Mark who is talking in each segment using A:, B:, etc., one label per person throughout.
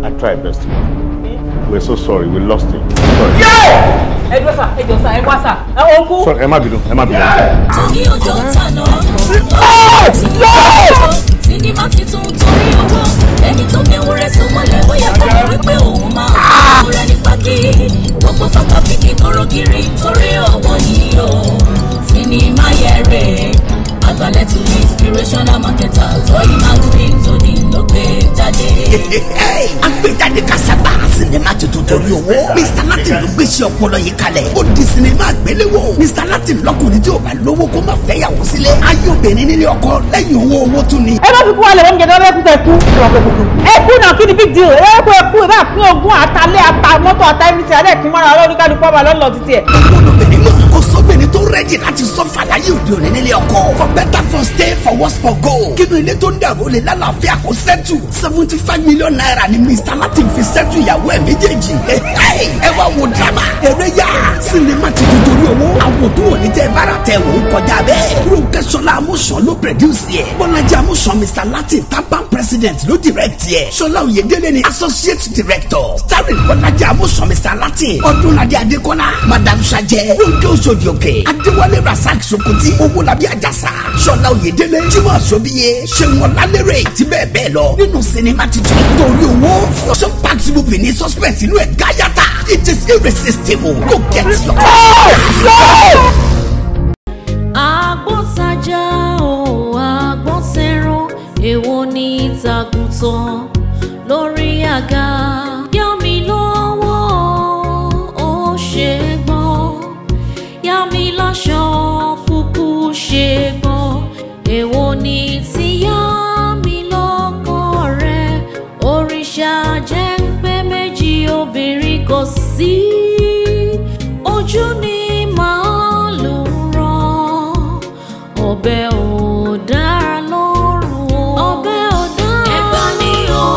A: I try best. We're so sorry, we lost him. Sorry.
B: Ẹ dúró sà, ẹ jọ sà, ẹ wá sà, ẹ wọ́n kú.
A: Sorry, ẹ má bínú, ẹ má bínú.
C: Torí ọjọ́ tàná, sinimá titun torí owó, ẹni tó mẹ́wúrẹ́ sọmọlẹ̀ bóyá kò mọ̀ wípé òun máa fún ewúrẹ́ ní pákí. Gbogbo fàkàfìkì kọ́rọ́ kiri torí owó ni o. Sinimá yẹrẹ, àgbàlẹ̀tù inspirational marketer Tóyìn Macfin Tóní ló gbé jáde.
D: Agbèjáde kasaba sinimá tuntun torí owó. Mr Latin ló gbéṣẹ́ ọpọlọ yìí kalẹ̀. Ó di sinimá àgbéléwò. Mr Latin lọkùnrin tí o bá lówó kó má fẹ́ yàwó sílé. Ayé obìnrin nílé ọkọ lẹ́yìn owó owó tún ni.
B: Ẹ bá fi kú wálé wọ́n jẹ́ lọ́wọ́ ẹkú tẹ kú. Ẹ kú náà kí ni big deal? Ẹ kú ẹ kú ẹ bá pín ogún àtàlẹ́ ata mọ́tò ata ẹni tí alẹ́ kí mọ́ra ọlọ́run kálukú ọba lọ́nà títí ẹ̀.
D: Olóbìnrin mọ̀ kó sóbìnrin tó rẹ́jì láti sọ fàlàyé òde òní nílé ọkọ. For better for stay for worse for go. Kínú ilé tó ń dàrú lè lálàáfíà kó sẹ́tù. 75 million naira ni Mr Latin fi sẹ́tù ìyàwó ẹ̀ méjèèjì. Ẹ wá wo drama. Eré yá. Sinimá tuntun torí owó. Àwọn tó wò ní tẹ́ bára tẹ wò ó kọjá bẹ́ẹ̀. Ronke Ṣọlá Amúsàn ló produce yẹ. Bọ́lájí Amúsàn Mr Latin Tampan president ló direct yẹ. Ṣọlá Oyèdélé ni associate director. Starring Bọ́lájí Amúsàn Mr Latin. Ọdúnladé Adékọ́lá. Madam Sajẹ. Ronke Oṣòdì Òkè. Adéwálé Rasaq Sokoti. Owólabí Àjàsà. Ṣọlá Oyèdélé. Jimoh Sobiye. Ṣéun Ọlálérè. Àti bẹ́ẹ̀ bẹ́ẹ̀ lọ. Nínú sinimá titun torí owó. Action packed movie ní suspense inú ẹ̀ gáyàtà. It is irresistible. Go get your.
C: Àgbọ̀ntajà o, àgbọ̀ntẹran, èwo ni ìtàkùntàn lórí àga? Yá mi lọ́wọ́, ó ṣe gbọ́n. Yá mi láṣọ, kúkú ṣe gbọ́n. Èwo ni tí yá mi lọ́kọ rẹ̀? Òrìṣà jẹ́ ń pé méjì obìnrin kò sí. Ojú ni màálù rán, ọbẹ̀ ò dára lọ́rùn o. Ọbẹ̀ ò dára. Ẹ̀gbá ni ó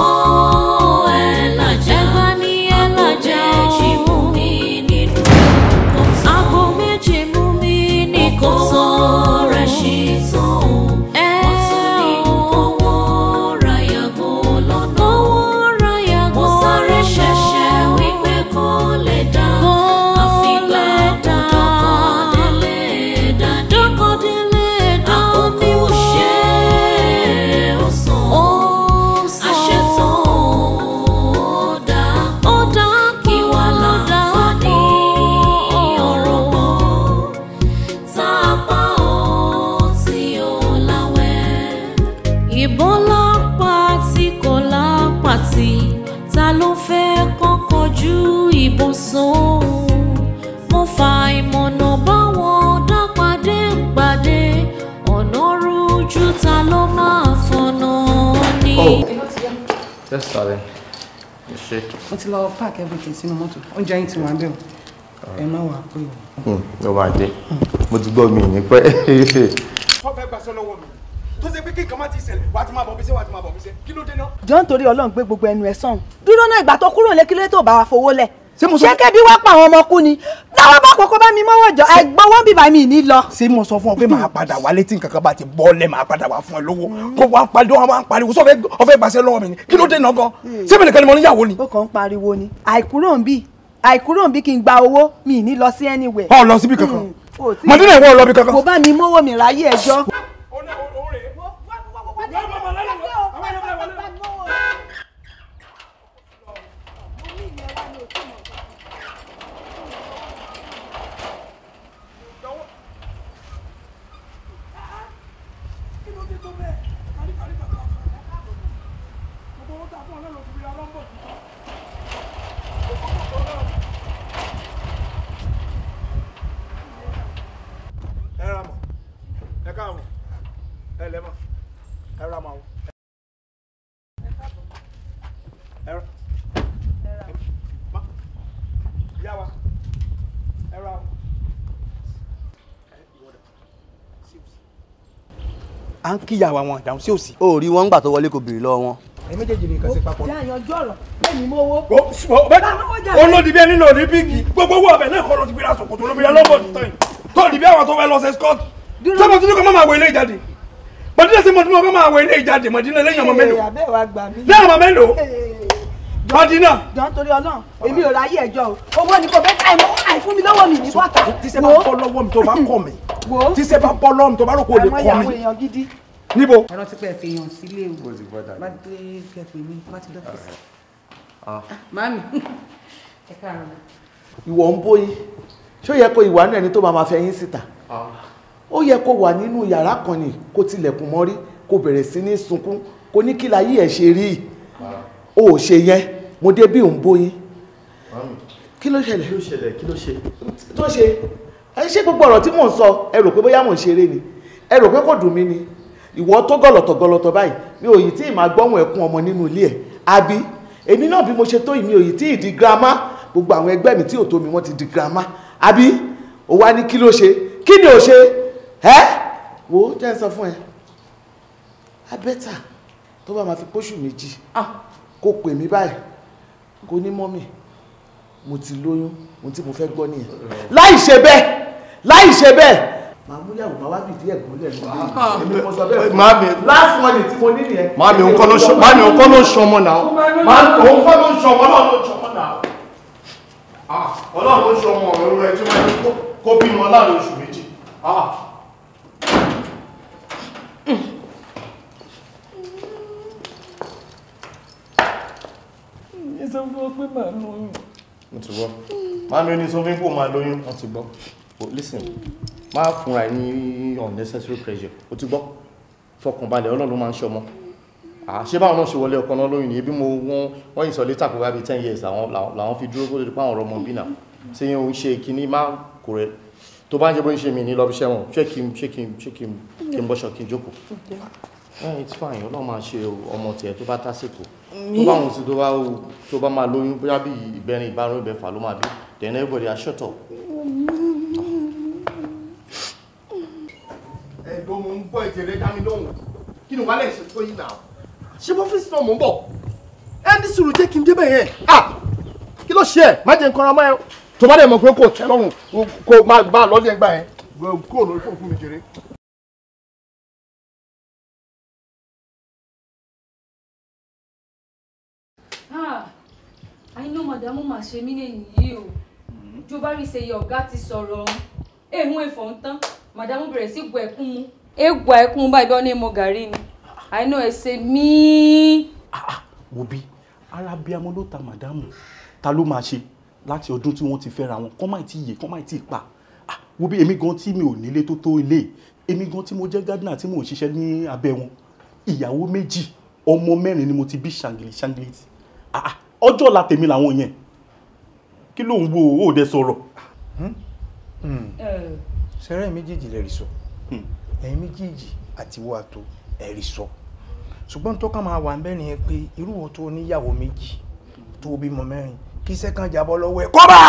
C: ẹ̀ làjà. Ẹ̀gbá ni ẹ̀ làjà. Àgbo méjì mú mi nínú kòtò. Àgbo méjì mú mi ní kòtò. Okòwò rẹ̀ ṣì tán. Wọ́n tún ní kówó ra yàgò lọ́nà. Kówó ra yàgò. Mo sáré ṣẹ̀ṣẹ̀ wípé kó lè dá. Àfìgbà dọ́kọ̀délé dání. Dọ́kọ̀délé dání. Àkókò ṣe é ó sàn. Ó sàn. Àṣetán ó dá. Ó dá kí wà láǹfààní ọ̀rọ̀ mọ́. Tá a pa ó tí ó láwẹ̀. Ìbọn lápá tí kò lápá tí, ta ló fẹ́ kọ́kọ́ ju ìbọn sóhun? Mo fa ìmọ̀nà báwọn dápàdé ń pàdé, ọ̀nà rújú, ta ló máa fọ̀nà ní.
E: Oh. Yes, darling. You ṣe.
F: Mo ti lọ pack everything sínú mọ́tò. Oúnjẹ yín ti wà bẹ́ẹ̀ o. Ẹ má wà pé o.
E: Ó máa dé. Mo ti gbọ́ mi ní pẹ́.
G: Wọ́n fẹ́ gbaṣẹ́ lọ́wọ́ mi tó ṣe pé kí nǹkan má ti ṣẹlẹ̀, wàá ti máa bọ̀ bí ṣe, wàá ti máa bọ̀ bí ṣe, kí ló dé náà?
H: Jọ ń torí Ọlọ́run gbé gbogbo ẹnu ẹ sọ̀hún. Dúró náà, ìgbà tó kúrò lé, kílé tó bá wa fowó lẹ̀?
G: Ṣé mo sọ-
H: Ṣé kẹ́bí wá pa àwọn ọmọ kú ni? Táwọn bá kọ́kọ́ bá mi mọ́wọ́ jọ àìgbọ́wọ́ bíbá mi ní lọ.
G: Ṣé mo sọ fún ọ pé màá padà wálé tí nǹkan kan bá ti bọ́ lẹ̀, màá padà wá fún ẹ lówó? Kó wá pariwo, wá ń pariwo sọ fẹ́ gbaṣẹ́ lọ́wọ́ mi ni? Kí ló dé náà gan? Ṣé mi nìkan ni mo níyàwó ni?
H: Ó kàn ń pariwo ni. Àìkúrò ń bì, àìkúrò ń bí kí n gba owó mi ní lọ sí anywhere.
G: Ọ lọ síbi kankan?
H: O tí-
G: Mọ̀dínà, ìwọ lọ bí kankan.
H: Kò bá mi mọ́wọ́ mi ráyé ẹjọ́.
G: Ẹ ra mọ̀, ẹ káàbọ̀, ẹ lẹ́mọ̀, ẹ ra mọ̀ o. Ẹ ra yá wa, ẹ ra o. À ń kíyàwó àwọn àdáhùn sí òsì.
I: O rí wọn gbà tó wọlé, kò béèrè lọ́wọ́ wọn.
G: Ẹ méjèèjì ní nǹkan sí papọ̀.
H: Jẹ́ àyànjú ọ̀rọ̀ lẹ́yìn mọ́wọ́.
G: Olódì bí ẹni lò ní bíìgì gbogbo owó ọbẹ̀ náà kọ́ ló ti fi ra ṣòkòtò ló fi ra lọ́bọ̀ tán yìí tó di bí àwọn tó fẹ́ lọ ṣe scott. Sọ́mọ tí kò máa wọ ilé ìjáde Mọ̀dínà sí, mọ̀dínà kò máa wọ ilé ìjáde Mọ̀dínà lẹ́yìn ọmọ mélòó?
H: Abẹ́ wa gbà mí.
G: Lẹ́yìn ọmọ mélòó? Bọ́dí náà.
H: Jọ nítorí Ọlọ́run, èmi ò ráyè ẹjọ́ o. Owó ni kò bẹ́ẹ̀ ká àìfún mi lọ́wọ́ mi ní bọ́tà.
G: Tíṣẹ́ bá bọ́ lọ́wọ́ mi tó bá kọ̀ mí. Tíṣẹ́ bá bọ́ lọ́wọ́ mi tó bá rò kó lè kọ́ mi.
H: Àwọn èèyàn gidi.
G: Níbo?
F: Ẹ rántí pé ẹ fi èèyàn sílé o. Bá dé kẹfì mi, bá ti dọ́fíìsì. Màámi, ẹ káàárọ̀.
J: Ìwọ ń bóyin. Ṣé ó yẹ kó ìwà náà ẹni tó máa ma fẹ́ yín síta? Ó yẹ kó wà nínú yàrá kan ni kó tilẹ̀kùn mọ́rí, kó bẹ̀rẹ̀ sí ní sunkún, kó ní kí láyé ẹ̀ ṣe rí. O ò ṣe yẹn, mo dé bí òun bóyin. Kí ló ṣẹlẹ̀?
K: Kí ló ṣẹlẹ̀? Kí ló ṣe?
J: Tó ṣe, ẹ ṣe gbogbo ọ̀rọ̀ tí mò ń sọ, ẹ rò pé bóyá mò ń ṣeré ni, ẹ rò pé kò dùn mí ni. Ìwọ tó gọ̀lọ̀tọ̀ gọ̀lọ̀tọ̀ báyìí, mi ò yìí tí ì máa gbọ́hùn ẹkún ọmọ nínú ilé ẹ̀. Àbí èmi náà bí mo ṣe tó yìí, mi ò yìí tí ì di girama. Gbogbo àwọn ẹgbẹ́ mi tí ò tó mi wọ́n ti di girama. Àbí ó wá ní kí ló ṣe? Kí ni ò ṣe? Ẹ́ wo jẹ́ ń sọ fún ẹ. Abẹ́tà tó bá máa fi póṣù méjì kó pè mí báyìí kó ní mọ́mì mo ti lóyún, ohun tí mo fẹ́ gbọ́ nìyẹn. Láì ṣe bẹ́ẹ̀, láì ṣe bẹ́ẹ̀, màá mú yàwó màá wá bìdí ẹ̀gbọ́n lẹ̀ lórí. Èmi mo sọ bẹ́ẹ̀ fún
K: Màámi.
J: Last money tí mo ní nìyẹn.
K: Màámi, òun kọ́ ló ṣọmọ, màámi, òun kọ́ ló ṣọmọ náà. Màámi, òun kọ́ ló ṣọmọ, Ọlọ́run ló ṣọmọ náà. Ọlọ́run ló ṣọmọ ọ̀rọ̀ rẹ̀ tí wọ́n ní kó bímọ láàrin oṣù méjì.
B: Ẹ sọ fún ọ pé màá lóyún.
K: Mo ti gbọ́. Màámi, ó ní sọ fún pé ó máa lóyún. Wọ́n ti gbọ́. But listen, má fúnra ẹ ní unnecessary pressure. O ti gbọ́. Fọkànbalẹ̀, Ọlọ́run ló máa ń ṣọmọ. Ṣé báwọn náà ṣe wọlé ọkọ náà lóyún ni? Ebi mo wọ́n yìí sọ létà pé wá bí 10 years làwọn fi dúró kó tó di pé àwọn ọ̀rọ̀ ọmọ bí náà. Ṣé yẹn ò ń ṣe kinní má kò rẹ̀? Tó bá ń ṣe bó ń ṣe mí ní lọ bí iṣẹ́ wọn. Ṣé kí n bọ́ṣọ kí n jókòó? It's fine. Ọlọ́run máa ṣe ọmọ tiẹ̀ tó bá tásìkò. Tó bá wọn sí tó bá máa lóyún bóyá bí ìbẹ̀rin ìbárun ìbẹ̀fà ló máa bí. Then everybody are shut up.
L: Ẹ̀gbọ́n, mo ń gbọ́ ìjẹ̀rẹ̀, dá mi lóhùn. Kí ni wàá lè ṣe tó yìí náà? Ṣé bọ́fíìsì náà mò ń bọ̀? Ẹ ní sùúrù, jẹ́ kí n débẹ̀ yẹn. Ah, kí ló ṣe ẹ̀? Má jẹ́ nǹkan ra mọ́ ẹ. Tó bá dẹ̀ mọ̀ pé kò tẹ́ lọ́rùn, kó má bá a lọ́lé ẹgbà yẹn. Kúrò lórí fóònù fún mi jèrè.
M: Ah, àìná màdàmú mà ṣe mí lẹ́yìn yìí o. Jó bá rí ṣe ọ̀gá ti sọ̀rọ̀ ọ̀hún. Èhún ẹ̀fọ́ ń tán. Màdàmú bẹ̀rẹ̀ sí gbọ́ ẹ̀kún mu. Égbà ẹ̀kún mu báyìí bí wọ́n ní mo gàrí ni. Àìná ẹ̀ ṣe mí.
N: Wo bí arábíamọ ló ta màdámù, ta ló máa ṣe láti ọdún tí wọ́n ti fẹ́ra wọn, kọ́ máì tí yè, kọ́ máì tí pa. Wo bí èmi gan tí mi ò nílé tó tó ilé, èmi gan tí mo jẹ́ gardener tí mò ń ṣiṣẹ́ ní abẹ́ wọn, ìyàwó méjì, ọmọ mẹ́rin ni mo ti bí ṣàngìlì ṣàngìlì. Ọjọ́ ọ̀la tèmi làwọn yẹn. Kí ló ń wo? Ó dẹ sọ̀rọ̀.
G: Sẹ́rẹ́ méjèèjì lè rí sọ, ẹ̀yin méjèèjì àti wo àtò ẹ̀rí sọ, ṣùgbọ́n tó kàn máa wà ń bẹ́ẹ̀ nìyẹn pé irú wo tó níyàwó méjì tó bímọ mẹ́rin, kí iṣẹ́ kan jábọ́ lọ́wọ́ ẹ̀ kọ́bà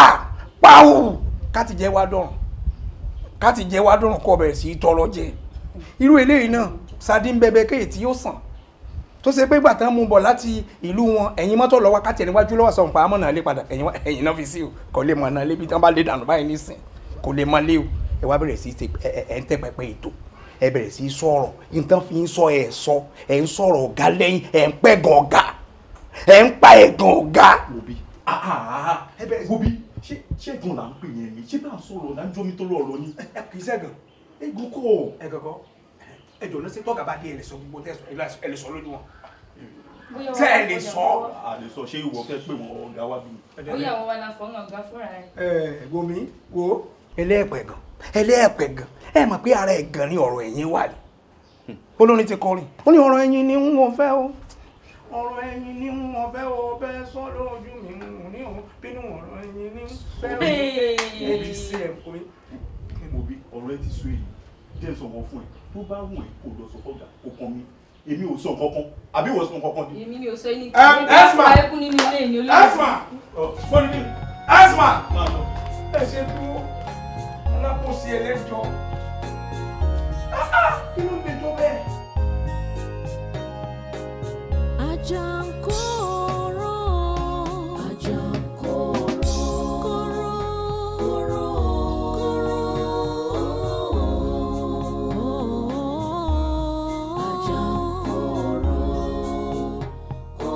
G: pàwù, káti jẹ́ wá dọ̀rùn, káti jẹ́ wá dọ̀rùn, kọ́ bẹ̀rẹ̀ sí í tọrọ jẹ. Irú eléyìí náà sadi ń bẹbẹ kéè tí yóò sàn tó ṣe pé gbà tán mú bọ̀ láti ìlú wọn, ẹ̀yin mọ́tò lọ́wọ́ káti ẹ̀ níwájú lọ́wọ́ sọ̀rọ̀ pàmò náà lé padà, ẹ̀yin náà fi sí o, kò lè mọ̀ náà lébi tí wọ́n bá lé dànù báyìí nísìn, kò lè mọ̀ lé o. Ẹ wá bẹ̀rẹ̀ sí í ṣe ẹ ń tẹ́ pẹpẹ ètò, ẹ bẹ̀rẹ̀ sí í sọ̀rọ̀ nǹkan fi ń sọ, ẹ sọ, ẹ ń sọ̀rọ̀ ọ̀gá lẹ́yìn, ẹ ń pẹ̀gàn ọ̀gá, ẹ ń pa ẹ̀gàn ọ̀gá.
N: Òbí òbí, ṣé ẹ̀gàn là ń pè yẹn ni? Ṣé bá a sọ̀rọ̀ là ń jómi tó lọ́rọ̀ ni?
G: Kì í ṣẹ̀gàn.
N: Ẹ̀gàn kọ́.
G: Ẹ̀gàn kọ́. Ẹ jọ̀ọ́ lọ́sẹ̀ tọ́gà bá dé, ẹ lè sọ gbogbo tẹ̀sán, ẹ lè sọ lójú wọn. Ṣé ẹ lè sọ?
N: A lè sọ. Ṣé ìwọ fẹ́ pè wọ́n ọ̀gá wa bí?
M: Bóyá àwọn wa la fọ́nrán ọ̀gá fúnra ẹ̀.
G: Ẹ gbomi wo ẹlẹ́ẹ̀pẹ̀ gan, ẹlẹ́ẹ̀pẹ̀ gan. Ẹ mọ̀ pé ara ẹ̀gàn ni ọ̀rọ̀ ẹ̀yìn wà ní. Olórin ti kọrin, ó ní ọ̀rọ̀ ẹ̀yìn ni ń wọ́n fẹ́ o, ọ̀rọ̀ ẹ̀yìn ni ń wọ́n fẹ́ o, bẹ́ẹ̀ sọ lójú mi ń ní o bínú, ọ̀rọ̀ ẹ̀yìn ni ń fẹ́ o. Ẹ ti ṣe ẹ̀ kò mí.
N: Mo bí ọ̀rọ̀ ẹ ti sú èyí jẹ́ sọ̀rọ̀ fún ẹ. Tó bá wù ẹ́ kó lọ sọ fọ́gà, kó kàn mí. Èmi ò sọ kankan, àbí ìwọ sọ kankan ni?
M: Èmi mi ò sọ ẹni tí
G: Esma!
M: ẹkún nínú ilé ní olóyè.
G: Esma! Fọ́nì ní Esma! Ẹ ṣe dúró alákòóso ẹlẹ́jọ́, kí ló lè tó bẹ́ẹ̀?
C: Ajankoro, ajankoro, koro, koro, koro, ajankoro, oh.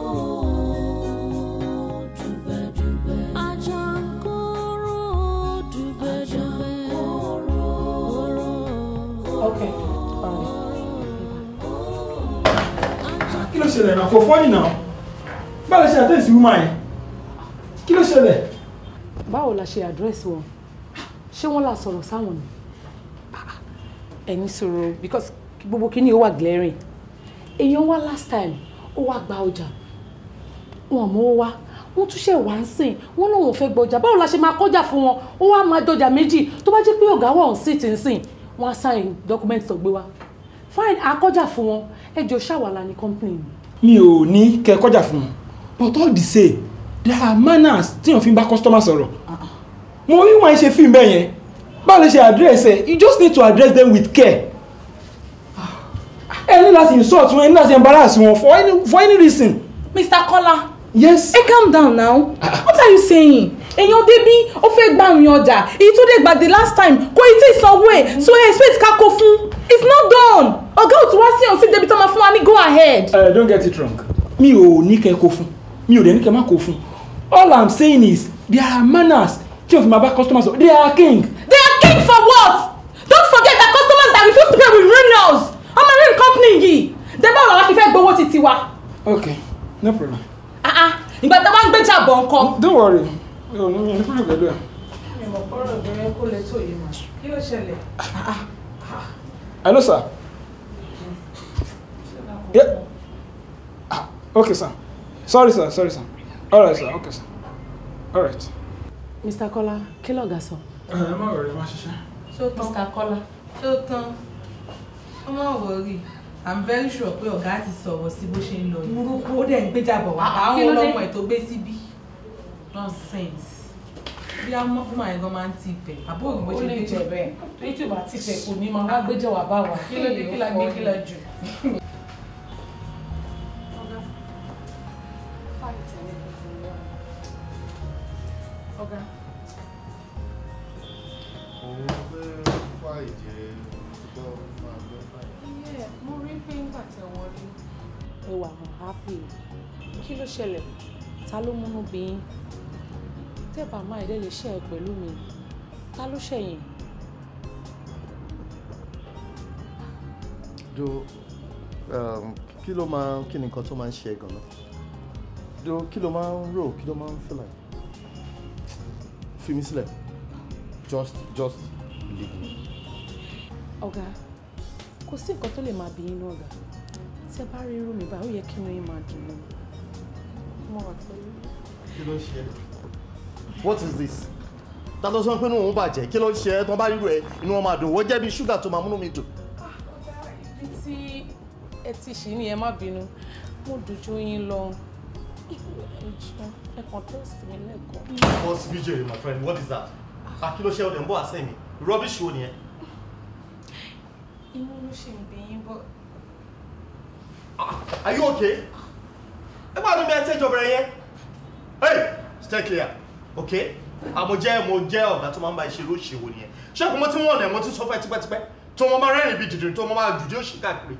G: Ṣẹlẹ̀ náà? Kò fọ́ọ̀nì náà. Báwo lè ṣe àtẹ̀sí woman yẹn? Kí ló ṣẹlẹ̀?
F: Báwo la ṣe address wọn? Ṣé wọ́n là sọ̀rọ̀ sáwọn ni? Ẹni sọ̀rọ̀ because gbogbo kíní ó wà glaring. Èèyàn wá last time, ó wá gba ọjà. Wọn mú wá. Wọ́n tún ṣe wá ń sìn. Wọ́n náà wọ́n fẹ́ gbọ́jà. Báwo la ṣe máa kọjá fún wọn? Ó wá máa dọjà méjì. Tó bá jẹ́ pé ọ̀gá wọ̀ ń sì ti ń sìn, wọ́n á sign document tó gbé wá. Fine, a kọjá fún wọn. Ẹ jọ ṣàwàlà ní company.
G: Mi ò ní kẹ́ kọjá fún wọn. But all the same, there are manners tí wọ́n fi ń bá customer sọ̀rọ̀. Mo rí wọn ṣe fíìmù bẹ́ẹ̀ yẹn. Báwo lè ṣe address ẹ? You just need to address them with care. Ẹ ní láti insult wọn, ẹ ní láti embarrass wọn for any reason.
O: Mr. Kola.
G: Yes.
O: Hey, calm down now. What are you saying? Èèyàn débí, ó fẹ́ gba àwìn ọjà. Èyí tó dé gba the last time, kò ì tí ì sanwó ẹ̀. So ẹ expect ká kó fún. It's not done. Ọ̀gá ò tún wá sí ọ̀hún sí débi tó máa fún wa ní go ahead.
G: Don't get it wrong. Mi ò ní kẹ́ kó fún. Mi ò dẹ̀ ní kẹ́ má kó fún. All I'm saying is there are manners tí o fi máa bá customers sọ̀rọ̀. They are king.
O: They are king for what? Don't forget that customers that refuse to pay will ruin us. Ọmọ rẹ̀ company yìí. Dẹ́gbẹ́ ọ̀rọ̀ wa ti fẹ́ gbowó ti tiwa.
G: Okay, no problem.
O: Ìgbà tó bá ń gbéjà bọ̀ nǹkan.
G: Don't worry. Mi ò ní problem pẹ̀lú ẹ̀.
F: Mi mọ̀ kọ́rọ̀ obìnrin kó lè tó yìí mà. Kí ló ṣẹlẹ̀?
G: Hello, sir. Yeah. Ah, okay, sir. Sorry, sir. Sorry, sir. All right, sir. Okay, sir. All right.
F: Mr. Kola, kí lọ̀gá sọ?
G: Ẹ má worry, má ṣiṣẹ́.
F: Ṣé ó tán? Mr. Kola.
P: Ṣé ó tán? Ó má worry. I'm very sure pé ọ̀gá ti sọ̀rọ̀ sí bó ṣe ń lọ yìí. Burúkú ó dẹ̀ ń gbéjà bọ̀ wá. Àwọn ọlọ́mọ ẹ̀ tó gbé síbí. Nonsense. Bí a mọ̀ fún màá gan máa ń ti bẹ̀. Àbúrò mi bó ṣe
F: Ó lè
P: gbé
F: jẹ bẹ́ẹ̀. Torí tí ò bá ti fẹ́ kò ní máa wá gbéjà wá bá wa. Kí ló dé kí la gbé kí la jù? Ọ̀gá.
L: Òun fẹ́ fàìjẹ́ gbọ́ máa gbọ́ fàìjẹ́.
F: Yeah, mo rí pé ńgbà tẹ́ wọlé. Ẹ wà mọ̀ happy. Kí ló ṣẹlẹ̀? Ta ló múnú bí yín? Tẹ́ bá máa ẹ̀dẹ́ lè ṣe ẹ pẹ̀lú mi. Ta ló ṣẹ̀yìn?
L: Do kí ló máa kí ni nǹkan tó máa ń ṣe ẹ́ gan-an? Do kí ló máa ń rò, kí ló máa ń feel like? Fi mí sílẹ̀. Just leave me.
F: Ọ̀gá, kò sí nǹkan tó lè máa bí yín nú ọ̀gá. Tẹ́ bá rí irú mi báyìí, ó yẹ kí inú yín máa dùn mọ́. Mo wà pẹ̀lú.
L: Kí ló ń ṣe ẹ́? What is this? Ta ló sọ pé inú òun bàjẹ́? Kí ló ń ṣe ẹ́? Tán bá rírò ẹ, inú wọn máa dùn. Wọ́n jẹ́ bí ṣúgà tó máa múnú mi dùn.
F: Ibi tí ẹ ti ṣì ní ẹ má bínú. Mo dùn ju yín lọ. Ẹ jọ̀ọ́, ẹ kàn test mi lẹ́ẹ̀kan.
L: Boss BJ, my friend, what is that? Ah, kí ló ṣe ọdẹ ń bọ̀ àṣẹ mi? Rubbish wo nìyẹn?
F: Inú ló ṣe ń bí yín bọ́.
L: Are you okay? Ẹ bá mi ẹ tẹ́jọ bẹ̀rẹ̀ yẹn. Hey, stay clear, okay? Àmọ́ jẹ́ mo jẹ́ ọ̀gá tó máa ń bá ìṣeré òṣèwò nìyẹn. Ṣé kò mọ́ tí wọ́n ọ̀nà mo ti sọ fún ẹ tipẹ́tipẹ́? Tó mo máa rẹ́rìn bí dìdìrín tó mo máa jùdí òṣì káàkiri.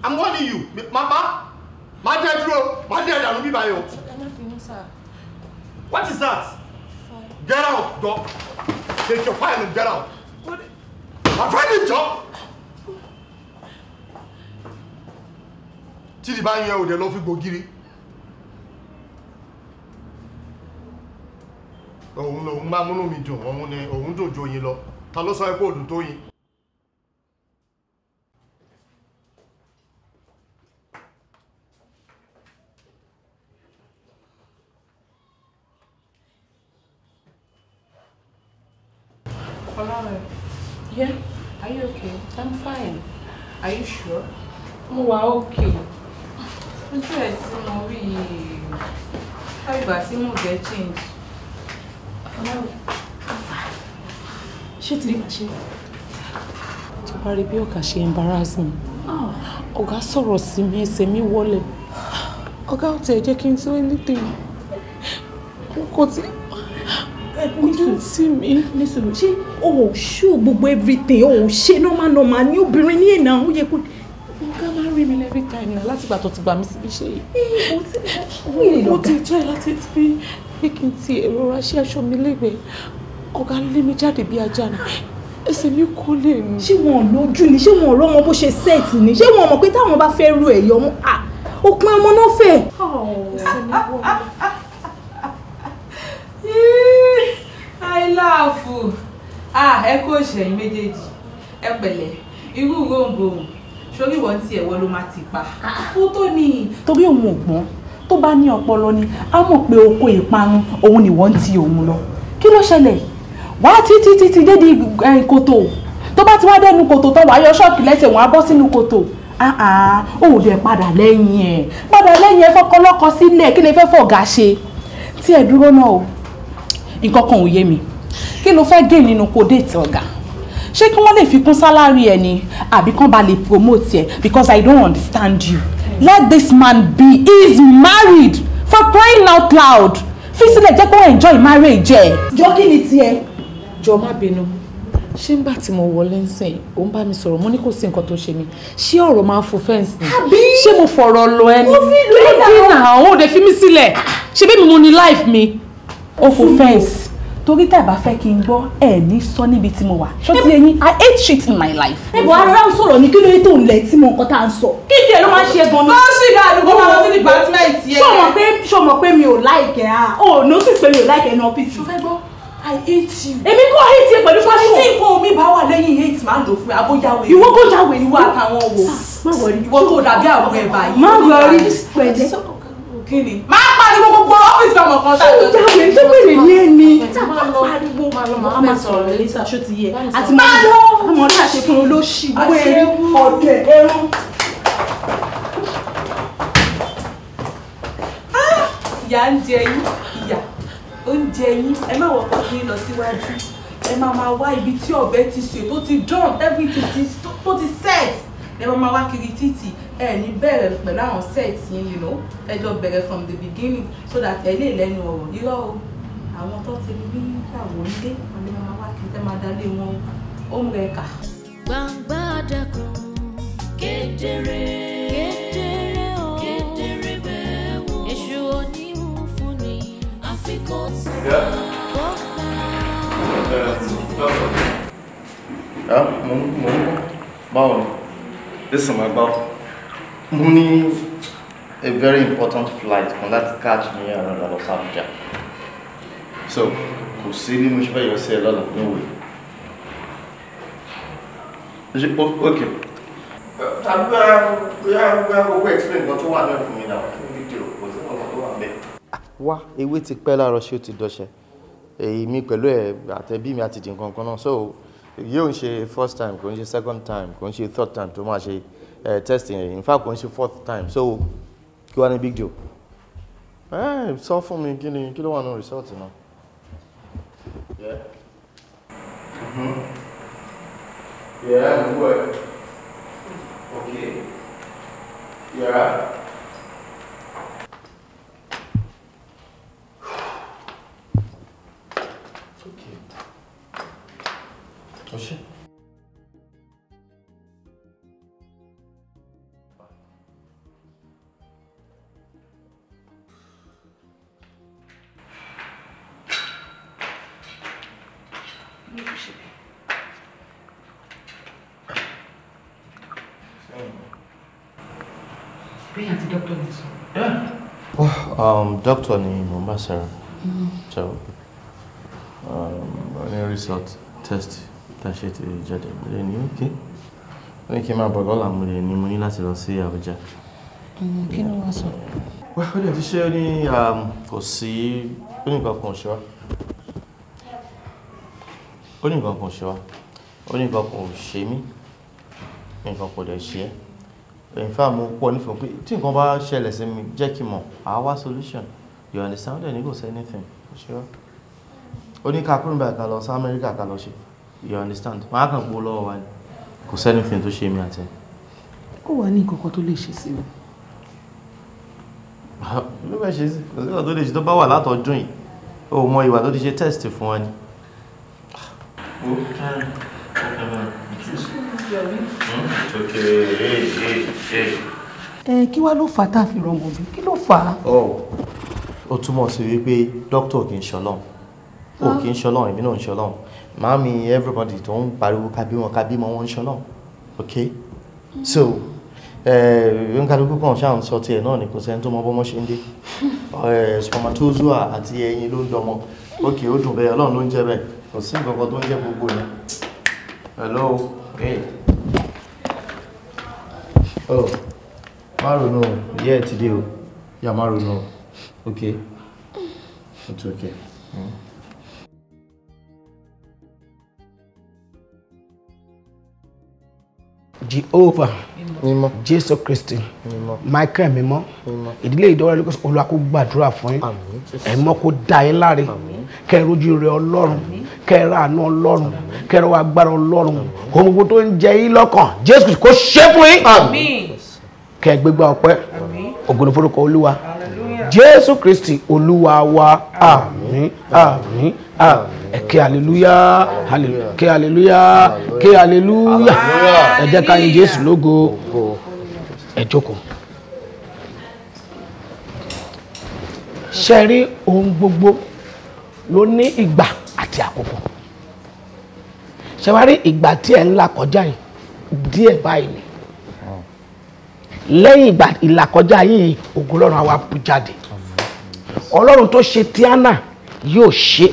L: I'm warning you, mama, má dẹ́ dúró, má dẹ́ ìdànù bíbá yìí o.
F: Ẹ má bínú sá.
L: What is that? Get out, dog. Take your file and get out. My friend is job. Tí di bá ń yẹ òde lọ fi gbògiri. Òun lòun máa múnú mi dùn, òun ni òun dùn ju oyin lọ. Ta ló sọ pé òdùn tó yin?
P: Fọláwẹ̀.
F: Yeah.
P: Are you okay?
F: I'm fine.
P: Are you sure?
F: Mo wà okay.
P: Ojú ẹ̀ tí mo rí yìí, ìgbà tí mo gẹ̀ change.
F: Fọláwẹ̀, I'm fine. Ṣé tí màá ṣe? Tó bá rí bí ọ̀gá ṣe embarrass mi. Ọ̀gá sọ̀rọ̀ sí mi, ẹsẹ̀ mi wọlẹ̀. Ọ̀gá ò tiẹ̀ jẹ́ kí n sọ anything. Kò tí ojú tì mí.
O: Nísòro, ṣé o ò ṣó gbogbo everything, o ò ṣe normal normal ní obìnrin ní èèyàn ó yẹ kó.
F: Ọ̀gá máa ń rí mi every time náà láti ìgbà tó ti gbà mí síbi iṣẹ́ yìí. Mo ti try láti fi pé kí n ti èrò ra ṣé aṣọ mi lẹ́gbẹ̀ẹ́. Ọ̀gá lé mi jáde bí ajá ni. Ẹsẹ̀ mi kò lè ní.
O: Ṣé wọn ò lójú ni? Ṣé wọn ò rọ́mọ bó ṣe set ni? Ṣé wọn mọ̀ pé táwọn bá fẹ́ ru ẹ̀yọ́ mú? Òpin ọmọ náà fẹ́.
P: I laugh. Ah, ẹ kó òṣèyìn méjèèjì. Ẹ pẹ̀lẹ́, irú ròǹbòrùn sórí ìwọ̀n tí ẹ̀wọ́ ló máa ti pa. Ó tó ní.
O: Torí òun ò gbọ́n, tó bá ní ọpọlọ ni, á mọ̀ pé oko ìparun òun ni wọ́n ń ti òun lọ. Kí ló ṣẹlẹ̀? Wá títí títí dédi kòtò. Tó bá ti wá dẹnu kòtò tán, wàá yọ ṣọ́ọ̀kì lẹ́sẹ̀, wọ́n á bọ́ sínú kòtò. Ó dẹ̀ padà lẹ́yìn ẹ̀. Padà lẹ́yìn ẹ̀ fọkọlọ́kọ sílẹ̀, kí lè fẹ́ fọ̀gá ṣe? Tí ẹ dúró náà o, nǹkan kan ò yé mi. Kí ló fẹ́ gé nínú kó déètì ọ̀gá? Ṣé kí wọ́n lè fi kún sálárì ẹ ni àbí kán bá lè promote ẹ? Because I don't understand you. Let this man be. He is married, for crying out loud. Fi sílẹ̀, jẹ́ kó enjoy marriage ẹ.
F: Jọ, kí ni tiẹ̀? Jọ, má bínú. Ṣé ń bá tí mo wọlé ń sìn, ó ń bá mi sọ̀rọ̀, mo ní kò sí nǹkan tó ṣe mí. Ṣé ọ̀rọ̀ máa ń fo fence ni? Ṣé mo fọ̀rọ̀ lọ ẹni?
O: Mo fi lọ ẹ̀
F: náà. Kí náà? Ó dẹ̀ fi mí sílẹ̀. Ṣé bí mi mo ní life mi?
O: Ó fo fence. Torí tẹ́ ẹ bá fẹ́ kí n gbọ́, ẹ ní sọ níbi tí mo wà. Ṣó ti eyín? I hate shit in my life.
Q: Ẹ̀bùn ara ń sọ̀rọ̀ ní kí ló dé tó ń lẹ̀ tí mo nǹkan tá à ń sọ.
O: Kí ni ẹ ló máa ń ṣe gan-an?
P: Ó sì dá àdúgbò máa lọ sí department yẹn.
Q: Ṣé o mọ̀ pé mi ò like ẹ́? Ah, o notice pé mi ò like ẹ́ ní ọ́fíìsì.
P: Ṣo fẹ́ gbọ́? I hate you.
Q: Èmi kò hate ẹ pẹ̀lú passion.
P: Tí nǹkan omi bá wà lẹ́yìn hate, máa ń lò fún ẹ, abójáwé.
Q: Ìwọ kò jáwé.
P: Ìwọ àtàwọn wo?
Q: Má worry.
P: Ìwọ tó dàbí àwọn ẹ̀bà yìí.
Q: Má worry. Pẹ̀lẹ́.
P: Kí ni? Máa pariwo gbogbo ọ́fíìsì ọmọ kan tá.
Q: Ṣé o jáwé? Ṣé wèrè ní ẹ ni?
P: Pariwo.
Q: A máa sọ̀rọ̀ later, ṣó ti yẹ? Àti máa lọ. Àmọ́ tá a ṣe fún olóṣì. Wèrè ọ̀dẹ̀ ẹran.
P: Ìyà ń jẹ yín, ìyà ó ń jẹ yín. Ẹ má wọkọ̀ kí n lọ síwájú. Ẹ máa máa wá ibi tí ọ̀bẹ ti ṣe tó ti dán, everything ti tó ti set. Ẹ máa máa wá kiri títì. Ẹ ní bẹ̀rẹ̀ pẹ̀lú àwọn set yín. Ẹ jọ bẹ̀rẹ̀ from the beginning so that ẹ lè lẹ́nu ọ̀rọ̀. Irọ́ o, àwọn tó ti ní ìyàwó nílé, wọn ni máa wá kiri tẹ́ máa dalé wọn. Ó ń rẹ kà.
C: Gbangba dẹkùn kedere, kedere o, kedere bẹ́ẹ̀ wò. Èṣù oníhun fún ni, àfi kó tún kó
K: gbà. Mo ń gbọ́. Báwo ni? Listen, my gbọ́. Mo ní a very important flight kan láti catch ní around lọ sí Abuja. So, kò sí bí mo ṣe fẹ́ yọ sí ẹ lọ́la, no way. Okay. Tàbí bóyá gbogbo explain nǹkan tó wà náà fún mi náà, kí ni big deal, kò sí nǹkan tó wà bẹ́ẹ̀. Wá, ewé ti pẹ́ láàárọ̀ ṣé ó ti dọṣẹ. Èmi pẹ̀lú ẹ̀ àtẹ̀bí mi àti di nǹkan kan náà. So, yóò ń ṣe first time, kò ń ṣe second time, kò ń ṣe third time tó máa ṣe testing yẹn. In fact, kò ń ṣe fourth time. So, kí wá ní big deal? Sọ fún mi, kí ni kí ló wà ní result náà? Yeah. Mm-hmm. Yeah, I'm good. Okay. Yeah. It's okay. Oh shit.
F: Bẹ́ẹ̀ àti dókítà ní sọ.
K: Doctor ni mo ń bá sọ̀rọ̀. So, ní result test tá a ṣe ti jáde. Mo lè ní okay. Ó ní kí n máa bọ̀ lọ́la, mo lè ní mo ní láti lọ sí Abuja.
F: Kí ló wá sọ?
K: Well, ó lè ti ṣe ó ní kò sí, ó ní nǹkan kan ò ṣe wá. Ó ní nǹkan kan ò ṣe wá. Ó ní nǹkan kan ò ṣe mí. Nǹkan kò dẹ̀ ṣe ẹ́. In fact, mo pọ̀ nífẹ̀ẹ́ pé tí nǹkan bá ṣẹlẹ̀ sí mi, jẹ́ kí n mọ̀, àá wá solution. You understand? Ó dẹ̀ ní kò sí anything. Kò ṣe wá. Ó ní ká kúrò níbàyí ká lọ sí Amẹ́ríkà ká lọ ṣe. You understand? Màá kàn gbó lọ́wọ́ wa ni. Kò sí anything tó ṣe mí àti ẹ.
F: Kò wá ní nǹkan kan tó lè ṣe sí mi.
K: Ló fẹ́ ṣe sí. Kò sí nǹkan tó lè ṣe tó bá wà látọdún yìí. O mọ ìwà tó ti ṣe test fún wa ni.
F: Ẹ kí wá ló fà á tá a fi rọmọ bí? Kí ló fà á?
K: Ó túmọ̀ sí wípé dókítà kì í ṣọlọ́run. Ó kì í ṣọlọ́run, èmi náà ń ṣọlọ́run. Màámi, everybody tó ń pariwo kábímọ kábímọ, wọn ń ṣọlọ́run. Okay? So, Nkálukú kan ṣáà ń sọ tiẹ̀ náà ni, kò sẹ́ni tó mọ bọ́mọ ṣe ń dé. Spermatozoa àti ẹyin ló ń dọmọ. Ókè, ó dùn bẹ́ẹ̀, Ọlọ́run ló ń jẹ́ bẹ́ẹ̀. Kò sí nǹkan kan tó ń jẹ́ gbogbo yẹn. Hello. Hey. Oh, má ronú o. Ìyá ẹ̀ ti dé o. Yà má ronú o. Okay. It's okay.
D: Jehovah, Jésù Kristi, Michael mímọ́, ìdílé ìdọ́wọ́ lókè Olúwa kó gbàdúrà fún yín, ẹ̀mọ́ kó dá yín láre, kẹ́ ẹ rójú rẹ Ọlọ́run, kẹ́ ẹ ráàánú Ọlọ́run, kẹ́ ẹ rọwọ́ agbára Ọlọ́run, ohun gbogbo tó ń jẹ yín lọ́kàn Jésù Kristi kó ṣe fún yín, kẹ́ ẹ gbégbá ọpẹ́, ògo ni forúkọ Olúwa, Jésù Kristi Olúwa wa, àmín àmín àmín. Ẹ ké hallelujah, ké hallelujah, ké hallelujah. Ẹ jẹ́ ká yìn Jésù lógo. Ẹ jókòó. Ṣé rí, ohun gbogbo ló ní ìgbà àti àkókò. Ṣé wá rí ìgbà tí ẹ̀ ń là kọjá yìí díẹ̀ báyìí ni. Lẹ́yìn ìgbà ìlàkọjá yìí, ògo Ọlọ́run á wá bú jáde. Ọlọ́run tó ṣe tíánà yóò ṣe.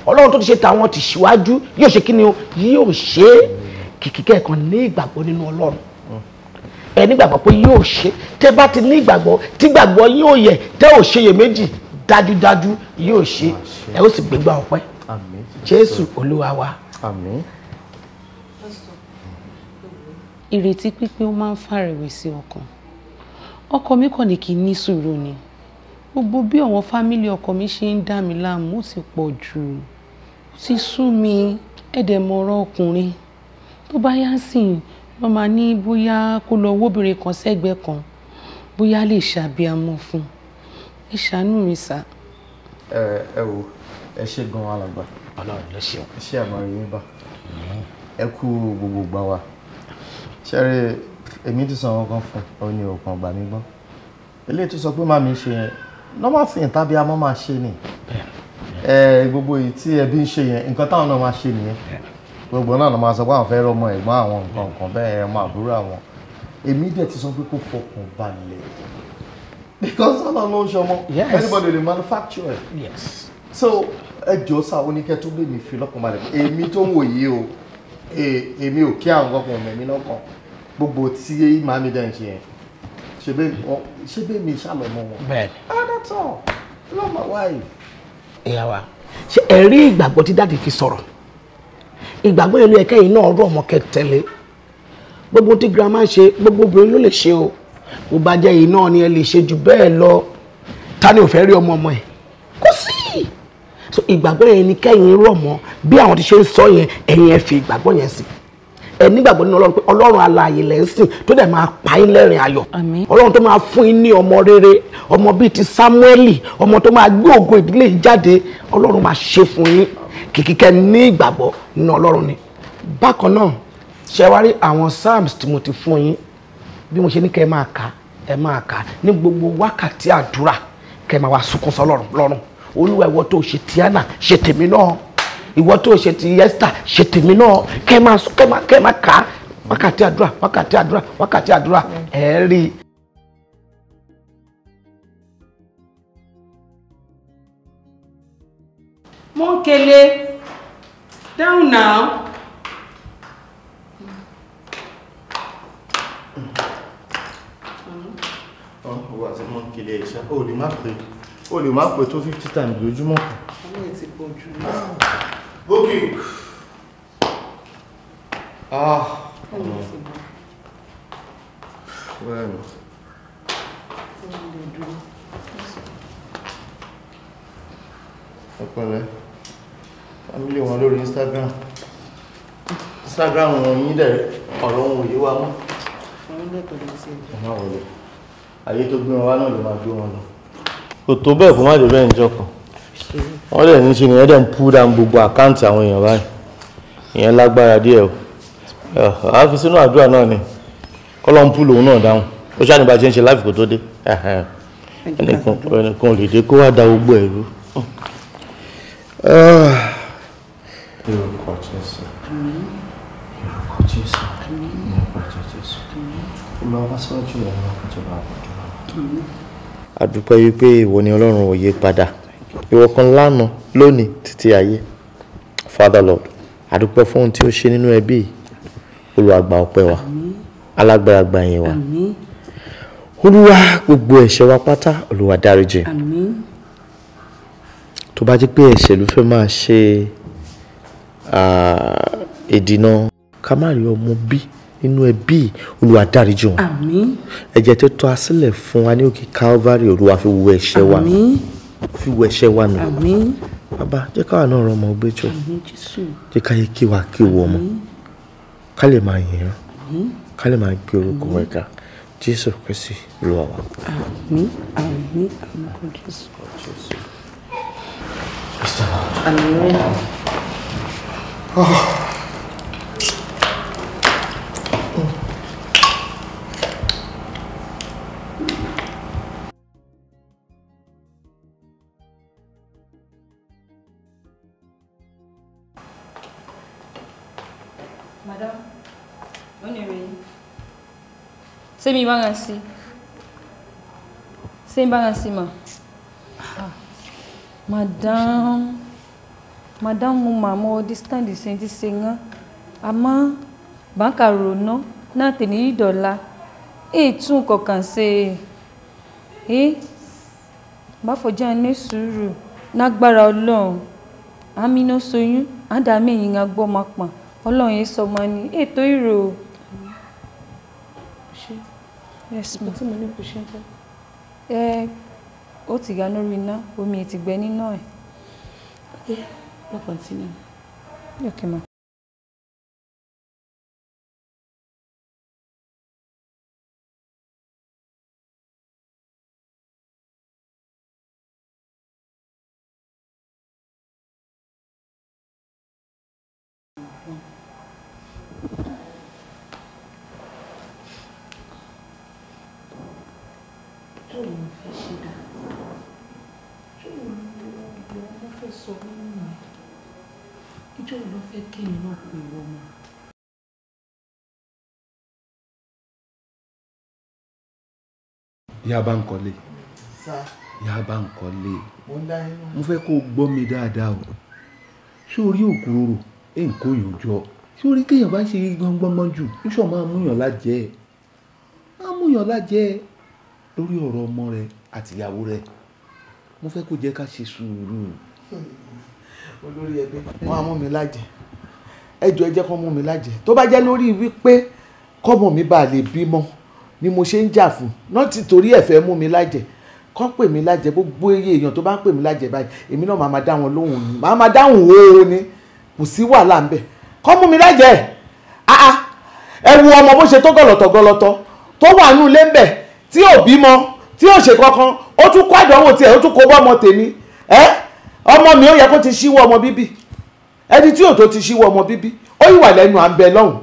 D: Ọlọ́run tó ti ṣe tàwọn ti ṣíwájú yóò ṣe kíni o, yóò ṣe é. Kìkì kẹ́ẹ̀kan ní ìgbàgbọ́ nínú Ọlọ́run, ẹ nígbàgbọ́ pé yóò ṣe. Tẹ́ bá ti ní ìgbàgbọ́, tí gbàgbọ́ yóò yẹ, tẹ́ ò ṣe iyèméjì, dájúdájú yóò ṣe. Ẹ ó sì gbégbá ọpẹ́. Jésù Olúwa wa.
K: Àmín.
F: Ìrètí pípín ó máa ń fàrẹ̀wẹ̀sì ọkàn. Ọkọ mi kàn ní kí n ní sùúrù ni. Gbogbo bí àwọn fámílì ọkọ mi ṣe ń dá mi láàmú ó ti pọ̀ jù, ó ti sú mi. Ẹ̀dẹ̀ mọ ọ̀rọ̀ ọkùnrin tó bá yá sí lọ́ máa ní bóyá kó lọ wóbìnrin kan sẹ́gbẹ̀ẹ́ kan, bóyá lè ṣàbíamọ fún un. Ẹ ṣàánú mi sá.
K: Ẹ wo, ẹ ṣe gan alàgbà.
D: Ọlọ́run ló ṣeun.
K: Ẹ ṣe àmọ́ yín bá. Ẹ kú gbogbo gbà wá. Ṣẹ́rí, èmi ti sọ àwọn kan fún ọ ní òkan gbà mí gbọ́. Eléyìí tó sọ pé màmí ṣe yẹn, normal thing tàbí amọ́ máa ṣe ni. Gbogbo èyí tí ẹbí ń ṣe yẹn, nǹkan táwọn náà máa ṣe nìyẹn. Gbogbo náà ló máa sọ pé àwọn fẹ́ rọmọ ẹ̀gbọ́n àwọn nǹkan nǹkan bẹ́ẹ̀, ọmọ àbúrò àwọn. Èmi dẹ̀ ti sọ pé kó fọkàn balẹ̀. Because Ọlọ́run ló ń ṣọmọ. Anybody dey manufacture it.
D: Yes.
K: So ẹ jọ sá oníkẹ́ tó lè mi fi lọ́kàn balẹ̀. Èmi tó ń wò yìí o, èmi ò kí àwọn kankan mẹ̀mí lọ́kàn. Gbogbo tí màmí dẹ̀ ń ṣe yẹn, ṣé bẹ́ẹ̀ mi ṣàlọ́mọ wọn.
D: Bẹ́ẹ̀ni.
K: Ah, that's all. Love my wife.
D: Ìyá wa, ṣé ẹ rí ìgbàgbọ́ tí dáàdì fi sọ̀rọ̀? Ìgbàgbọ́ yẹn ló yẹ kẹ́yìn náà rọ̀ ọmọ kẹtẹ̀lé. Gbogbo tí girama ń ṣe, gbogbo obìnrin ló lè ṣe o. Bó bá jẹ́ yìí náà ni ẹ lè ṣe jù bẹ́ẹ̀ lọ. Ta ni ò fẹ́ rí ọmọ ọmọ ẹ̀? Kò sí. So ìgbàgbọ́ yẹn ni kẹ́yìn rọ̀ mọ́. Bí àwọn ti ṣe ń sọ yẹn, ẹ̀yin ẹ fi ìgbàgbọ́ yẹn sí. Ẹ nígbàgbọ́ nínú Ọlọ́run pé Ọlọ́run alààyè lẹ́ ń sìn tó dẹ̀ máa pa yín lẹ́rìn ayọ̀. Ọlọ́run tó máa fún yín ní ọmọ rere, ọmọ bíi ti Sámúẹ́lì, ọmọ tó máa gbé ògo ìdílé yìí jáde, Ọlọ́run máa ṣe fún yín. Kìkì kẹ́ ní ìgbàgbọ́ nínú Ọlọ́run ni. Bákan náà, ṣe wá rí àwọn psalms tí mo ti fún yín, bí mo ṣe ní kẹ́ ẹ máa kà, ẹ máa kà ní gbogbo wákàtí àdúrà, kẹ́ ẹ máa wá sunkún sọ́lọ́run lọ́rùn. Olúwa, ìwọ tó ṣe ti Hánà, ṣe tèmi náà. Ìwọ tó ṣe ti Esther, ṣe tèmi náà. Kẹ́ máa kẹ́ máa kà á wákàtí àdúrà, wákàtí àdúrà, wákàtí àdúrà, ẹ rí i.
F: Mọ́ńkele, down now.
K: Ó wà sí Mọ́ńkele ẹ̀ṣá, ó lè má pè, ó lè má pè tó 50 times lójúmọ́.
F: Àwọn ẹ̀ ti pọ̀ jù.
K: Bókì. Ah. Well. Ọpẹlẹ. Family wọn lórí Instagram. Instagram wọn yín dẹ̀ ọ̀rọ̀ wọn ò yé wa mọ́. Ẹ má wọlé. Ayé tó gbé wọn wá náà ló máa gbé wọn lọ. Kò tó bẹ́ẹ̀ kó má dé bẹ́ẹ̀ níjọ́ kan. Wọ́n lè ní ṣe nìyẹn dẹ̀ ń pull down gbogbo àkáǹtì àwọn èèyàn báyìí. Ìyẹn lágbára díẹ̀ o. A fi sínú àdúrà náà ni. Kọ́lọ́ ń pull òun náà dáhùn. Ó ṣáà ní bá a ṣe ń ṣe láìpẹ́ kó tó dé. Ẹnìkan ò lè dé kó wá da gbogbo ẹ̀rú. Lórúkọ Jésù. Orúkọ Jésù. Ní orúkọ Jésù. Olúwa wá síwájú rẹ̀ ní wákàtí ọba àgbàdúrà. A dúpẹ́ wípé ìwọ ni Ọlọ́run ò yí padà. Ìwọ kan lánàá, lónìí, títí ayé. Father Lord, a dúpẹ́ fún ohun tí ó ṣe nínú ẹbí yìí. Olúwa gba ọpẹ́ wa. Alágbára gba ìyìn wa. Olúwa, gbogbo ẹ̀ṣẹ̀ wa pátá, Olúwa dáríjì. Tó bá jẹ́ pé ẹ̀ṣẹ̀ ló fẹ́ máa ṣe ìdìnà ká má rí ọmọ bí nínú ẹbí, Olúwa dáríjì wọn. Ẹ̀jẹ̀ tó tọ́ asílẹ̀ fún wa ní òkè Calvary, Olúwa fi wọ ẹ̀ṣẹ̀ wa. Fi wọ ẹ̀ṣẹ̀ wa nù. Bàbá, jẹ́ káwa náà rán ọmọ gbé jọ. Jẹ́ káyé kí wa kí wọ ọmọ. Ká lè máa yìn ín. Ká lè máa gbé orúkọ rẹ̀ ga. Jésù Kristi Olúwa wa.
F: Àmín, àmín, àmín Jésù. Àmín.
M: Madam, ṣé mi bá ń sí? Ṣé mi bá ń sí mà? Madam, madam mo mà mọ understand ṣe ti ṣe ń àmọ́ báńkà ròná náà tè ní ìdọ̀la ètò kọ̀ọ̀kan ṣe é bá fọjá ní sùúrù nágbára Ọlọ́run àmì iná soyún àdàmì ẹ̀yìn agbọ́ máa pọ̀n Ọlọ́run yẹn sọ ma ní ètò ìrò. Yes, ma.
F: Tí mo ní kò ṣe ń tọ́.
M: Ẹ ó ti ga lórí iná, omi ti gbẹ nínú ẹ̀.
F: Okay, we'll continue.
M: Okay, ma.
F: Tó o fẹ́ ṣe dá, tó o lọ ọmọ fẹ́ sọ nínú mi, ìjọ ò lọ fẹ́ kémi náà pé ìwọ ọmọ.
R: Ìyá Bánkọ́lé, ìyá Bánkọ́lé, mo fẹ́ kó o gbọ́ mi dáadáa o. Ṣé o rí òkúròrò ẹ̀ ń kó yàn jọ? Ṣé o rí kéèyàn bá ṣe gbọ́ngbọ́ngbọ́n jù? Níṣọ́ máa múyàn lájẹ́ ẹ̀. Máa múyàn lájẹ́ ẹ̀ lórí ọ̀rọ̀ ọmọ rẹ àti ìyàwó rẹ. Mo fẹ́ kó jẹ́ ká ṣe sùúrù.
J: Olórí ẹbí, wọ́n á mú mi lájẹ́. Ẹ jọ̀ọ́ ẹ jẹ́ kó mú mi lájẹ́. Tó bá jẹ́ lórí wípé kọ́mọ mi bá lè bímọ ni mo ṣe ń jà fún, náà ti torí ẹ̀ fẹ́ mú mi lájẹ́. Kọ́ pè mí lájẹ́, gbogbo iye èèyàn tó bá ń pè mí lájẹ́ báyìí, èmi náà máa dá wọn lóhùn ni. Máa máa dáhùn hóo ni. Kò sí wàhálà ńbẹ̀. Kọ́ mú mi lájẹ́. Àá ẹ wo ọmọ bó ṣe tó gọ̀lọ̀tọ̀ gọ̀lọ̀tọ̀ tó wà nínú ilé ńbẹ̀ tí ò bímọ tí ò ṣe kankan, ó tún kó àdánwò tiẹ̀, ó tún kó bọ́ ọmọ tèmi. Ẹ́ ọmọ mi ó yẹ kó ti ṣíwọ́ ọmọ bíbí. Ẹni tí ò tó ti ṣíwọ́ ọmọ bíbí, ó yìí wà lẹ́nu à ń bẹ lọ́hùn.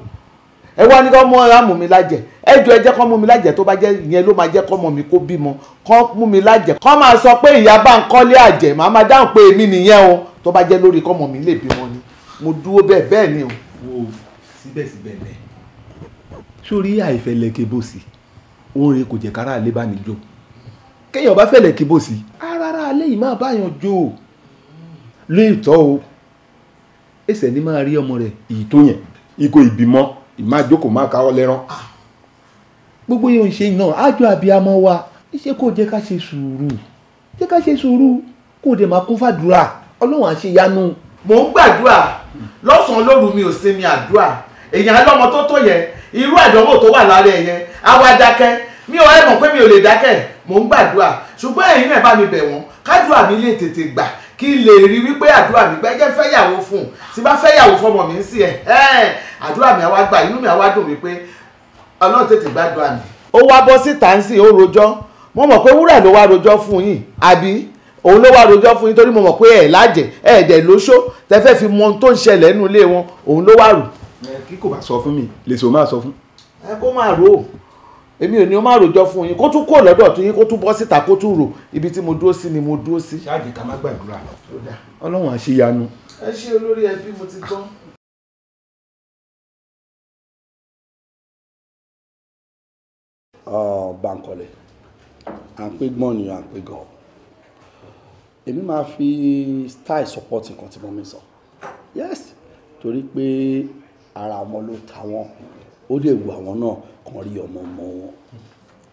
J: Ẹ wá ní kọ́ mú ara mú mi lájẹ́. Ẹ jọ̀ọ́ ẹ jẹ́ kọ́ mú mi lájẹ́, tó bá jẹ́ ìyẹn ló máa jẹ́ kọ́ mọ mi kó bímọ. Kọ́ mú mi lájẹ́. Kọ́ máa sọ pé ìyá Bánkọ́lé àjẹ́, màá máa dáhùn pé èmi nìyẹn o. Tó bá jẹ́ lórí kọ́ mọ mi lè bímọ ni. Mo dúró bẹ́ẹ̀ bẹ́ẹ̀ ni o.
R: Wo síbẹ̀síbẹ̀ lẹ̀. Sórí àìfẹ́lẹ̀ kébòsì, orin kò jẹ́ kára àlé bá ní jó. Kéèyàn bá fẹ́lẹ̀ kébòsì, arára alẹ́ yìí máa báyàn jó. Lóòótọ́ o, ẹsẹ̀ ní máa rí ọmọ rẹ̀ ìyí tó yẹn, ikọ̀ ìbímọ, ìmájókòó máa káwọ́ lẹ́rán. Gbogbo yóò ṣe náà, ájọ àbíamọ wa, ṣé kò jẹ́ ká ṣe sùúrù? Jẹ́ ká ṣe sùúrù, kó dẹ̀ máa kún fàdúrà, Ọlọ́run á ṣe yanu.
J: Mò ń gbàdúrà lọ́sàn-án lóru, mi ò sinmi àdúrà. Èèyàn alọ́mọ tó tó yẹn, irú àdánwò tó wà lára ẹ̀ yẹn, á wá dákẹ́. Mi ò ẹ mọ̀ pé mi ò lè dákẹ́, mò ń gbàdúrà. Ṣùgbọ́n ẹ̀yin náà bá mi bẹ̀ wọ́n, kádùrà mi lè tètè gbà kí n lè rí wípé àdúrà mi gbà. Jẹ́ fẹ́yàwó fún un, tí bá fẹ́yàwó fọmọ mi ń sí ẹ̀ ẹ́ àdúrà mi á wá gbà, inú mi á wá dùn wípé Ọlọ́run tètè gbàdúrà mi. Ó wá bọ́ síta ń sìn, ó rojọ́. Mo mọ̀ pé wúrà ló wá rojọ́ fún yín, àbí òun ló wá rojọ́ fún yín, torí mo mọ̀ pé ẹ̀ lájẹ̀ ẹ̀ dẹ̀ lóṣó tẹ fẹ́ fi mọ ohun tó ń ṣẹlẹ̀ nínú ilé wọn, òun ló wá rò.
R: Kí kò bá sọ fún mi, lèso máa sọ fún.
J: Ẹ kó máa rò ó, èmi ò ní ó máa rojọ́ fún yín, kó tún kó lọ́dọ̀ tún yín, kó tún bọ́ síta, kó tún rò. Ibi tí mo dúró sí ni mo dúró sí.
R: Ṣáàjì ká má gbàdúrà, Ọlọ́run á ṣe yanu.
J: Ẹ ṣé olórí ẹbí, mo ti gbọ́.
D: Bankole, à ń pé gbọ́n ni à ń pé gan. Èmi máa fi style support nǹkan tí mummy sọ. Yes, torí pé ara ọmọ ló ta wọ́n, ó lè wù àwọn náà kàn rí ọmọ ọmọ wọn.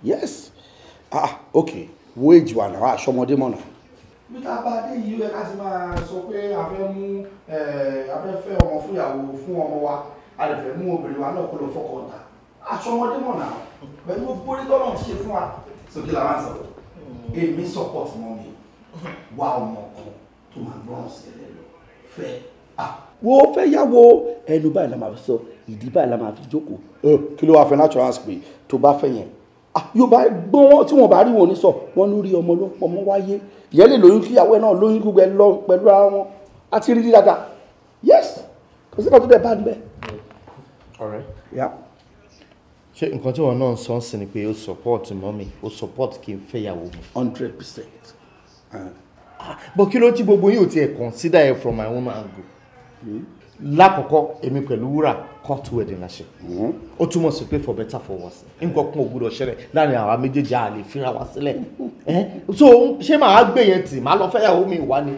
D: Yes, ah ok, wo èjì wà náà, aṣọmọdé mọ̀nà.
G: Bí tá a bá dé yìí, ó yẹ ká ti máa sọ pé a fẹ́ mú a fẹ́ fẹ́ ọmọ fún ìyàwó fún ọmọ wa, a lè fẹ́ mú obìnrin wa náà kó lọ fọkàn ta. Aṣọmọdé mọ̀nà pẹ̀lú gbórí tọ́lọ̀ ti ṣe fún wa. Sókè làwọn sọ, èmi support mummy, wá ọmọ kan tó máa gbọ́ràn sí ẹ lọ fẹ́.
D: Wo fẹ́ yàwó ẹnu báyìí la máa fi sọ, ìdí báyìí la máa fi jókòó. Kí ló wàá fẹ́ natural pé tó bá fẹ́ yẹn yóò bá gbọ́n wọn tí wọ́n bá rí wọn ní sọ wọn lórí ọmọ ló pọ̀ mọ́ wáyé, ìyẹn lè lóyún kíyàwó ẹ̀ náà lóyún gbogbo ẹ lọ pẹ̀lú ara wọn àti rí dáadáa. Yes, kò sí kan tó dẹ̀ bá níbẹ̀.
K: Ọ̀rẹ́, ṣé nǹkan tí wọn náà sọ ń sìn ni pé ó support mummy, ó support kí n fẹ́ yàwó mi?
D: 100%.
K: But kí ló tí gbogbo yín ò tiẹ̀ consider it from my own angle? Lákọ̀ọ́kọ́, èmi pẹ̀lú Wúrà court wedding la ṣe. Ó túmọ̀ sí pé for better for worse, nǹkan kan ò gbúdọ̀ ṣẹlẹ̀ láàrin àwa méjèèjì, a lè fira wa sílẹ̀. So ṣé màá gbé yẹn tì màá lọ fẹ́yàwó mi wá ni?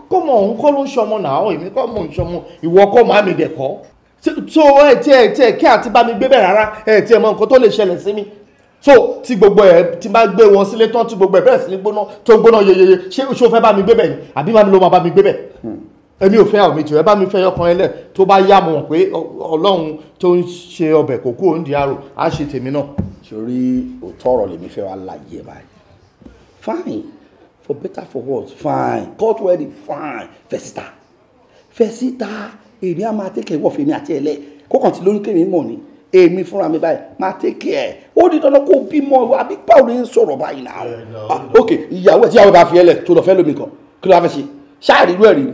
K: Kọ́ mọ̀ òun kọ́ ló ń ṣọmọ náà, èmi kọ́ mọ̀ ń ṣọmọ, ìwọ kọ́ màá mi dẹ̀ kọ́. So ẹ tiẹ̀ kí àti bá mi gbé bẹ́ẹ̀ rárá, ẹ tiẹ̀ mọ nǹkan tó lè ṣẹlẹ̀ sí mi. So tí gbogbo ẹ tí bá gbé wọn sílé tán, tí gbogbo ẹ bẹ̀rẹ̀ sí ní gbóná tó gbóná yeyeye, ṣé o fẹ́ bá mi gbé bẹ́ẹ̀ ni àbí màmí ló máa bá mi gbé bẹ́ẹ̀? Èmi ò fẹ́ àwọn méjì, ẹ bá mi fẹ́ ọkàn ẹlẹ́ tó bá yá mọ̀ pé Ọlọ́run tó ń ṣe ọbẹ̀ kò kú òǹdí àrò á ṣe tèmi náà.
D: Sórí òótọ́ ọ̀rọ̀ lèmi fẹ́ wá láyé báyìí. Fine, for better for worse, fine, court wedding, fine, fẹ̀sítà fẹ̀sítà, èmi á máa tẹ́kẹ̀ wọ̀ fèmi àti ẹ̀lẹ́ kókàn tí lóyún kémi mọ̀ ni èmi fúnra mi báyìí máa tẹ́kẹ̀ ẹ̀. Ó di dandan kó bímọ àbí báwo ni ń sọ̀rọ̀ báyìí náà? Ok, ìyàwó ẹ̀ tí ìyàwó bá fi ẹlẹ̀ tó lọ fẹ́ lómi kan, kí ló wá fẹ́ ṣe? Ṣáà rí irú ẹ̀ rí ni.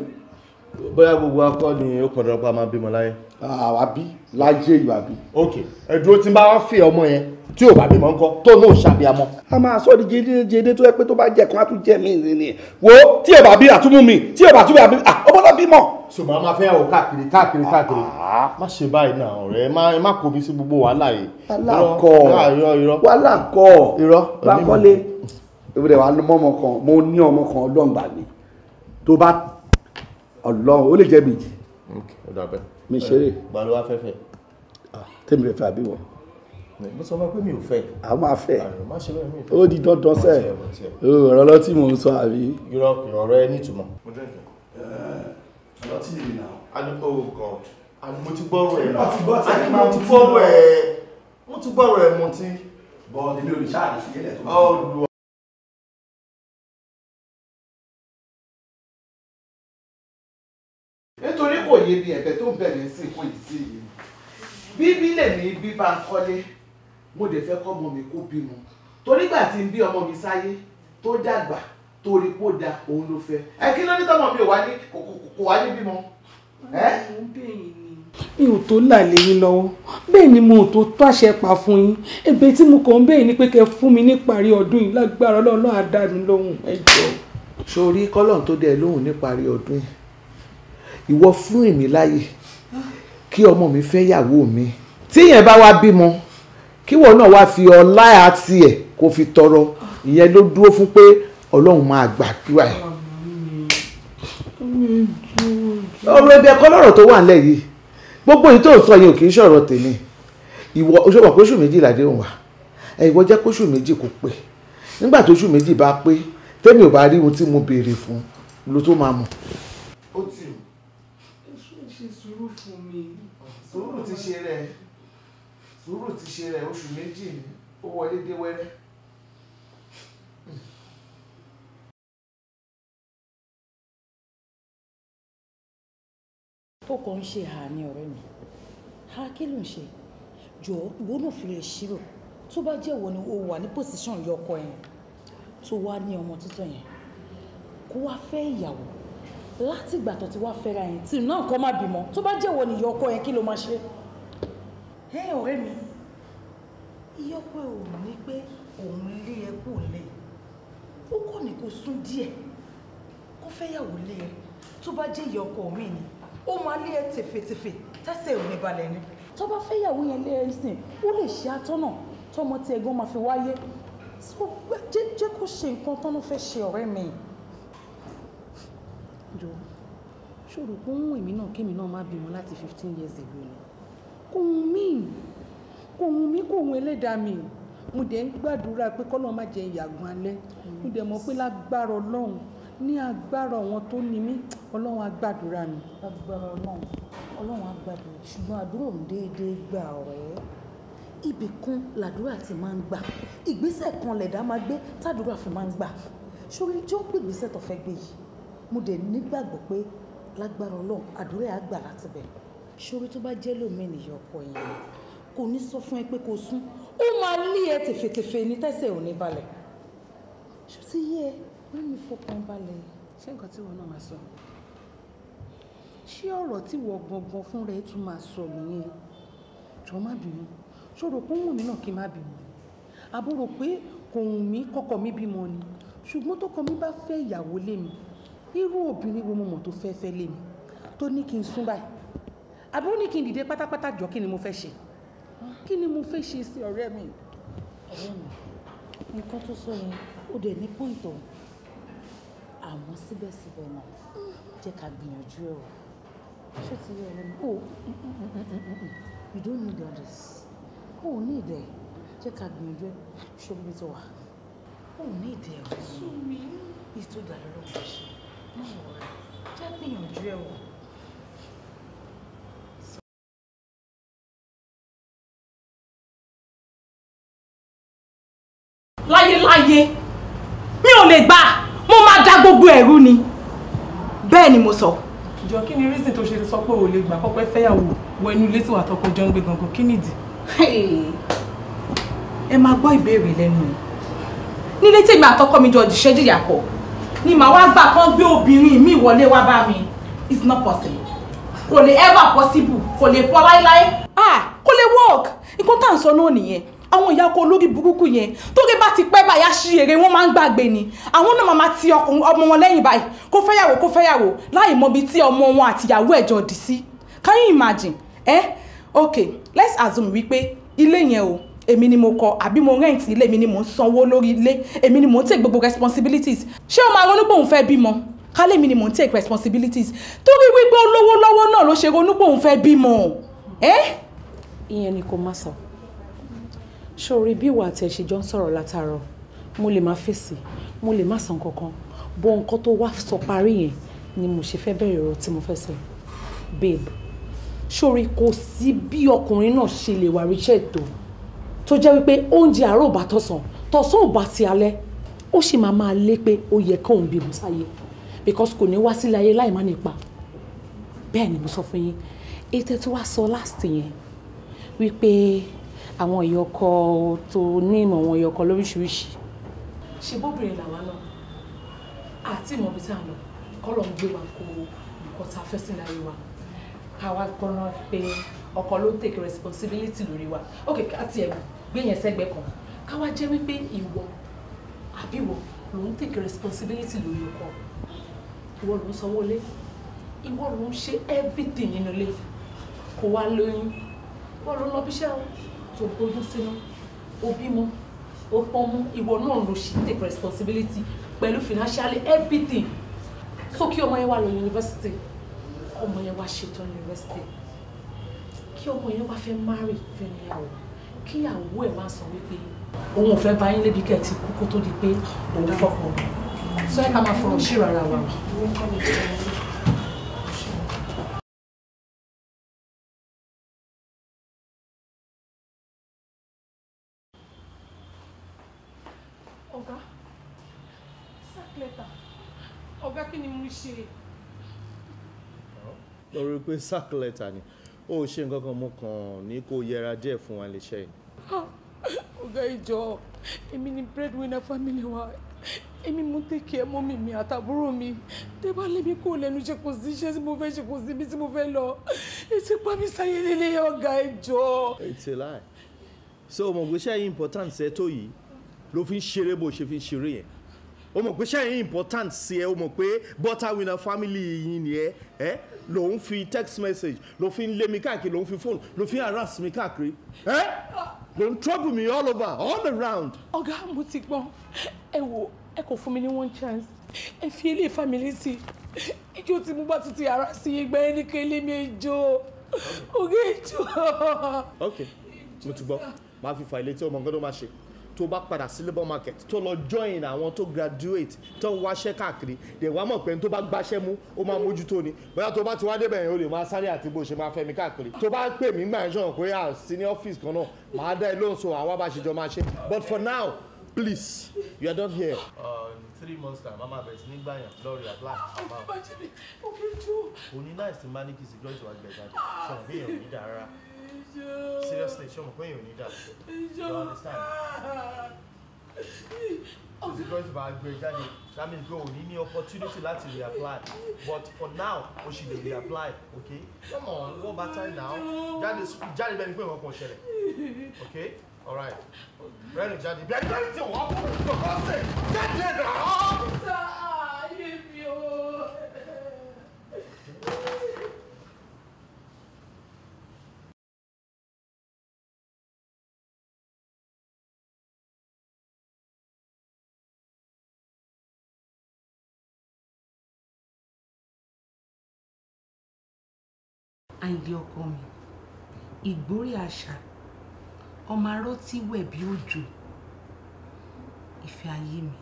K: Bóyá gbogbo akọ ni ó kàn dọ́gba máa bímọ láyé.
D: Àwa bí láyé ìwà bí.
K: Ok, ẹ̀dúró tí n bá wá fi ọmọ yẹn tí ò bá bímọ ńkọ́ tó náà ṣàbíamọ.
D: A máa sọ di jédéjédé tó yẹ pé tó bá jẹ kan á tún jẹ mí ní. Wo tí ò bá bí àtúmú mi, tí ò bá tún bí ọmọ náà bímọ.
K: Ṣùgbọ́n a máa fẹ́ ọ̀ káàkiri káàkiri káàkiri. Má ṣe báyìí náà ọ̀rẹ́, má kó mi sí gbogbo wàhálà yìí.
D: Wàhálà kọ́, wàhálà kọ́,
K: irọ́.
D: Bákọ́lé, ìwúrẹ̀ wa mọ́ ọmọ kan, mo ní ọmọ kan Ọlọ́run gbàgbé tó bá Ọlọ́run ó lè jẹ́ méjì. Mi ṣeré.
K: Gbà ló wá fẹ́ fẹ́.
D: Tèmi fẹ́ fẹ́ àbí wọ́n.
K: Mo sọ fún ẹ pé mi ò fẹ́.
D: A máa fẹ́. Ó di dandan sẹ́. Ọ̀rọ̀ ọlọ́tí mò ń sọ àbí.
K: Irọ́ ọ̀rọ̀ ẹ nítumọ̀.
D: Ọlọ́tí mi nà.
K: Oh God, mo ti gbọ́rọ̀ ẹ̀. Mo ti gbọ́rọ̀ ẹ̀. Mo ti gbọ́rọ̀ ẹ̀ mo ti.
D: Bọ́ọ̀lù mi ò lè ṣáà lè fi yẹlẹ̀ tó.
J: Nítorí kò yé mi, ẹ̀bẹ̀ tó ń bẹ̀ mí sí kò yìí sí yìí. Bíbí lèmi bí Bánkọ́lé, mo dẹ̀ fẹ́ kọ́ ọmọ mi kó bímọ. Torí gbà tí ń bí ọmọ mi sáyé tó dàgbà torí kó da òun ló fẹ́. Ẹ kí ló ní tọ́mọ mi ò wá ní kò wá ní bímọ?
F: Mi ò tó là lé yín lọ́wọ́, bẹ́ẹ̀ ni mo ò tó tó àṣẹ pa fún yín. Ẹ̀bẹ̀ tí mo kàn ń bẹ̀ ni pé kẹ́ fún mi níparí ọdún yìí, lágbára Ọlọ́run á dá mi lóhùn, ẹ jọ̀ọ́.
J: Sórí kọ́lọ́n tó dẹ̀ lóhùn níparí ọdún yìí, ìwọ fún èmi láyè kí ọmọ mi fẹ́ yàwó mi. Tí ìyẹn bá wá bímọ, kíwọ náà wá fi ọlá àti ẹ̀ kó fi tọrọ, ìyẹn ló dúró fún pé Ọlọ́run máa gbàdúrà ẹ̀. Ọ̀rọ̀ ẹbí ẹ̀kọ́ lọ́rọ̀ tó wà nílẹ̀ yìí, gbogbo èyí tó ń sọ yẹn ò kì í ṣọ̀rọ̀ tèmi. Ìwọ oṣù kóṣù méjì làdéhùn wà, ìwọ jẹ́ kóṣù méjì kó pé. Nígbà tó oṣù méjì bá pé, tèmi ò bá rí ohun tí mo béèrè fún ló tó máa mọ̀. Ó ti
F: ṣe sùúrù fún mi.
J: Sùúrù ti ṣe rẹ̀, sùúrù ti ṣe rẹ̀, oṣù méjì ó wọlé dé wẹ́rẹ́.
B: Ó kàn ń ṣe hà ní ọ̀rẹ́ mi, hà kí ló ń ṣe? Jọ ìwọ náà fi lè ṣírò, tó bá jẹ́ ìwọ ni o wà ní pòsíṣàn yọkọ yẹn tó wá ní ọmọ tuntun yẹn kó wá fẹ́ ìyàwó láti ìgbà tó ti wá fẹ́ra yẹn tí náà kọ́ má bímọ, tó bá jẹ́ ìwọ ni yọkọ yẹn kí ló máa ṣe? Ẹ ọ̀rẹ́ mi, ìyọkọ ẹ ò ní pé òun lé ẹ kó lé, ó kàn ní kó sún díẹ̀ kó fẹ́yàwó lé ẹ. Tó bá jẹ́ ìyọkọ mi ni ó máa lé ẹ tèfètèfè tẹ́sẹ̀ ò ní balẹ̀ ni. Tó bá fẹ́yàwó yẹn lé ẹ sìn, ó lè ṣe atọ́nà Tọmọ tí ẹ̀gbọ́n máa fi wáyé. So jẹ́ kó ṣe nǹkan tán ló fẹ́ ṣe, ọ̀rẹ́ mi.
F: Jọ, ṣòro pé òun èmi náà kémi náà má bímọ láti 15 years ago ni? Kò wùn mí, kò wùn mí, kò wùn ẹlẹ́dàá mi. Mo dẹ̀ ń gbàdúrà pé kọ́lọ́run má jẹ́ ìyàgàn alẹ́. Mo dẹ̀ mọ̀ pé lágbára Ọlọ́run, ní agbára àwọn tó ní mí, Ọlọ́run á gbàdúrà mi.
B: Agbára Ọlọ́run, Ọlọ́run á gbàdúrà, ṣùgbọ́n àdúrà òun déédéé gbà, ọ̀rẹ́. Ibì kan làdúrà ti máa ń gbà, ìgbésẹ̀ kan lẹ̀dá máa gbé tàdúrà fi máa ń gbà. Sórí jọ́ pé ìgbésẹ̀ tó fẹ́ gbé yìí, mo dẹ̀ nígbàgbọ́ pé lágbára Ọlọ́run àdúrà á gbà láti bẹ̀. Sórí tó bá jẹ́ lómi nìyẹn ọkọ yẹn kò ní sọ fún ẹ pé kò sún, ó máa lé ẹ tèfètèfè ní tẹ́sẹ̀ ò ní balẹ̀. Ṣó ti yé ẹ? Rí mi fọkàn balẹ̀.
F: Ṣé nǹkan tí wọn náà máa sọ? Ṣé ọ̀rọ̀ tí wọ́n gangan fún rẹ̀ tún máa sọ nìyẹn? Jọ̀ọ́ má bínú. Ṣòro pé òun mi náà kí n má bímọ? Àbúrò pé kò wù mí kọ́kọ́ mi bímọ ni. Ṣùgbọ́n tọkọ mi bá fẹ́ ìyàwó lé mi, irú obìnrin wo mo mọ̀ tó fẹ́ fẹ́ lé mi tó ní kí n sún báyìí? Àbúrò ní kí n dìde pátápátá? Jọ, kí ni mo fẹ́ ṣe? Kí ni mo fẹ́ ṣe sí ọ̀rẹ́ mi?
B: Ọ̀rẹ́ mi, nǹkan tó sọ yẹn ó dẹ̀ ní point o. Àmọ́ síbẹ̀síbẹ̀ náà, jẹ́ ká gbìyànjú ẹ̀ wò. Ṣé ti yẹ ọ̀rẹ́ mi? Oh, you don't need all this. O ò ní ìdẹ̀. Jẹ́ ká gbìyànjú ẹ̀. Ṣé omi tó wà? O ò ní ìdẹ̀ ọ̀rẹ́ mi. Ètò ìdàlọ́lọ́wọ́ ṣe. Má wọ̀ rẹ̀. Jẹ́ gbìyànjú ẹ̀ wò.
O: Láyéláyé mi ò lè gbà, mo máa dá gbogbo ẹ̀rú ni, bẹ́ẹ̀ ni mo sọ.
P: Jọ, kí ni reason tó ṣe sọ pé o lè gbà kọ́pẹ́ fẹ́yàwó wọ inú ilé tí wàá tọkọ jọ ń gbé gangan? Kí nìdí?
O: Ẹ máa gbọ́ ìbéèrè lẹ́nu ẹ̀. Nílé tèmi àtọkọ mi jọ jìṣẹ́ jìyà pọ̀ ni màá wá gbà kán gbé obìnrin mi wọlé wá bá mi? It's not possible, kò lè ever possible, kò lè pọ̀ láéláé. Ah, kò lè work. Nǹkan tá à ń sọ náà nìyẹn. Àwọn ìyá ọkọ olórí burúkú yẹn, tóge bá ti pẹ́ báyà ṣí eré, wọ́n máa ń gbàgbé ni. Àwọn náà máa ti ọmọ wọn lẹ́yìn báyìí, kó fẹ́yàwó, kó fẹ́yàwó, láì mọ ibi tí ọmọ wọn àtìyàwó ẹ̀ jọ dì sí. Can you imagine? Eh, okay, let's assume wípé ilé yẹn o, èmi ni mo kọ́ àbí mo rent ilé, èmi ni mo ń sanwó lórí ilé, èmi ni mo ń take gbogbo responsibilities. Ṣé o máa ronú pé òun fẹ́ bímọ? Kálẹ̀ mi ni mo ń take responsibilities, torí wípé ó lówó lọ́wọ́ náà ló ṣe ronú pé òun fẹ́ bímọ. Eh?
F: Ìyẹn ni kò má sọ. Ṣòrí bí ìwà àti ẹ̀ṣẹ̀ jọ ń sọ̀rọ̀ látàárọ̀, mo lè má fèsì, mo lè má sàn kankan bó. Nǹkan tó wá sọ parí yẹn ni mo ṣe fẹ́ bẹ̀rẹ̀ ọ̀rọ̀ tí mo fẹ́ sọ. Babe, ṣòrí kò sí bí ọkùnrin náà ṣe lè wà ríṣẹ́ tó jẹ́ wípé oúnjẹ àárọ̀ ò bá tọ̀sán, tọ̀sán ò bá ti alẹ́, ó sì máa máa lé pé ó yẹ kóun bímọ sáyé, because kò ní wá sílé ayé láì má nípa. Bẹ́ẹ̀ ni mo sọ fún yín. Ètò tí wàá sọ last yẹn wípé àwọn ìyọkọ tó ní ìmọ̀, àwọn ìyọkọ lóríṣiríṣi. Ṣe bóbìnrin làwa náà àti ìmọ̀ ibi tá à ń lọ, kọ́ ló ń gbé wa kó nǹkan tá a fẹ́ sílẹ̀ ayé wa, ká wá gbọ́ná pé ọkọ ló ń take responsibility lórí wa. Ok, ká tiẹ̀ gbé yẹn sẹ́gbẹ̀ẹ́ kan, ká wá jẹ́ wípé ìwọ àbí ìwọ ló ń take responsibility lórí ọkọ, ìwọ ló ń sanwó lé, ìwọ ló ń ṣe everything nínú ilé, kó wá lóyún, ìwọ ló ń lọ bíṣẹ́ o, tó gbóyún sínú, ó bímọ, ó pọ́nmú, ìwọ náà ló ṣì take responsibility pẹ̀lú financially everything. So kí ọmọ yẹn wá lọ university, ọmọ yẹn wá ṣetán university, kí ọmọ yẹn wá fẹ́ marry, fẹ́ níyàwó, kíyàwó ẹ̀ wá sọ wípé òun ò fẹ́ bá yín lébi kẹ́ ẹ̀ ti kú kó tó di pé òun fọkàn sọ. Ẹ ká máa fọ̀rọ̀ ṣírò ara wa.
P: Ọ̀gá, sack letter. Ọ̀gá, kí ni mo ṣe?
K: Lórí pé sack letter ni, ó ṣe nǹkan kan, mo kàn ní kó yẹra díẹ̀ fún wa léṣe yìí.
P: Ọ̀gá, ìjọ, èmi ni breadwinner family wa. Èmi mo take care mummy mi àtàbúrò mi. Tẹ́ bá lé mi kúrò lẹ́nu iṣẹ́, kò sí iṣẹ́ tí mo fẹ́ ṣe, kò sí ibi tí mo fẹ́ lọ. Etí pa mi sáyé lélẹ̀, ọ̀gá, ìjọ.
K: It's a lie. So o mọ̀ pé iṣẹ́ yìí important sí ẹ tó yìí ló fi ń ṣeré bó ṣe fi ń ṣeré yẹn? O mọ̀ pé iṣẹ́ yìí important sí ẹ, o mọ̀ pé butter winner family yìí ni ẹ, ẹ lòun fi text message ló fi ń lé mi káàkiri, lòun fi phone ló fi ń harass mi káàkiri, ẹ.
L: Ló ń trouble me all over, all around.
F: Ọ̀gá, mo ti gbọ́. Ẹ wo, ẹ kò fún mi ní one chance. Ẹ fi ilé family sí. Ijó tí mo bá tún ti ara sí ìgbà ẹni kele mi ejò. Ọ̀gá ejò.
L: Ok, mo ti gbọ́. Máa fi fà ilé tí ọmọ nǹkan tó máa ṣe. Tó bá padà sí labour market, tó lọ join àwọn tó graduate, tó ń wáṣẹ́ káàkiri, dẹ̀ wá mọ̀ pé tó bá gbáṣẹ́ mú, ó máa mójútó ni. Bóyá tó bá ti wá débẹ̀ yẹn, o lè máa sáré àti bó ṣe máa fẹ́ mi káàkiri. Tó bá pè mí gbà yẹn sọ̀rọ̀ pé à sí ní ọ́fíìsì kan náà, màá dá ẹ lóhùn so àwa bá ṣe jọ máa ṣe. But for now, please, you are not here. 3 months time, mama bẹ̀rẹ̀ sí ní gbàyàn lọ́ọ̀rì apply. Òní náà sì máa ní kí security wa gbẹ̀ jáde. Ṣọ̀rọ̀ bí èèyàn ò ní dà rárá. Seriously, ṣọ̀rọ̀ pé èèyàn ò ní dà. You understand? Security wa gbẹ̀ jáde. That means pé òní ní opportunity láti reapply. But for now, o ṣì lè reapply, okay? Come on, go back time now. Jáde jáde bẹ́ẹ̀ ni pé nǹkan kan ṣẹlẹ̀. Okay? All right. Rẹ́rìn jáde. Bí ẹni tí wọ́n kú, kò sè. Jáde náà.
F: Ayé mi o.
P: Àyìndé ọkọ mi, ìgbórí àṣà, ọmọ arọ́ tí wẹ̀ bí òjò, ìfẹ́ ayé mi.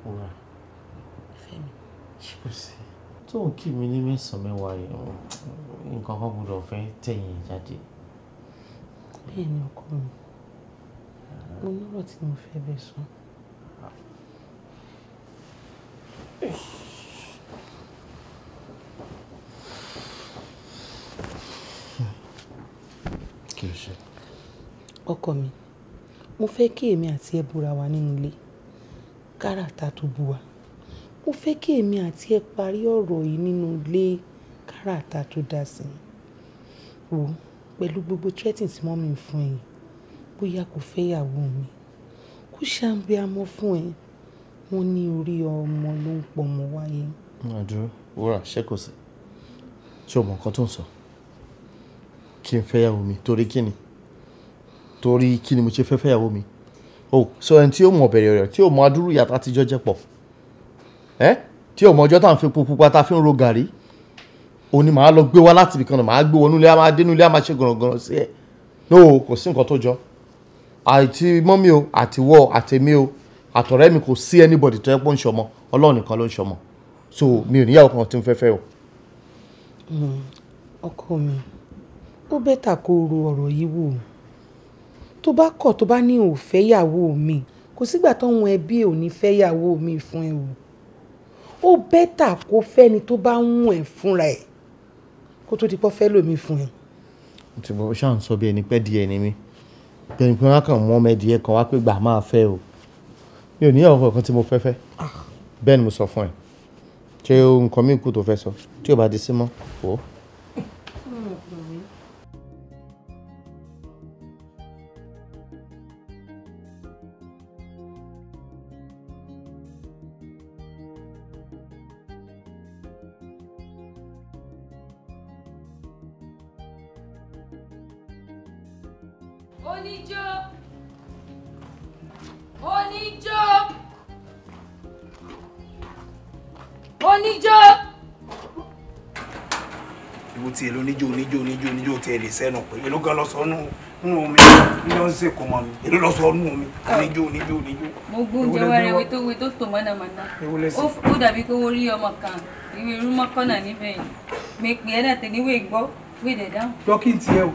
K: Wúrà,
P: Ìfẹ́ mi.
K: ṣé kò sí? Tó ń kí mi ní mẹ́sàn-án mẹ́wàá yìí, nǹkan kan gbọ́dọ̀ fẹ́ tẹ̀yìn jáde.
P: Bẹ́ẹ̀ ni ọkọ mi, mo lọ́rọ̀ tí mo fẹ́ bẹ̀ sọ.
K: Kí ló ṣe?
P: Ọkọ mi, mo fẹ́ kí èmi àti ẹ búra wa nínú ilé, káràtà tó bú wa. Mo fẹ́ kí èmi àti ẹ parí ọ̀rọ̀ yìí nínú ilé, káràtà tó dá sí i. Wò ó, pẹ̀lú gbogbo threatening tí mọ́mì ń fún ẹ yìí, bóyá kò fẹ́ ìyàwó mi, kó ṣàǹbíamọ́ fún ẹ. Wọ́n ní orí ọmọ ló ń pọmọ wáyé.
K: Àdúró, Wúrà, ṣé kò sí? Ṣé o mọ nǹkan tó ń sọ? Kí n fẹ́yàwó mi torí kí ni? Torí kí ni mo ṣe fẹ́ fẹ́yàwó mi? Oh, so ẹni tí ó mọ̀ bẹ̀rẹ̀ rẹ̀, tí ó mọ adúrú ìyàtọ̀ àtijọ́ jẹ́ pọ̀. Ẹ́ tí ó mọ ọjọ́ tá à ń fi epo pupa tá a fi ń ro gàrí. Òun ni màá lọ gbé wá láti ibìkan náà, màá gbé wọnú ilé, a máa dénú ilé, a máa ṣe gànràngànràn sí ẹ. No, kò sí nǹkan tó jọ. Àti mọ́mí o, àtiwọ́, àtèmi o, àtọ̀rẹ́ mi kò sí anybody tó yẹ pé ó ń ṣọmọ. Ọlọ́run nìkan ló ń ṣọmọ. So mi ò níyàwó kan tí mo fẹ́ fẹ́ o.
P: Ọkọ mi, ó better kó o ro ọ̀rọ̀ yìí wò. Tó bá kọ̀, tó bá ní ò fẹ́ ìyàwó mi, kò sígbà táwọn ẹbí ò ní fẹ́ ìyàwó mi fún ẹ o. Ó better kó fẹ́ni tó bá ń wùn ẹ́ fúnra ẹ̀ kó tó di pọ́ fẹ́ lòmí fún ẹ.
K: Mo ti bọ̀ ṣáà ń sọ bí ẹni pẹ́ díẹ̀ ni mí. Bí ẹni pé wọ́n á kàn mú ọmọ ẹdìyẹ kan wá pé gbà máa fẹ́ o. Mi ò níyàwó kankan tí mo fẹ́ fẹ́. Bẹ́ẹ̀ ni mo sọ fún ẹ. Ṣé nǹkan mi kù tó fẹ́ sọ? Tí ò bá di sí mọ́, wò ó.
M: Oníjó, oníjó, oníjó.
G: Ìwọ tí èlò oníjó oníjó oníjó oníjó tí ẹ lè sẹ́nu pé èlò gan lọ sọ nù omi ní ó ń sè kó mọ mi èlò lọ sọ nù omi oníjó oníjó oníjó.
M: Mo gbóúnjẹ wẹrẹ wé tó wé tó tò mọ̀nàmọ́ná. Ó dàbí pé wọ́n rí ọmọ kan ìwé irúmọ́kànnà níbẹ̀ yìí. Mi pè é náà tẹ̀léwé gbọ́ wé dẹ̀ dáhùn.
G: Jọ kí n tiẹ̀ o,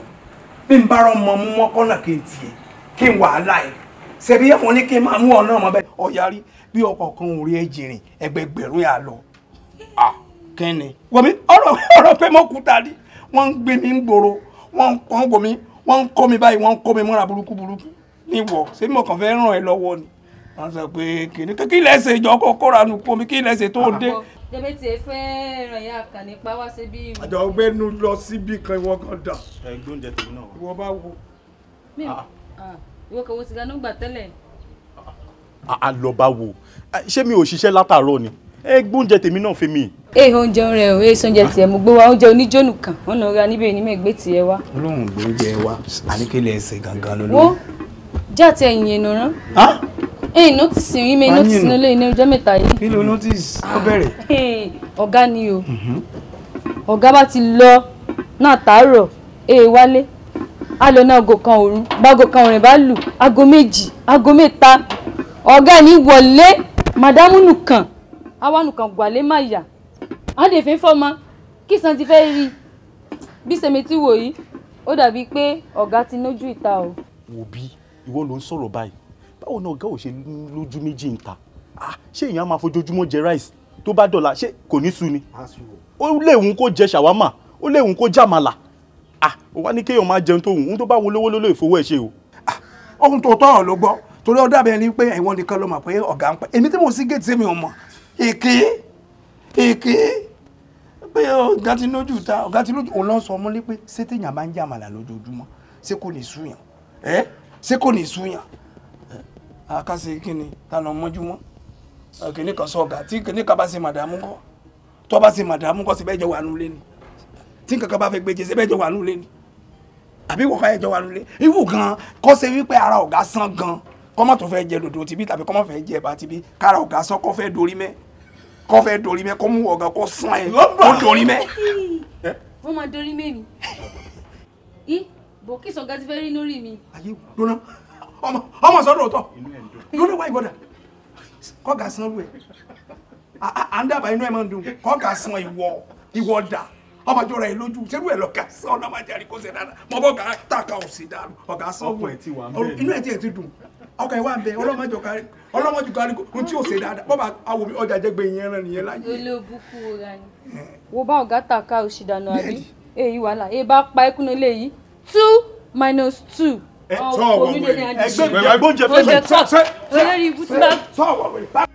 G: bí n bá rọ ọmọ mú mọ́kànnà kí n tiẹ̀ kí n wàhálà ẹ̀ ṣebí ẹ̀fọn ní kí n máa mú ọ náà mọ́ bẹ́ẹ̀ ọ̀yarí bí ọkọ̀ kan ò rí ẹ jìnrìn ẹgbẹgbẹ̀rún yà lọ. Kẹ́ni wọ́n mi ọ̀rọ̀ pé mo kú ta ni wọ́n ń gbé mi ń gbòòrò wọ́n ń wò mí, wọ́n ń kọ́ mi báyìí, wọ́n ń kọ́ mi mọ́ra burúkú burúkú níwọ̀ ṣé mo kàn fẹ́ ràn ẹ́ lọ́wọ́ ni wọ́n sọ pé kìnní kí lẹ́sẹ̀ ìjọ kó kóra nù kó mi kí lẹ́sẹ̀ tó dé.
M: Jẹ́bẹ́ tí ẹ fẹ́ ràn yá kàn nípa wá sí bí.
G: Àjọ ọgbẹ́nu lọ síbi kan ìwọ kan dà.
N: Ẹ gbóúnjẹ tèmi náà.
G: Ìwọ bá wo.
M: Ìwọ kò wo sìgá nígbà tẹ́lẹ̀.
N: A lọ bá wo, ṣé mi ò ṣiṣẹ́ látàárọ̀ ni? Ẹ gbóúnjẹ tèmi náà fún mi.
M: Ee oúnjẹ rẹ o, ee sóúnjẹ tiẹ̀ mo gbé wa oúnjẹ oníjónù kan, wọn lọ ra níbẹ̀ ní mẹ́gbẹ́ tiẹ̀ wá.
G: Olóhùn gbóúnjẹ wa, àníkélé ẹsẹ̀ gangan ló lórí.
M: Wo já ti ẹ̀yìn ẹ̀nà rán. Ẹ̀yìn nọ́tìsì yín mi nọ́tìsì nílé ní ọjọ́ mẹ́ta yìí.
G: Kí ló nọ́tìsì? Ó bẹ̀rẹ̀.
M: Ọ̀gá ni o, ọ̀gá bá ti lọ náà tàárọ̀, ee wálé, a lọ náà aago kan òru, báago kan òrìn bá lù, aago 2, aago 3, ọ̀gá ni wọlé, màdámù nìkan, àwa nìkan gbàlé má yà. A lè fẹ́ fọ́mọ kí san ti fẹ́ rí bí sèmi ti wò yìí ó dàbí pé ọ̀gá ti nójú ìta o.
N: Wò bí ìwọ ló ń sọ̀rọ̀ báyìí, báwo ni ọ̀gá ò ṣe lójú méjì ń ta? Ṣé èèyàn máa fojoojúmọ́ jẹ ráìsì tó bá dọ̀la ṣé kò ní sú ni? Ó léwu kó jẹ ṣàwámà, ó léwu kó jàmàlà, ó wá ní kéèyàn máa jẹun tó wù ú, tó bá wo lówó ló lè fowó ẹ̀ ṣe o.
G: Ohun tó tọ̀rọ̀ ló gbọ́ torí ó dàbí ẹni pé ìwọ nìkan ló mọ̀ pé ọ̀gá ń pẹ́, èmi tí mo sí géètì sẹ́mi ò mọ̀ èké èké pé ọ̀gá ti lójú ta, ọ̀gá ti lójú òun ló ń sọ ọmọlé pé ṣé téèyàn bá ń jẹ àmàlà lójoojúmọ́ ṣé kò ní súyàn, ẹ ṣé kò ní súyàn? Àkàṣe kíni ta lọ mọ́júmọ́ kìnní kan sọ ọ̀gá tí kìnní kan bá ṣe màdàmú kọ́, tó bá ṣe màdàmú kọ́ sí bẹ́ẹ̀ jọ wà nulẹ̀ ni, tí nǹkan kan bá fẹ́ gbèjè sí bẹ́ẹ̀ jọ wà nulẹ̀ ni, àbí wọ́n ká jọ wà nulẹ̀ irú gan kọ́ ṣe wípé ara ọ̀gá sán gan kọ́mọ́ tó fẹ́ jẹ dòdò tibí tàbí kọ́mọ́ fẹ́ jẹ ẹ̀bà tibí kára ọ̀gá sán kọ́ fẹ́ dorí mẹ́, kọ́ fẹ́ dorí mẹ́, kọ́ mú ọ̀gá kọ́ sán ẹ̀ kó dorí mẹ́.
M: Wọ́n máa dorí mẹ́ mi. Í bò kí sọ̀gá ti fẹ́ rí lórí mi.
G: Ayé lóná ọmọ sọ́dọ̀ ọ̀tọ̀ lóná wá ìwọ́dà kọ́gà san rú ẹ̀ à ń dábàá inú ẹ̀ máa ń dùn kọ́gà san ìwọ ìwọ dà ọmọ jọra ẹ̀ lójú sẹ́rù ẹ̀ lọ́gà san ọ̀nà máa jẹ́rìí kó ṣe dáadáa mọ bọ́ gà tàkà ò sí dànù ọ̀gá san rú ẹ̀ inú ẹ̀ tiẹ̀ ti dùn ọkọ̀ ẹ̀ wà ń bẹ ọlọ́mọjọ kárí ọlọ́mọjọ kárí ohun tí ò ṣe dáadáa bọ́ba awo mi ọjà jẹ́gbẹ́ yẹn rán nìyẹn láyé.
M: Olóbùkún ra ni wo bá ọ̀gá tàkà ò sí dànù àbí èyí wàhálà èyí bá pa ẹkún ilé yìí 2 - 2.
G: Sọ wọ wẹrẹ ẹgbẹ́
N: oúnjẹ fẹ́ mi
M: olórí ibú tí bá.
G: Sọ wọ wẹrẹ.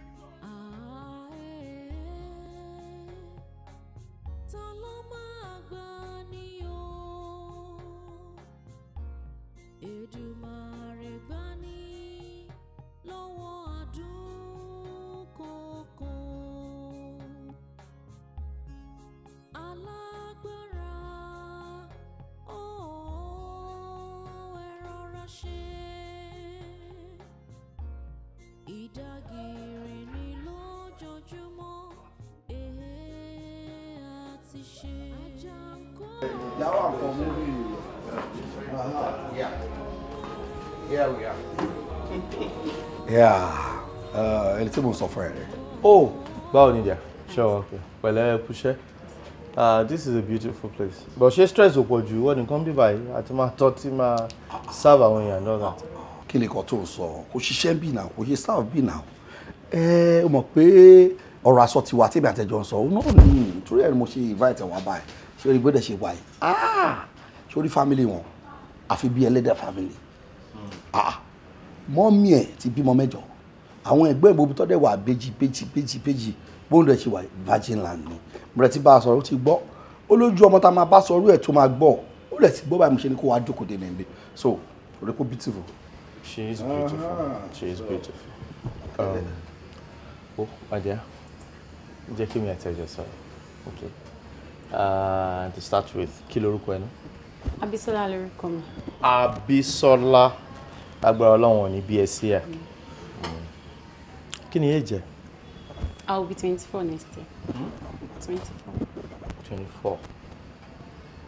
S: Yeah, ẹni tí mo sọ fún ẹ rẹ.
E: Oh, báwo ni dear? Sure, okay. Pẹ̀lẹ́ kúṣẹ́. This is a beautiful place. But ṣé stress ò pọ̀ jù wọ́n nìkan bí báyìí àti máa tọ́ tí máa serve àwọn èèyàn and all that.
S: Kí ni kan tó ń sọ? Kò ṣiṣẹ́ bí náà, kò ṣe serve bí náà. Ẹ o mọ̀ pé ọ̀rọ̀ aṣọ tiwa tí èmi àtẹ̀jọ́ ń sọ, òun náà ni torí ẹ̀ ni mo ṣe invite ẹ̀ wá báyìí. Ṣé orí gbọ́dọ̀ ṣe wáyé? Ṣé orí family wọn? Àfi bí ẹlẹ́dẹ̀ family. Mọ́mí ẹ̀ ti bímọ mẹ́jọ, àwọn ẹgbẹ́ ìbobi tọ́dẹ̀ wà béjì béjì béjì béjì bóun dẹ̀ ṣe wà virgin land ni. Mo rẹ̀ ti bá a sọ̀rọ̀ ó ti gbọ́, ó lójú ọmọ tá a máa bá sọ orú ẹ̀ tó máa gbọ́, ó rẹ̀ ti gbọ́ báyìí mo ṣe ni kó wàá jókòó dé mi níbí, so orí kó beautiful.
E: She is beautiful. She is beautiful. Oh, my dear, jẹ́ kí mi àti ẹ̀jẹ̀ sọ̀rọ̀. Okay. To start with, kí lorúkọ ẹ náà?
F: Abisola lorúkọ mi.
E: Abisola. Agbára Ọlọ́run ò ní bí ẹ sí ẹ. Kí ni age ẹ?
F: I will be 24 next year. 24.
E: 24.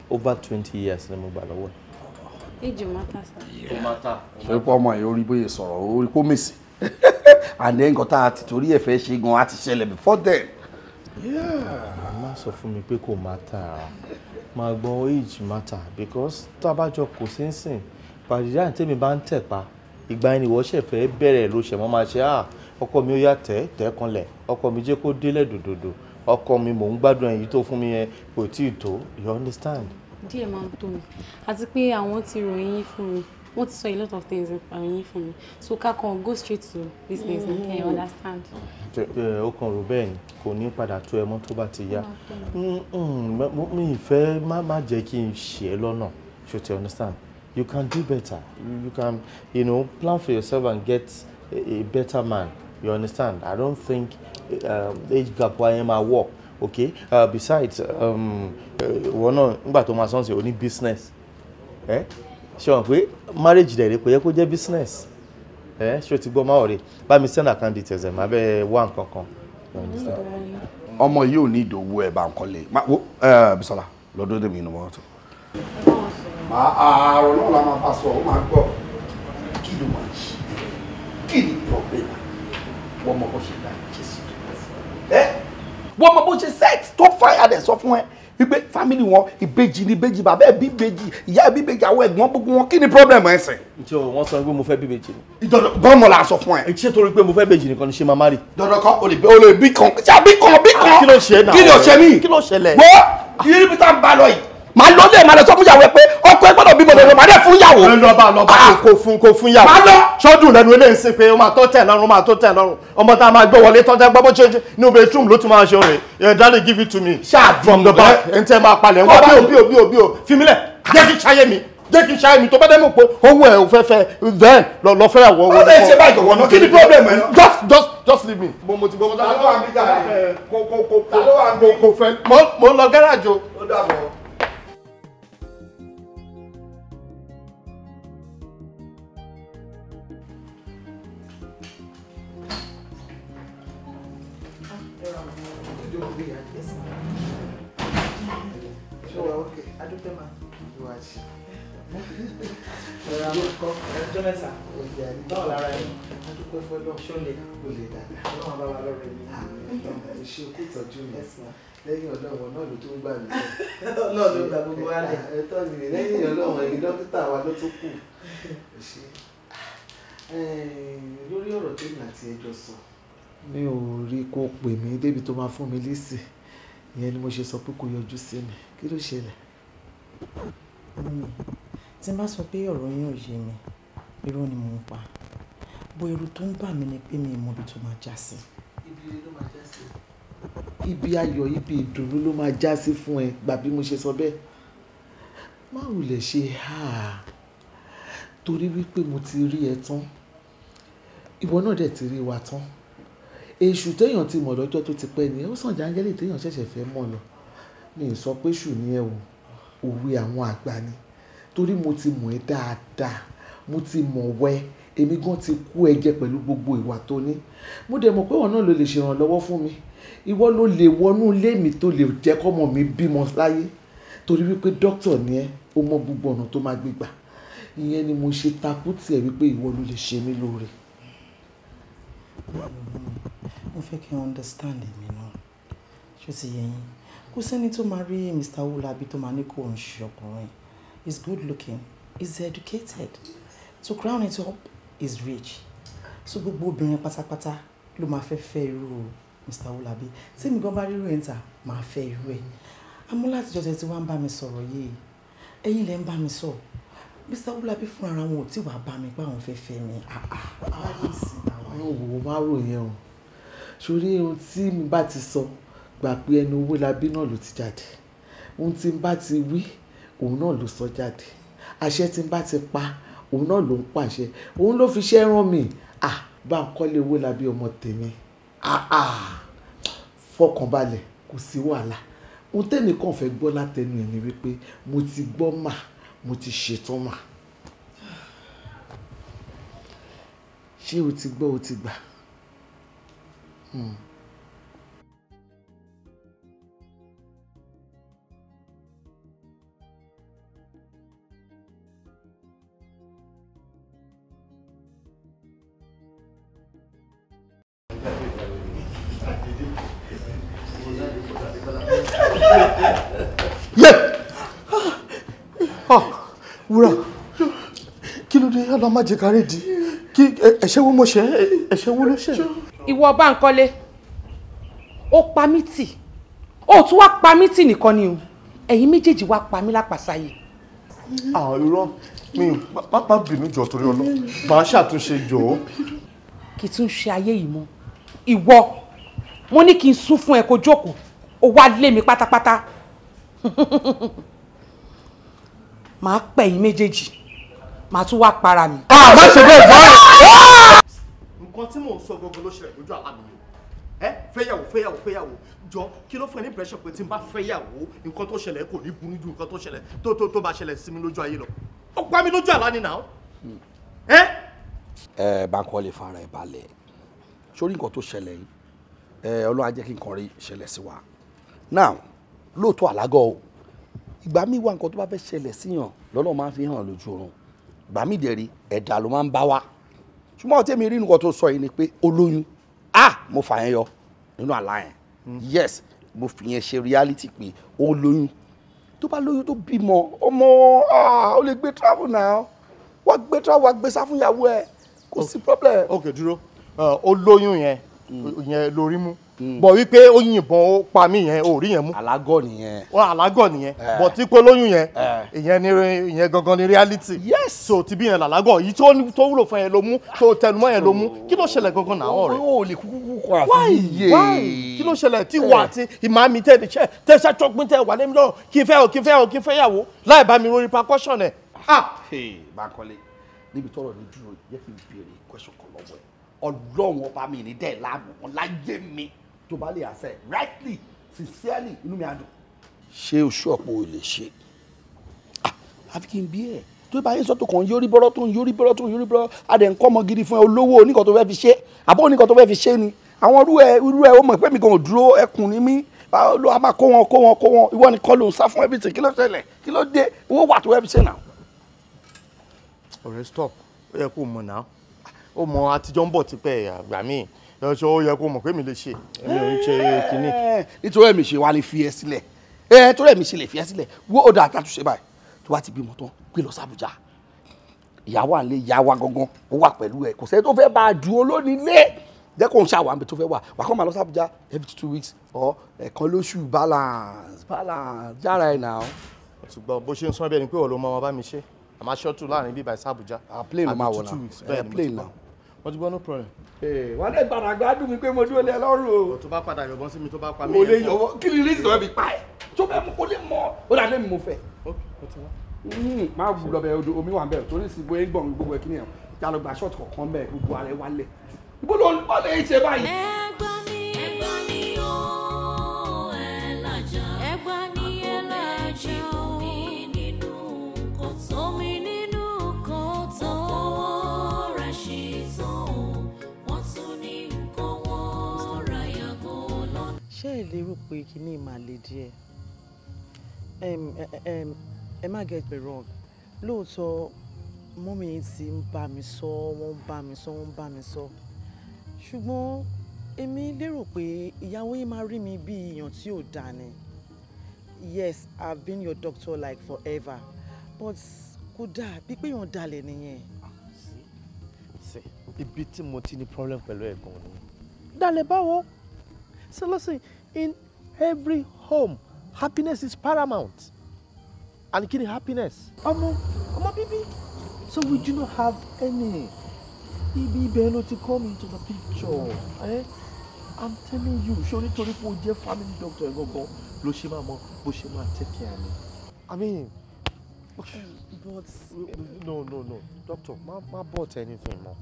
E: Over 20 years ni mo gbà lọ́wọ́ ẹ.
F: Age matter sir.
E: Ó matter.
S: Ṣé pé ọmọ yìí ó rí bóyá sọ̀rọ̀ ó rí kó mèsì? And then nǹkan tá a ti torí ẹ̀ fẹ́ ṣe gan-an á ti ṣẹlẹ̀ before then.
E: Má sọ fún mi pé kò matter. Máa gbọ́n age matter because tá a bá jọ kò sí ń sìn. Pàdídà tèmi bá ń tẹ̀pa ìgbà yẹn ìwọ ṣẹ̀ fẹ́ bẹ̀rẹ̀ ló ṣẹ̀ mọ́ máa ṣe à ọkọ mi ó yá tẹ̀ tẹ̀ kanlẹ̀ ọkọ mi jẹ́ kó délẹ̀ dòdòdò ọkọ mi mò ń gbádùn èyí tó fún mi yẹn kò tí ì tó, you understand.
F: Díẹ̀ máa ń tó mi àti pé àwọn ti ròyìn yín fún mi, wọ́n ti sọ a lot of things nípa yín fún mi, so ká kàn go straight to business and I understand.
E: Ó kàn rò bẹ́ẹ̀ ni kò ní padà tó ẹ mọ́ tó bá ti yá. Mi ìfẹ́ má jẹ́ kí n ṣe ẹ́ lọ́nà, ṣó ti understand? You can do better. You can, you know, plan for yourself and get a better man. You understand? I don't think age gap wa yẹn máa work. Okay, besides, ìwọ náà nígbà tó máa sọ́n sí o ní business. Ṣé wọn pé marriage dẹ̀ rẹ̀ kò yẹ kó jẹ́ business. Ṣé o ti gbọ́ máa rè bá mi send account details ẹ̀ máa bẹ́ẹ̀ wá nǹkan kan. You understand?
S: Ọmọ yìí ò ní ìdòwú ẹ̀ bá ń kọ́lé. Bísọ́lá lọ́dún dèmi inú mọ́tò. Ààrùn náà la máa bá sọ, ó máa gbọ́. Kí ló máa ń ṣe? Kí ni problem? Wọ́n mọ bó ṣe dá ṣe sí tó. Wọ́n mọ bó ṣe set tó fáyà dẹ̀ sọ fún ẹ wípé family wọn ìbejì ni ìbejì, bàbá ẹ̀ bí ìbejì, ìyá ẹ̀ bí ìbejì, àwọn ẹ̀gbọ́n gbogbo wọn, kí ni problem ẹ̀ sìn?
E: Ǹjẹ́ o wọ́n sọ pé mo fẹ́ bí ìbejì ni?
S: Ìdọ̀dọ̀ bọ́mọ la sọ fún ẹ.
E: Ṣé torí pé mo fẹ́ ìbejì nìkan ni ṣe máa marry?
S: Dandan kọ́, o lè bí kan, ṣe bí kan bí kan.
E: Kí ló ṣe náà?
S: Kí ló ṣe mí?
E: Kí ló ṣẹlẹ̀?
S: Wọ́n yìí bí tá n bá lọ yìí, màá lọ lé, màá lọ sọ fún ìyàwó ẹ pé ọkọ ẹ gbọ́dọ̀ bímọ dandan, màá dẹ̀ fún ìyàwó.
L: Ẹ lọ́ba lọ́ba kò fún ìyàwó.
S: Màá lọ.
L: Ṣọ́dún lẹ́nu eléyìí sí pé ó máa tọ́ tẹ̀ lọ́rùn, ó máa tọ́ tẹ̀ lọ́rùn. Ọmọ tá a máa gbọ́ wọlé tọ́ tẹ́ gbọ́ bó ṣe ní bedroom ló tún máa ṣe orin. Daddy give it to me. From the back. Ẹ̀ ń tẹ́ máa palẹ̀ ń wá bí o bí o bí o. Fi mí lẹ̀, jẹ́ kí n ṣayé mi. Jẹ́ kí n ṣayé mi tó bá dẹ́ mọ̀ pé owó ẹ̀ ò fẹ́ fẹ́ then lọ fẹ́ àwọ̀ owó.
S: Ó lè ṣe báyìí jọ̀wọ́ náà, kí ni problem ẹ̀?
L: Just leave me. Mo ti gbọ́ mo kò fẹ́. Mo ń lọ gáràjì o.
S: Ó dàbọ̀.
J: Lẹ́yìn Ọlọ́run náà ló tún gbà mí.
T: Ọlọ́run ló gba gbogbo wa lẹ̀.
J: Ẹ̀tọ́ ni lẹ́yìn Ọlọ́run ẹ̀yin dókítà wa ló tún kù. Lórí ọ̀rọ̀ tèmi àti ẹjọ́ sọ. Mi ò rí kó pè mí débi tó máa fún mi lésì. Ìyẹn ni mo ṣe sọ pé kó yọjú sí mi. Kí ló ṣẹlẹ̀?
B: Tí n bá sọ pé ọ̀rọ̀ yín ò yé mi, irọ́ ni mò ń pa. Bó irú tó ń bà mí ni pé mi ò mọ ibi tó máa já sí.
J: Ibi ló máa já sí. Ibi ayọ̀, ibi ìdùnnú ló máa já sí fún ẹ, gbà bí mo ṣe sọ bẹ́ẹ̀. Má wulẹ̀ ṣe háà torí wípé mo ti rí ẹ tán, ìwọ náà dẹ̀ ti rí wa tán. Èṣù téèyàn ti mọ̀ lọ́jọ́ tó ti pẹ́ ni ó sàn jáńgẹ́lì téèyàn ṣẹ̀ṣẹ̀ fẹ́ mọ̀ lọ. Mi ì sọ pé ṣù ni ẹ o, òwe àwọn àgbà ni. Torí mo ti mọ̀ ẹ́ dáadáa, mo ti mọ̀ wẹ́, èmi gan ti kú ẹ jẹ pẹ̀lú gbogbo ìwà tó ní. Mo dẹ̀ mọ̀ pé ìwọ náà ló lè ṣèrànlọ́wọ́ fún mi. Ìwọ ló lè wọnú ilé mi tó lè jẹ́ kọ́mọ mi bímọ láyé. Torí wípé dókítà ni ẹ́, ó mọ gbogbo ọ̀nà tó máa gbé gbà. Ìyẹn ni mo ṣe takú tì ẹ́ wípé ìwọ ló lè ṣe mí lóore.
B: Mo fẹ́ kí n understand èmi náà. Ṣé o ti yé yín? Kò sẹ́ni tó máa rí Mr. Owólabí tó máa ní kó ń ṣe ọkùnrin. He's good looking, he's educated. To crown it up, he's rich. So gbogbo obìnrin pátápátá ló máa fẹ́ fẹ́ irú Mr. Owólabí. Tí èmi gan bá rírú ẹ̀ ń tà, máa fẹ́ irú ẹ̀. Àmọ́ látijọ́ tẹ́ tí wọ́n ń bá mi sọ̀rọ̀ yìí, ẹ̀yin lẹ ń bá mi sọ. Mr. Owólabí fún ara wọn ò tí wàá bá mi pé àwọn fẹ́ fẹ́ mi.
J: Àwọn òwò máa rò yẹn o. Sórí ohun tí mi bá ti sọ, gbà pé ẹnu Owólabí náà ló ti jáde. Ohun tí n bá ti wí, òun náà ló sọ jáde. Àṣẹ tí n bá ti pa, òun náà ló ń pàṣẹ. Òun ló fi iṣẹ́ rán mi. À bá ń kọ́lé Owólabí ọmọ tèmi. Fọkànbalẹ̀, kò sí wàhálà. Ohun tèmi kàn fẹ́ gbọ́ látẹnu ẹ̀ ni wípé mo ti gbọ́ mà, mo ti ṣetán mà. Ṣé o ti gbọ́, o ti gbà?
L: Wúrà, kí ló dé? Ọlọ́run má jẹ́ ká rí di. Kí ẹ̀ṣẹ̀ wo mo ṣe? Ẹ̀ṣẹ̀ wo ló ṣe?
F: Ìwọ Báńkọ́lé, ó pa mí tì, ó tún wá pa mí tì nìkan ni o, ẹ̀yin méjèèjì wá pa mí lápàsáyé.
L: Irọ́ mi má bínú jọ torí Ọlọ́run, màá ṣàtúnṣe jọ.
F: Kì í tún ṣe ayé yìí mọ́. Ìwọ, mo ní kí n sún fún ẹ kó jókòó, ó wá lé mi pátápátá. Màá pẹ̀ yín méjèèjì, màá tún wá para mi.
L: Má ṣe bẹ́ẹ̀ jọ. Nǹkan tí mò ń sọ gbogbo ló ṣẹlẹ̀ lójú àlá mi o. Ẹ fẹ́yàwó fẹ́yàwó fẹ́yàwó jọ, kí ló fún ẹ ní pressure pé tí n bá fẹ́yàwó nǹkan tó ṣẹlẹ̀ kò ní burú ju nǹkan tó ṣẹlẹ̀ tó bá ṣẹlẹ̀ sí mi lójú ayé lọ? Ó pa mi lójú àlá ni nà. Ẹ.
S: Ẹ Bankole, fara ẹ balẹ̀ sórí nǹkan tó ṣẹlẹ̀ yìí. Ẹ Ọlọ́run á jẹ́ kí nǹkan rí ṣẹlẹ̀ sí wa. Now, lóòótọ́ àlágọ́ o, ìgbà míì wà, nǹkan tó bá fẹ́ ṣẹlẹ̀ síyàn lọ́lọ́ máa ń fi hàn lójú oorun. Ìgbà míì dẹ̀ rí, ẹ̀dá ló máa ń bá wa. Ṣùgbọ́n ọtí mi rí nǹkan tó sọ yìí ni pé olóyún, ah, mo fà yẹn yọ nínú àlá yẹn. Yes, mo fi yẹn ṣe reality pé ó lóyún. Tó bá lóyún, tó bímọ ọmọ, ah, ó lè gbé travel now. Wá gbé travel, wá gbé sá fún ìyàwó ẹ, kò sí problem.
L: Ok, dúró. Ó lóyún yẹn, yẹn lórí mú bọ̀ wípé ó yìnbọn ó pa mí yẹn, ò rí yẹn mú.
S: Àlágọ̀ nìyẹn.
L: Wọn àlágọ̀ nìyẹn, bọ̀ tí pé lóyún yẹn, ìyẹn ni, ìyẹn gangan ni reality.
S: Yes.
L: So ti bí yẹn làlágọ̀ yìí tó wúlò fún yẹn ló mú, tó tẹnumọ́ yẹn ló mú. Kí ló ṣẹlẹ̀ gangan náà, ọ̀rẹ́?
S: O lè kúkú kọ àfi yé.
L: Why? Kí ló ṣẹlẹ̀ tí wà àti ìmáàmí tẹ́ tẹ́ ṣàtọ́gbìn tẹ́ wà lẹ́mi lọ́rùn kí n fẹ́ o, kí n fẹ́ o, kí n fẹ́ yàwó láì bá mi ro repercussion ẹ̀?
S: Ah, Bankole, níbi tọ́rọ̀ ní dúró, yẹ kí n béèrè question kan lọ́wọ́ ẹ̀. Ọlọ́run ọba mi ní dẹ́ láàmú láyé mi, tó bá lè àṣẹ rightly, sincerely, inú mi á dùn. Ṣé oṣù ọ̀pọ̀ ò lè ṣe àfi kí n bí ẹ̀ tó bá yín sọ́tò kan yórí bọ́rọ́ tó ń yórí bọ́rọ́ tó ń yórí bọ́rọ́, adẹ̀ ń kọ́ ọmọ gidi fún ẹ, olówó oníkan tó fẹ́ fi ṣe àbọ̀ oníkan tó fẹ́ fi ṣe ni àwọn irú ẹ ó mọ̀ pé mi kàn dúró, ẹkùn ni mí ló a máa kó wọn kó wọn kó wọn. Ìwọ nìkan ló ń sá fún everything. Kí ló ṣẹlẹ̀? Kí ló dé? Owó wà tó fẹ́ fi ṣe náà.
L: Ọ̀rẹ́, stop. Ó yẹ kó mọ̀ náà, ó mọ àtijọ́ ń bọ̀ tipẹ́. Àgbà míì ṣe ó yẹ kó mọ̀ pé mi lè ṣe, èmi ò ń ṣe kínní.
S: Nítorí ẹ̀mí ṣe wá lè fi ẹ sílẹ̀ ẹ, torí ẹ̀mí ṣe lè fi ẹ sílẹ̀. Wo, ó dáa, àtúnṣe báyìí. Tó bá ti bímọ tán, gbé lọ sí Àbújá. Ìyàwó àlè ìyá wa gangan ó wà pẹ̀lú ẹ, kò sẹ́ni tó fẹ́ bá a dùn olónílé. Jẹ́ kó ń ṣàwà níbi tó fẹ́ wà. Wà kọ́ máa lọ sí Àbújá every 2 weeks or ẹ̀kan lóṣù. Balance, balance, jára ẹ̀ náà.
L: Ṣùgbọ́n bó ṣe ń sọ bẹ́ẹ̀ ni pé ọ̀rọ̀ máa bá mi ṣe àmọ́ ṣọ́tù láàrin bíbá ìsá Àbújá.
S: Plane ló máa wọ̀ náà.
L: Bẹ́ẹ̀ ni.
S: Plane náà.
L: Wọ́n ti gbọ́, no problem.
S: Wọ́n lè gbàdá gbádùn mi pé mo dúró lé ẹ lọ́rùn o.
L: Tó bá padà yọ̀bọ̀n sí mi, tó bá pa mí.
S: Kò lè yọ̀wọ́. Kí ni reason tó fẹ́ fi pa ẹ̀ tó fẹ́ mú kó lè mọ̀ ó dà lẹ́mi mo fẹ́. Má wù lọ bẹ, odò omi wà ń bẹ torí sí bóyá ń gbọ̀n gbogbo ẹ̀ kí ni ẹ̀ já lọ gba ṣọ́ọ̀tì kọ̀ọ̀kan bẹ́ẹ̀, gbogbo ara ẹ̀ wálẹ̀. Ibo ló ń bọ́ lè ṣe báyìí.
C: Ẹgbà ní ẹgbà ní ó ẹ làjà, ẹgbà ní ẹ làjà, omi nínú kòtò, omi nínú kòtò, ọwọ́ rẹ̀ ṣì tán, wọ́n tún ní nǹkan wọ́n ra yàgò lọ́nà.
T: Ṣé ẹ lérò pé kinní máa le díẹ̀? Ẹ má get me wrong. Lóòótọ́, mummy ti ń bá mi sọ, wọ́n ń bá mi sọ, wọ́n ń bá mi sọ, ṣùgbọ́n èmi lérò pé ìyàwó yín máa rí mi bí èèyàn tí ò dáa ni. Yes, I've been your doctor like forever, but kò dáa bí pé èèyàn dalẹ̀ nìyẹn.
E: Sí, ibi tí mo ti ní problem pẹ̀lú ẹ̀ gan ni. Dalẹ̀ báwo? So listen, in every home, happiness is paramount. And kí ni happiness? Ọmọ, ọmọ bíbí. So we do not have any. Ibi ibẹ̀ ló ti come into the picture. Eh? I'm telling you, ṣé nítorí pé o jẹ́ family doctor ẹ̀ gangan ló ṣe máa mọ bó ṣe máa take care mi. I mean,
T: but
E: no, no, no, doctor, má but anything mọ́.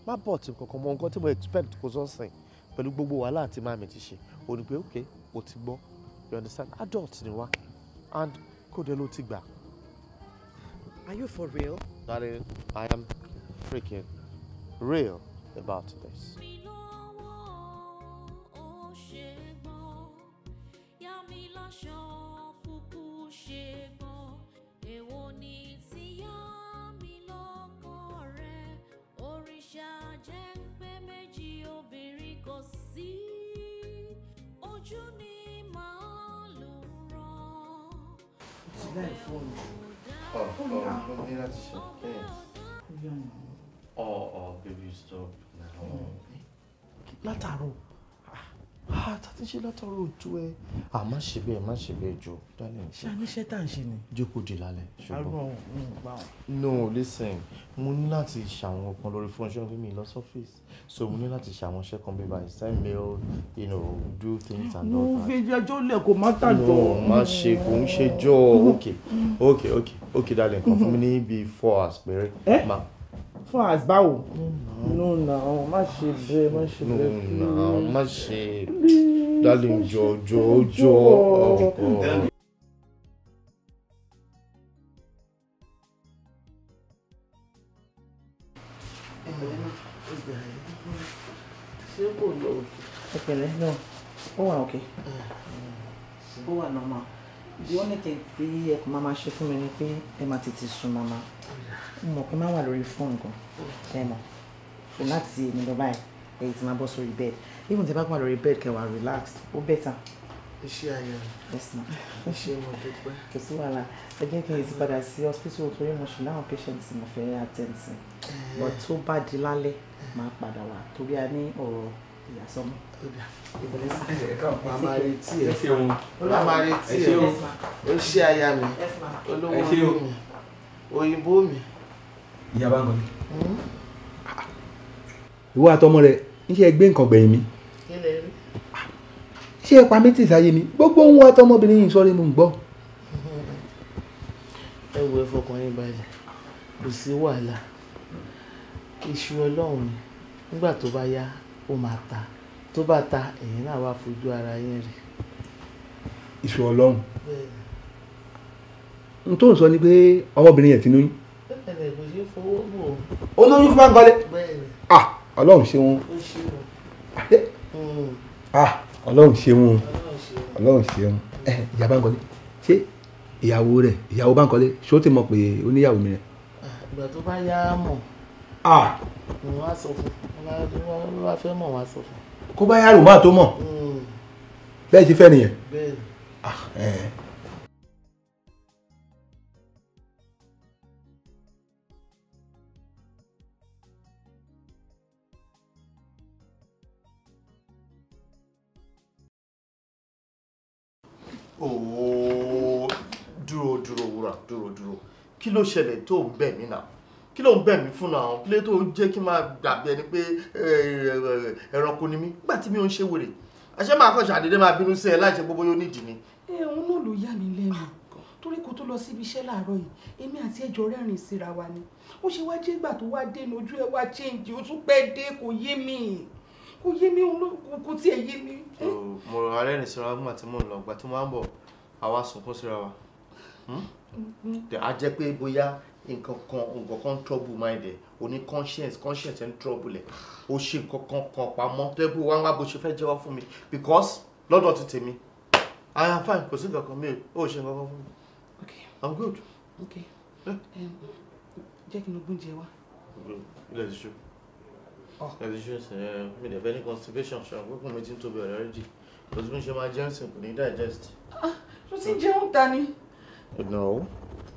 E: Má but nǹkan mọ́. Nǹkan tí mo expect kò sọ́sìn pẹ̀lú gbogbo wàhálà àti màmí ti ṣe. O ní pé okay, o ti gbọ́. You understand? Adult ni wá. And kóde ló ti gbà.
T: Are you for real?
E: Darling, I am freaking real about this.
C: Ó ṣe gbọ́, yá mi láṣọ kúkú ṣe gbọ́. Èwo ni tí yá mi lọ́kọ rẹ̀? Òrìṣà jẹ́ ń pé méjì, obìnrin kò sí. Ojú ni màálù rán.
T: Ti láì fóònù.
E: Oh, ní láti ṣe kẹ́. Oh, baby, stop now. Látàárọ̀. Ah, tá ti ṣe látàárọ̀ ojú ẹ. Ah, má ṣe bẹ́ẹ̀, má ṣe bẹ́ẹ̀ jọ, darling.
T: Ṣé a níṣẹ́ tá à ń ṣe ni?
E: Jókòó di lálẹ́, ṣùgbọ́n.
T: Àrùn ọ̀hún gbà wọ́n.
E: No, listen, mo ní láti ṣàwọn kan lórí fóònù, ṣé mi lọ sọ́fíìsì. So mo ní láti ṣàwọn iṣẹ́ kan bí báyìí, send mail, do things and all
T: Mo
E: that.
T: fi ẹjọ́ lẹ̀, kó má tàjọ.
E: No, má ṣe, kò ń ṣe jọ. Okay, darling, kan fún mi ní bíi 4 hours péré.
T: Eh?
E: Ma,
J: Far as báwo? No now, má ṣe bẹ́ẹ̀, má ṣe bẹ́ẹ̀.
K: No now, má ṣe. Darling, jọ̀ọ́ jọ̀ọ́ jọ̀ọ́. Oh.
T: Ṣé kò lọ òkè?
B: Ẹ pẹ̀lẹ́ náà, ó wà òkè. Ó wà normal. The only thing tí ẹ kò máa ṣe fún mi ni pé ẹ máa tètè sùn màmá. Mo mọ̀ pé máa wà lórí fóònù gan. Ẹ mọ̀, so láti èmi lọ báyìí, ẹ̀yìn tí máa bọ́ sórí bed. Even tí ẹ bá wà lórí bed kẹ́ wà relaxed, ó better.
T: Iṣẹ́ ayọ̀ mi.
B: Yes ma.
T: Iṣẹ́ mo dúpẹ́.
B: Kò sí wàhálà. Ẹ jẹ́ kí n ti padà sí hospital torí mo ṣì láwọn patients mo fẹ́ attend sí. But tó bá di lálẹ́, máa padà wá torí a ní ọ̀rọ̀ ìyàsọ́mọ.
J: A máa retí ẹ. A máa retí ẹ. Ó ṣe aya mi. Olówó orí mi. Òyìnbó mi.
R: Ìyá bá ń gbọ́ mi. Ìwọ àtọmọ rẹ ń ṣe gbé nǹkan gbẹ̀yìn mi. Ṣé ẹ pa mí tì sáyé mi? Gbogbo ohun àtọmọbìnrin yìí sọrí mo ń gbọ́.
T: Ẹ wo, ẹ fọkàn yín balẹ̀, kò sí wàhálà. Iṣu Ọlọ́run ni, nígbà tó bá yá ó máa ta, tó bá ta ẹ̀yin náà wá fojú ara yín rí.
R: Iṣu Ọlọ́run. N tó ń sọ ni pé ọmọbìnrin yẹn ti lóyún.
T: Bẹ́ẹ̀ni, kò ṣeé fọwọ́ bò.
R: Ó lóyún fún Bánkọ́lé. Ah, Ọlọ́run ṣeun. Ah, Ọlọ́run ṣeun, Ọlọ́run ṣeun. Ẹ ìyá Bánkọ́lé, ṣé ìyàwó rẹ̀, ìyàwó Bánkọ́lé, ṣé ó ti mọ̀ pé ó níyàwó mi rẹ̀?
T: Ìgbà tó bá yá á mọ̀.
R: Ah,
T: wọ́n á sọ fún un, wọ́n á fẹ́ mọ̀, wọ́n á sọ fún un.
R: Kó bá yá rò máa tó mọ̀. Bẹ́ẹ̀ ṣe fẹ́ nìyẹn.
T: Bẹ́ẹ̀ni.
R: Ah, ẹ̀.
K: Ooo, dúró dúró wúrà, dúró dúró. Kí ló ṣẹlẹ̀ tó ń bẹ̀ mí náà? Kí ló ń bẹ̀ mí fún náà? Kí ló tó jẹ́ kí n máa dàbí ẹni pé ẹranko ni mí? Nígbà tí mi ò ń ṣe wèrè. Àṣé máa kàn ṣàdédé máa bínú sí ẹ láìṣe gbogbo yóò nídìí ni.
Q: Ẹ òun náà ló yà mí lẹ́nu. Torí kó tó lọ síbi iṣẹ́ láàárọ̀ yìí, èmi àti ẹjọ́ rẹ́rìn síra wa ni. Ó ṣe wá jẹ́ ìgbà tó wá dé lójú ẹ wá change, ó tún pẹ́ dé, kò yé mi. Kò yé mi, òun ló kò tiẹ̀ yé mi.
E: Mo rọra rẹ́rìn síra wa nígbà tí mò ń lọ, ìgbà tí mo máa ń bọ̀, àwa sunkún síra wa. A jẹ́ pé bóyá nǹkan kan trouble mind ẹ̀, o ní conscience ń trouble ẹ̀, o ṣe nǹkan kan pamọ́ tó yẹ pé wá ń wá bó ṣe fẹ́ jẹ́wọ́ fún mi, because lọ́dọ̀ ti tèmi, I am fine, kò sí nǹkan kan mi ò ṣe nǹkan kan fún mi. I'm good.
Q: Okay. Jẹ́ kí n gbóúnjẹ wá.
E: Ilẹ̀ ti ṣú. Ilẹ̀ ti ṣú ẹ̀ mi dẹ̀ fẹ́ ní constipation, ṣe àwọn kókò mi ti ń tóbi already. Kò sí bí mo ṣe máa jẹun sìn, kò ní digest.
Q: Ṣó ti ń jẹun ta ni?
E: No.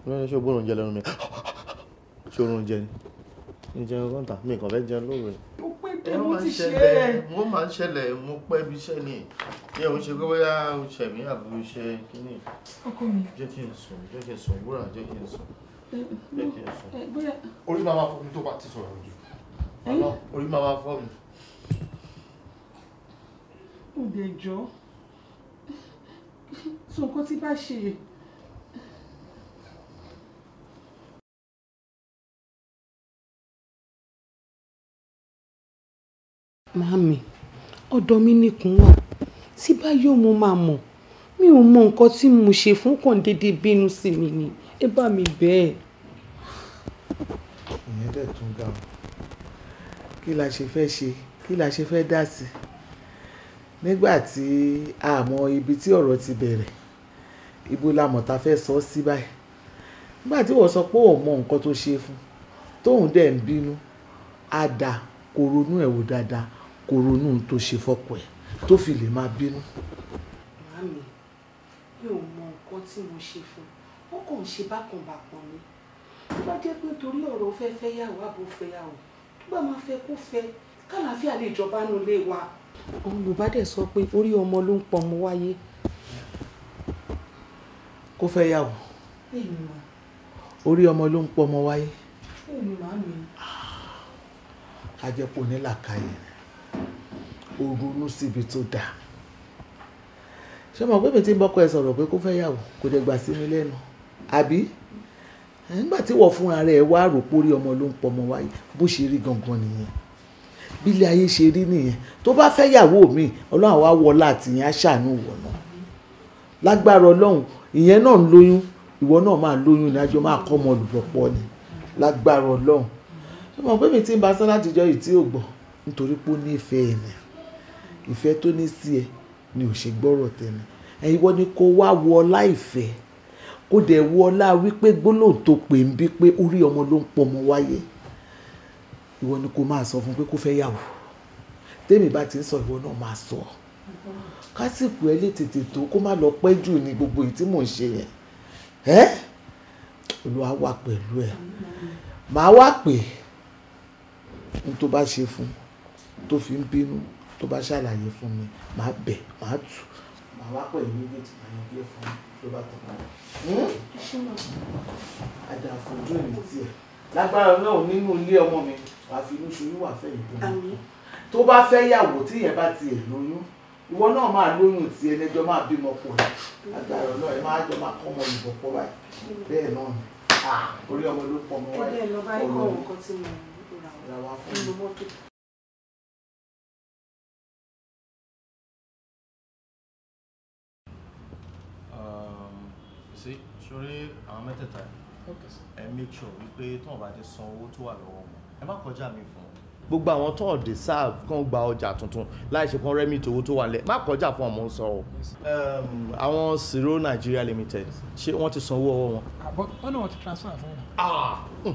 E: Ṣé o gbóòórùn oúnjẹ lẹ́nu mi? Ṣé oorun oúnjẹ ni? Ní jẹun kọ́ńtà, mi kàn fẹ́ jẹun lóru ni.
Q: Mo pẹ́ dé, mo ti ṣe é.
E: Mo máa ń ṣẹlẹ̀, mo pẹ́ bí iṣẹ́ ni. Ní òun ṣe pé bóyá o ṣẹ̀ mí àbí o ṣe kíní.
Q: Ọkọ mi.
E: Jẹ́ kí n sùn, jẹ́ kí n sùn, wúrà, jẹ́ kí n sùn. Jẹ́ kí n sùn. Orí máa ma fọ́ mi tó bá ti sọ̀rọ̀ jù. Orí máa ma fọ́ mi.
Q: Ó dẹ̀ jọ́. Sọ nǹkan tí bá ṣe. Màámi, ọ̀dọ̀ mi nìkún wà. Tí bá yóò mo máa mọ̀. Mi ò mọ nǹkan tí mo ṣe fún kàn déédéé bínú sí mi ni. Ẹ bá mi bẹ́ẹ̀.
J: Ìyẹn dẹ̀ tún ga o. Kí la ṣe fẹ́ ṣe? Kí la ṣe fẹ́ dá sí? Nígbà tí a mọ ibi tí ọ̀rọ̀ ti bẹ̀rẹ̀, ibo la mọ̀ ta fẹ́ sọ sí báyìí. Nígbà tí wọ́n sọ pé ò mọ nǹkan tó ṣe fún, tóun dẹ̀ ń bínú, á dà kó ronú ẹ̀ wò dáadáa, kó ronú ohun tó ṣe fọ́kọ ẹ̀ tó fi lè máa bínú.
Q: Màámi, mi ò mọ nǹkan tí mo ṣe fún, wọ́n kàn ń ṣe bákan bákan ni. Tó bá jẹ́ pé torí ọ̀rọ̀ fẹ́ fẹ́ yàwó àbò fẹ́ yàwó, tó bá máa fẹ́ kó fẹ́, kàlàáfíà lè jọba nínú ilé wa. Àwọn Yorùbá dẹ̀ sọ pé orí ọmọ ló ń pọmọ wáyé.
J: Kó fẹ́ yàwó.
Q: Bẹ́ẹ̀ni mà.
J: Orí ọmọ ló ń pọmọ wáyé.
Q: Bẹ́ẹ̀ni màámi.
J: Ajẹ́pọ̀ nílàkàyè, ó ronú síbi tó dáa. Ṣé mo pé mi ti ń bọ́kọ ẹ sọ̀rọ̀ pé kó fẹ́ yàwó, kò dẹ̀ gbà sí mi lẹ́nu, àbí? Nígbà tí wọ́n fúnra rẹ̀ wá rò pórí ọmọ ló ń pọmọ wáyé, bó ṣe rí gangan nìyẹn, bí ilé ayé ṣe rí nìyẹn. Tó bá fẹ́ yàwó mi, Ọlọ́run wá wọlá àtìyẹn á ṣàánú wọ̀ náà lágbára Ọlọ́run. Ìyẹn náà ń lóyún, ìwọ náà máa lóyún ní àjọ máa kọ́ ọmọ olùbọ̀pọ̀ ni lágbára Ọlọ́run. Ṣé mo pé mi ti ń bá sọ látijọ́ yìí tí ò gbọ́, nítorí pé ó ní ìfẹ́ ẹ̀ ni, ìfẹ́ tó ní sí ẹ ni ò ṣe gbọ́rọ̀ tẹ̀mí. Ẹ̀yin wọ́n ní kó wá wọ ọlá ìfẹ́, kó dẹ̀ wọ ọlá wípé gbólóhùn tó pè ń bí pé orí ọmọ ló ń pọmọ wáyé. Ìwọ ni kó máa sọ fún pé kó fẹ́ yàwó. Tèmi bá ti ń sọ, ìwọ náà máa sọ, kásìkò ẹ lè tètè tó, kó má lọ pẹ́ jù ní gbogbo èyí tí mò ń ṣe yẹn. Ẹ́ Olúwa wà pẹ̀lú ẹ. Màá wá pè n tó bá ṣe fún tó fi ń bínú, tó bá ṣàlàyé fún mi, màá bẹ̀, màá tù, màá wá pẹ̀lú méjèèjì, màá yanjú ẹ̀ fún mi ló bá tán. Àdàfojú mi tiẹ̀ lágbára náà nínú ilé ọmọ mi, wàá fi inú ṣoyún, wàá fẹ́ ìdùnnú. Tó bá fẹ́ yàwó, tí ìyẹn bá tiẹ̀ lóyún, ìwọ náà máa lóyún tí ẹlẹ́jọ́ máa bímọ pọ̀ lágbára náà. Ẹ máa jọ máa kọ́ ọmọ ìbọn pọ̀ báyìí. Bẹ́ẹ̀ náà ni orí ọmọ ló pọ̀ mọ́ wáyé. Ọ̀rọ̀ wá fún mi.
E: See, sori àwọn mẹ́tẹ̀ẹ̀ta, ẹ make sure wípé tí wọ́n bá ti san owó tó wà lọ́wọ́ wọn, ẹ má kọjá mi fún wọn. Gbogbo àwọn tó deserve kàn gba ọjà tuntun láì ṣe kán rẹ́mìtì owó tó wà nílẹ̀, má kọjá fún ọmọ ń sọ o. Àwọn Siro Nigeria Limited, ṣé wọ́n ti san owó ọwọ́ wọn?
U: Wọ́n náà wọ́n ti transfer fún wọn.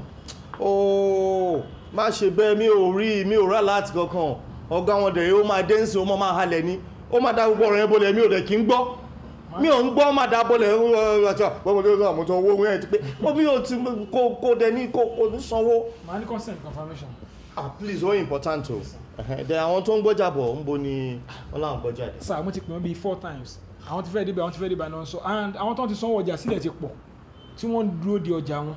E: Ooo, má ṣe bẹ́ẹ̀, mi ò rí, mi ò rà láti kankan. Ọ̀gá wọn dẹ̀ ó máa dé ń sìn, ó máa halẹ̀ ni, ó máa dá gbogbo ọ̀rọ̀ yẹn bolẹ̀, mi ò dẹ̀ kí ń gbọ́, mi ò ń gbọ́, má dá bọ́lẹ̀ àmọ́tọ́ owó yẹn ti pé mi ò ti kó dẹ ní kó ní sanwó.
U: Màá ní consent confirmation.
E: Ah, please, ó important o. Then àwọn tó ń gbọ́jà bọ̀, ń bo ni wọ́n láwọn gbọ́jà dé?
U: Sir, mo ti pè wọ́n bíi 4 times. Àwọn ti fẹ́ débẹ̀, àwọn ti fẹ́ débẹ̀ náà sọ, and àwọn tó ń ti sanwó ọjà sílẹ̀ ti pọ̀ tí wọ́n ń dúró de ọjà wọn.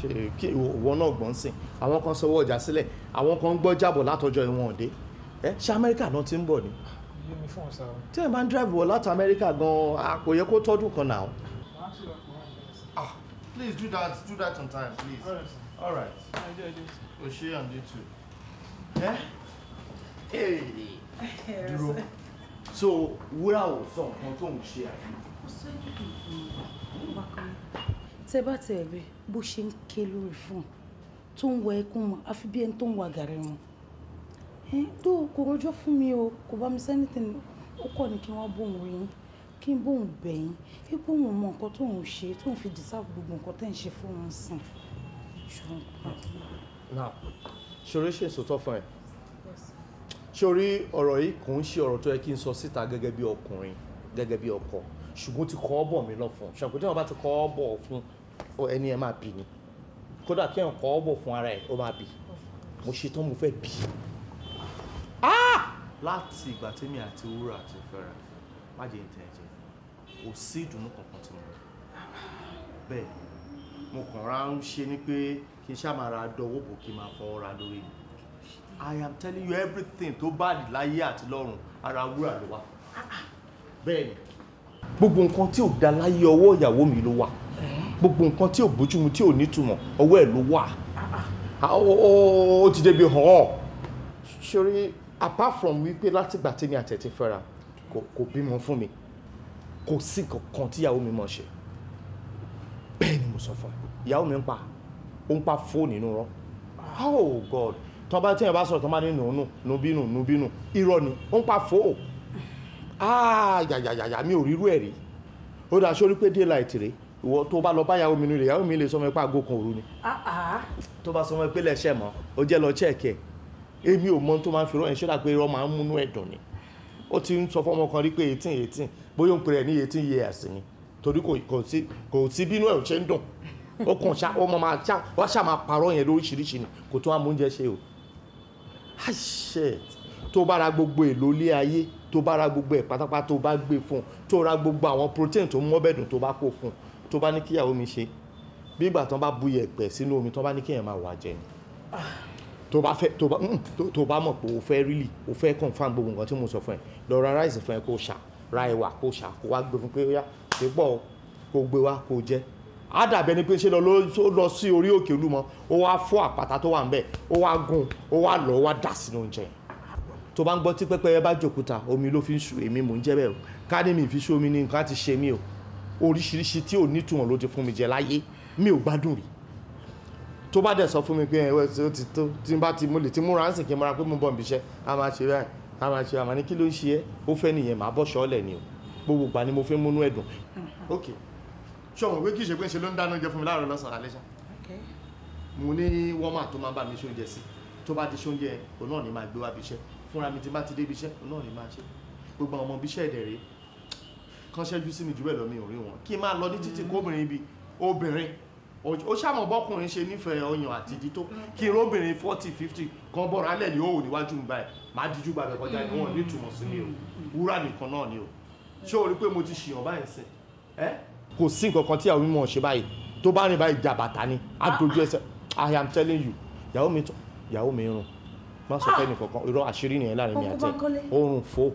E: Ṣe kí ìwọ náà gbọ́n sìn, àwọn kan sanwó ọjà sílẹ̀, àwọn kan ń gbọ́jà bọ̀ látọjọ́ ìwọ̀n òde. Ẹ ṣé Amẹ́ríkà náà ti ń bọ̀ ni? Tí ẹ bá ń drive wọ láti Amẹ́ríkà gan-an, kò yẹ kó tọ́dún kan náà. Ah, please do that on time, please. All right. O ṣe and you too. Hey. Dúró. So wúrà ò sọ nǹkan tó ń ṣe àbí?
B: Tẹ bá tẹ rí bó ṣe ń ké lórí fóònù tó ń wọ ẹkún mọ, àfi bí ẹni tó ń wa gàrí wọn. Tó kò rọjọ́ fún mi o, kò bá mi sẹ́nìtì, ó kọ́ ni kí wọ́n bóun rí yín, kí n bóun bẹ̀ yín, ipò òun mọ nǹkan tóun ṣe tóun fi deserve gbogbo nǹkan tẹ́ ń ṣe fún òun sìn.
E: Now, ṣorí ṣe sòtọ́ fún ẹ. Ṣorí ọ̀rọ̀ yìí kò ń ṣe ọ̀rọ̀ tó yẹ kí n sọ síta gẹ́gẹ́ bí ọkùnrin, gẹ́gẹ́ bí ọkọ, ṣùgbọ́n ti kọ́ ọ́ bọ̀ mí lọ fún. Ṣàpèjì wọn bá ti kọ́ ọ́ bọ̀ fún ẹni ẹ máa bì ní. Kódà kí ẹ̀ kọ́ ọ́ bọ̀ fún ara ẹ̀, ó máa bì. Mo ṣe tán, mo fẹ́ bì. Láti ìgbà tèmi àti wúrà ti fẹ́ra, má jẹ́ ń tẹ̀ ẹ́ jẹ, kò sí ìdùnnú kankan tí mo rí. Bẹ́ẹ̀ mo kàn ra ń ṣe ni pé kí n ṣáà máa ra dọwọ́ bò, kí n máa fọwọ́ ra lórí mi. I am telling you, everything tó bá dì láyé àti lọ́run, ara wúrà ló wà. Bẹ́ẹ̀ ni gbogbo nǹkan tí ò da láyé, ọwọ́ ìyàwó mi ló wà. Gbogbo nǹkan tí ò bójúmu, tí ò nítumọ̀, ọwọ́ ẹ̀ ló wà. Ó ti débi hàn ọ́. Ṣorí apart from wípé látìgbà tèmi àti ẹ̀ ti fẹ́ra, kò bímọ fún mi, kò sí kankan tíyàwó mi mọ̀ ṣe. Bẹ́ẹ̀ ni mo sọ fún ẹ, ìyàwó mi ń pa, ó ń pa fóònù inú rọ. Oh God, tọ́ bá tíyẹn bá sọ̀rọ̀, tọ́ bá ní nùnú nùbínú nùbínú, irọ́ ni, ó ń pa fóò. Ah, yàyàyàyà, mi ò rírú ẹ̀ rí. Ó dáa, sórí pé daylight rèé, ìwọ tó bá lọ bá ìyàwó mi nílé, ìyàwó mi lè sọ fún mi pé aago kan òru ni. Tó bá sọ fún mi pé lẹ́sẹ̀ mọ́, ó jẹ́ lọ check ẹ̀. Èmi ò mọ tó máa ń fi rọ́ ẹ̀ ṣọ́dà pé irọ́ máa ń múnú ẹ̀dùn ni. Ó ti ń sọ fún ọmọ kan rí pé 18, bóyá ó ń pè rẹ̀ ní 18 years ni, torí kò sí bínú ẹ̀ ò ṣe ń dùn. Ó kàn ṣá, ó máa ṣá, wá ṣá máa parọ́ yẹn lóríṣiríṣi ni, kò tún á mú oúnjẹ ṣe o. Ah shit, tó bá ra gbogbo èlò ilé ayé, tó bá ra gbogbo ẹ̀ pátápátá, tó bá gbé fún un, tó ra gbogbo àwọn protein tó mọ́ bẹ́ẹ̀dùn, tó bá kó fún un, tó bá ní kíyàwó mi ṣe bí ìgbà tán bá bu yẹ̀pẹ̀ sínú omi, tán bá ní kíyàn máa wà jẹ ni. Tó bá fẹ́, tó bá mọ̀ pé o fẹ́ really, o fẹ́ confirm gbogbo nǹkan tí mo sọ fún ẹ, lọ ra ráìsì fún ẹ kó ṣà, ra ẹ̀wà kó ṣà, kó wá gbé fún pé ó yá, ṣe pọ̀ o, kó gbé wá kó jẹ.
K: Á dàbẹ́ ni pé ṣe lọ lọ sí orí òkè Olúmọ, ó wá fọ́ àpáta tó wà ńbẹ̀, ó wá gún, ó wá lọ, ó wá dà sínú oúnjẹ yẹn. Tó bá ń gbọ́ tí pẹ́pẹ́yẹ bá jòkúta, omi ló fi ń ṣu, èmi mò ń jẹ́ bẹ́ẹ̀ o. Ká ní mi fi ṣu omi ní nǹkan á ti ṣe mí o. Oríṣiríṣi tí ò nítumọ̀ ló ti fún mi jẹ láyé, mi ò gbádùn rí. Tó bá dẹ̀ sọ fún mi pé ẹ ó ti tó, tí n bá ti mo lè ti múra ń sìn kí n múra pé mo bọ̀ níbi iṣẹ́, a máa ṣe báyìí, a máa ṣe, àmọ́ ní kí ló ń ṣe ẹ́? Ó fẹ́ nìyẹn, màá bọ́ ṣọ́ọ̀lẹ̀ ni o. Gbogbo ìgbà ni mo fi ń múnú ẹ̀dùn. Ok, ṣé o mọ̀ pé kì í ṣe pé ń ṣe ló ń dáná oúnjẹ fún mi láàárọ̀, lọ́sàn-án, alẹ́ ṣá? Mo ní wọ́mà tó máa ń bá mi ṣe oúnjẹ sí. Tó bá ti ṣe oúnjẹ, òun náà ni máa gbé wá bí iṣẹ́ fúnra mi. Tí bá ti dé ibi iṣẹ́, òun náà ni máa ṣe. Gbogbo àwọn ọmọ ibi iṣẹ́ ẹ̀dẹ̀ rèé kán ṣẹ́jú sí mi jù bẹ́ẹ̀ lọ, mi ò rí wọn. Kí n máa lọ ní títì, kóbìnrin ibi obìnrin ó ṣàmọ̀ bọ́kùnrin ṣe nífẹ̀ẹ́ ọyàn àti ìdí tó, kí n róbìnrin 40, 50 kan bọ̀rọ̀ alẹ́ ní òwò níwájú mi báyìí, máa díjú gbàgbẹ́ kọjá ní wọn ní ìtumọ̀ sí mi o. Wúrà nìkan náà ni o. Ṣé o rí pé mo ti ṣìyàn báyìí sìn ẹ́? Kò sí nǹkan kan tí àwọn mímọ̀ ṣe báyìí. Tó bá rìn báyìí, jàbàtà ni á dojú ẹsẹ̀. I am telling you, ìyàwó mi ìyàwó mi rùn. Má sọ fẹ́ nìkankan, irọ́ àṣírí nìyẹn láàrin mi àti ẹ̀. Oorun fo,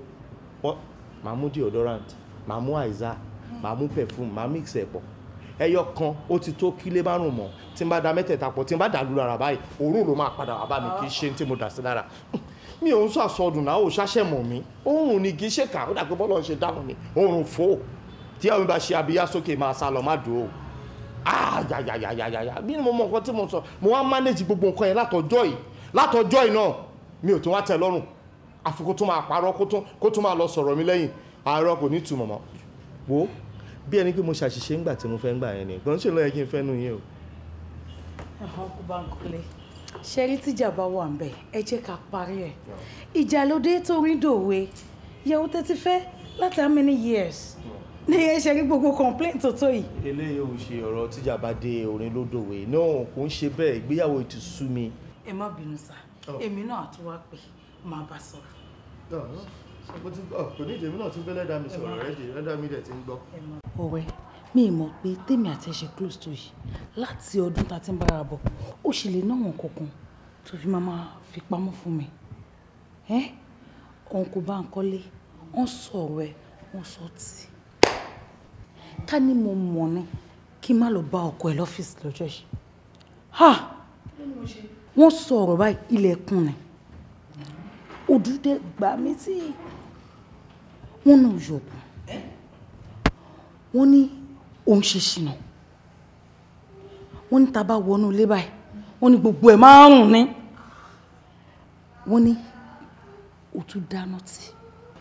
K: màá mú deodorant, màá mú àìsà, màá mú perfume, màá mix ẹ̀ pọ̀. Ẹyọ kan ó ti tó kílé márùn mọ́. Tí n bá da mẹ́tẹ̀ẹ̀ta pọ̀, tí n bá dà lù lára báyìí, òórùn ló máa padà wá bá mi. Kì í ṣe tí mo dà sí lára. Mi ò ń sọ àsọdùn náà, ò ṣàṣẹ mọ̀ mí. Òórùn ni, kì í ṣe kà ó dà pé bọ́lọ̀ ń ṣe dáhùn ni. Òórùn fò tí àwọn bá ṣe abiyá sókè, máa sá lọ, má dùn ó. Ayayayayaya, bí mo mọ nǹkan tí mo sọ. Mo wá manage gbogbo nǹkan yẹn látọjọ́ yìí, látọjọ́ yìí náà mi ò tún wá tẹ́ lọ́rùn, àfi kó tún máa parọ́, kó tún máa lọ sọ̀rọ̀ mi lẹ́yìn. Àárọ̀ kò ní ìtumọ̀ mọ́. Wo bí ẹni pé mo ṣàṣìṣe ńgbà tí mo fẹ́ ń gbà yẹn ni gbọ́n ṣe ló yẹ kí n fẹ́ nu yín o.
B: Bankole, ṣe rí, tíjà bá wà ń bẹ̀, ẹ jẹ́ ká parí ẹ̀. Ìjà ló dé tó rí dòwe. Ìyàwó tẹ́tí fẹ́ láti how many years ní ẹ ṣe rí gbogbo complaint tó tó yìí?
K: Eléyìí ò ṣe ọ̀rọ̀ tíjà bá dé orin ló dòwe náà, kò ń ṣe bẹ́ẹ̀. Ìgbéyàwó ti sú mi.
B: Ẹ má bínú sá, èmi náà àtúwá pé máa bá sọ̀rọ̀.
K: Kò ní ìdèmí náà tún fẹ́ lẹ́dàá mi sọ̀rọ̀ rẹ́dì, lẹ́dàá mi dẹ̀ ti ń gbọ́.
B: Ọ̀rẹ́ mi, mọ̀ pé tèmi àti ẹ ṣe close tó yìí láti ọdún tá a ti ń bára bọ̀, ó sì lè náwọn kankan tó fi máa fi pamọ́ fún mi. Òun kò bá ń kọ́lé, wọ́n sọ̀rọ̀ ẹ, wọ́n sọ tì. Ká ní mo mọ̀ ni kí n má lọ bá ọkọ ẹ lọ́fíìsì lọ́jọ́ yìí. Wọ́n sọ̀rọ̀ báyìí, ilẹ̀kùn ni òdúdẹ gbà mí tí wọ́n náà yọ̀bù. Wọ́n ní òun ṣe ṣìnà. Wọ́n ní tá bá wọnú ilé báyìí, wọ́n ní gbogbo ẹ̀ márùn-ún ní. Wọ́n ní ó tún dáná tì,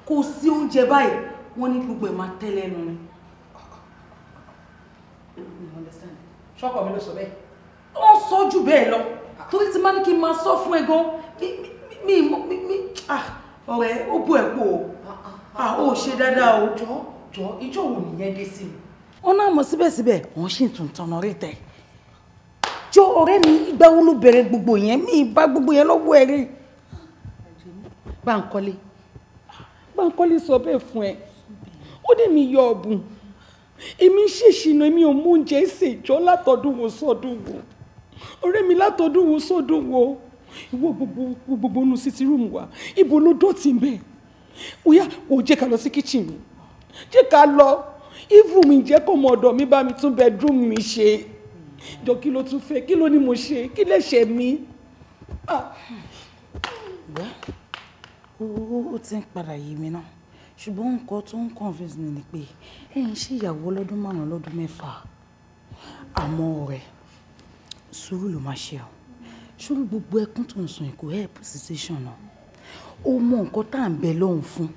B: kò sí oúnjẹ báyìí. Wọ́n ní gbogbo ẹ̀ máa tẹ́lẹ̀ ẹnu ni.
F: Ṣọ́kọ mi ló sọ bẹ́ẹ̀?
B: Wọ́n sọ jù bẹ́ẹ̀ lọ, torí tí máa ní kí n máa sọ fún ẹ gan mi mi ah, ọ̀rẹ́, ó bú ẹ̀ pò ó, ó ṣe dáadáa o.
F: Jọ jọ, ìjọ wo nìyẹn dé sí mi?
B: Wọ́n náà mọ̀, síbẹ̀síbẹ̀ wọ́n sì tún tanná rí tẹ̀. Jọ ọ̀rẹ́ mi, ìgbà wo ló bẹ̀rẹ̀ gbogbo yẹn? Mi bá gbogbo yẹn lọ́wọ́ ẹ rí.
F: Báńkọ́lé, Báńkọ́lé sọ bẹ́ẹ̀ fún ẹ? Ó dé mi yọ ọ̀bùn, èmi ń ṣèṣìnà, èmi ò mú oúnjẹ ṣe ìjọ látọdún wo sọdún wo? Ọ̀rẹ́ mi, látọdún wo sọdún wo? Ìwọ gbogbo gbogbo inú sitting room wa, ibo ló dọ̀tí ń bẹ̀? Ó yá, kò jẹ́ ká lọ sí kitchen mi, jẹ́ ká lọ. Even mi jẹ́ kó mọ ọ̀dọ̀ mi bá mi tún bedroom mi ṣe. Jọ, kí ló tún fẹ́? Kí ló ní mo ṣe? Kí lè ṣe mí?
B: Ó ti ń padà yé mi náà, ṣùgbọ́n nǹkan tó ń convince mi ni pé ẹ ń ṣe ìyàwó lọ́dún 5, lọ́dún 6. Àmọ́ ọ̀rẹ́, sùúrù ló máa ṣe ọ́. Sùúrù, gbogbo ẹkún tó ń sun kò help situation náà. Ó mọ nǹkan tá à ń bẹ lọ́hùn fún.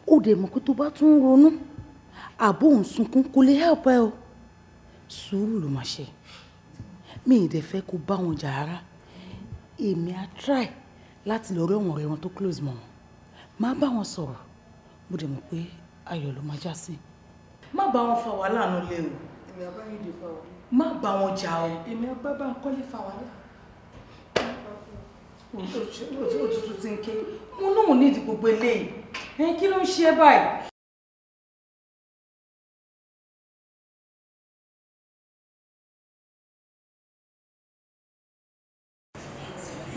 B: Ó dẹ̀ mọ̀ pé tó bá tún ń ronú àbó òun sunkún, kò lè help ẹ o. Sùúrù ló máa ṣe. Mi ì dẹ̀ fẹ́ kó bá wọn jà rárá. Èmi á try láti lọ rí àwọn ọ̀rẹ́ wọn tó close mọ́ wọn, máa bá wọn sọ̀rọ̀. Mo dẹ̀ mọ̀ pé ayọ̀ ló máa já sí. Má bá wọn fa wàhálà nù lé o.
F: Èmi àbáyọ̀dé fa wàhálà.
B: Má bá wọn jà o.
F: Èmi àbá Báńkọ́lé fa wàhálà.
B: Òtútù ti ń ké. Mo náà nídìí gbogbo eléyìí. Ẹ kí ló ń ṣe báyìí?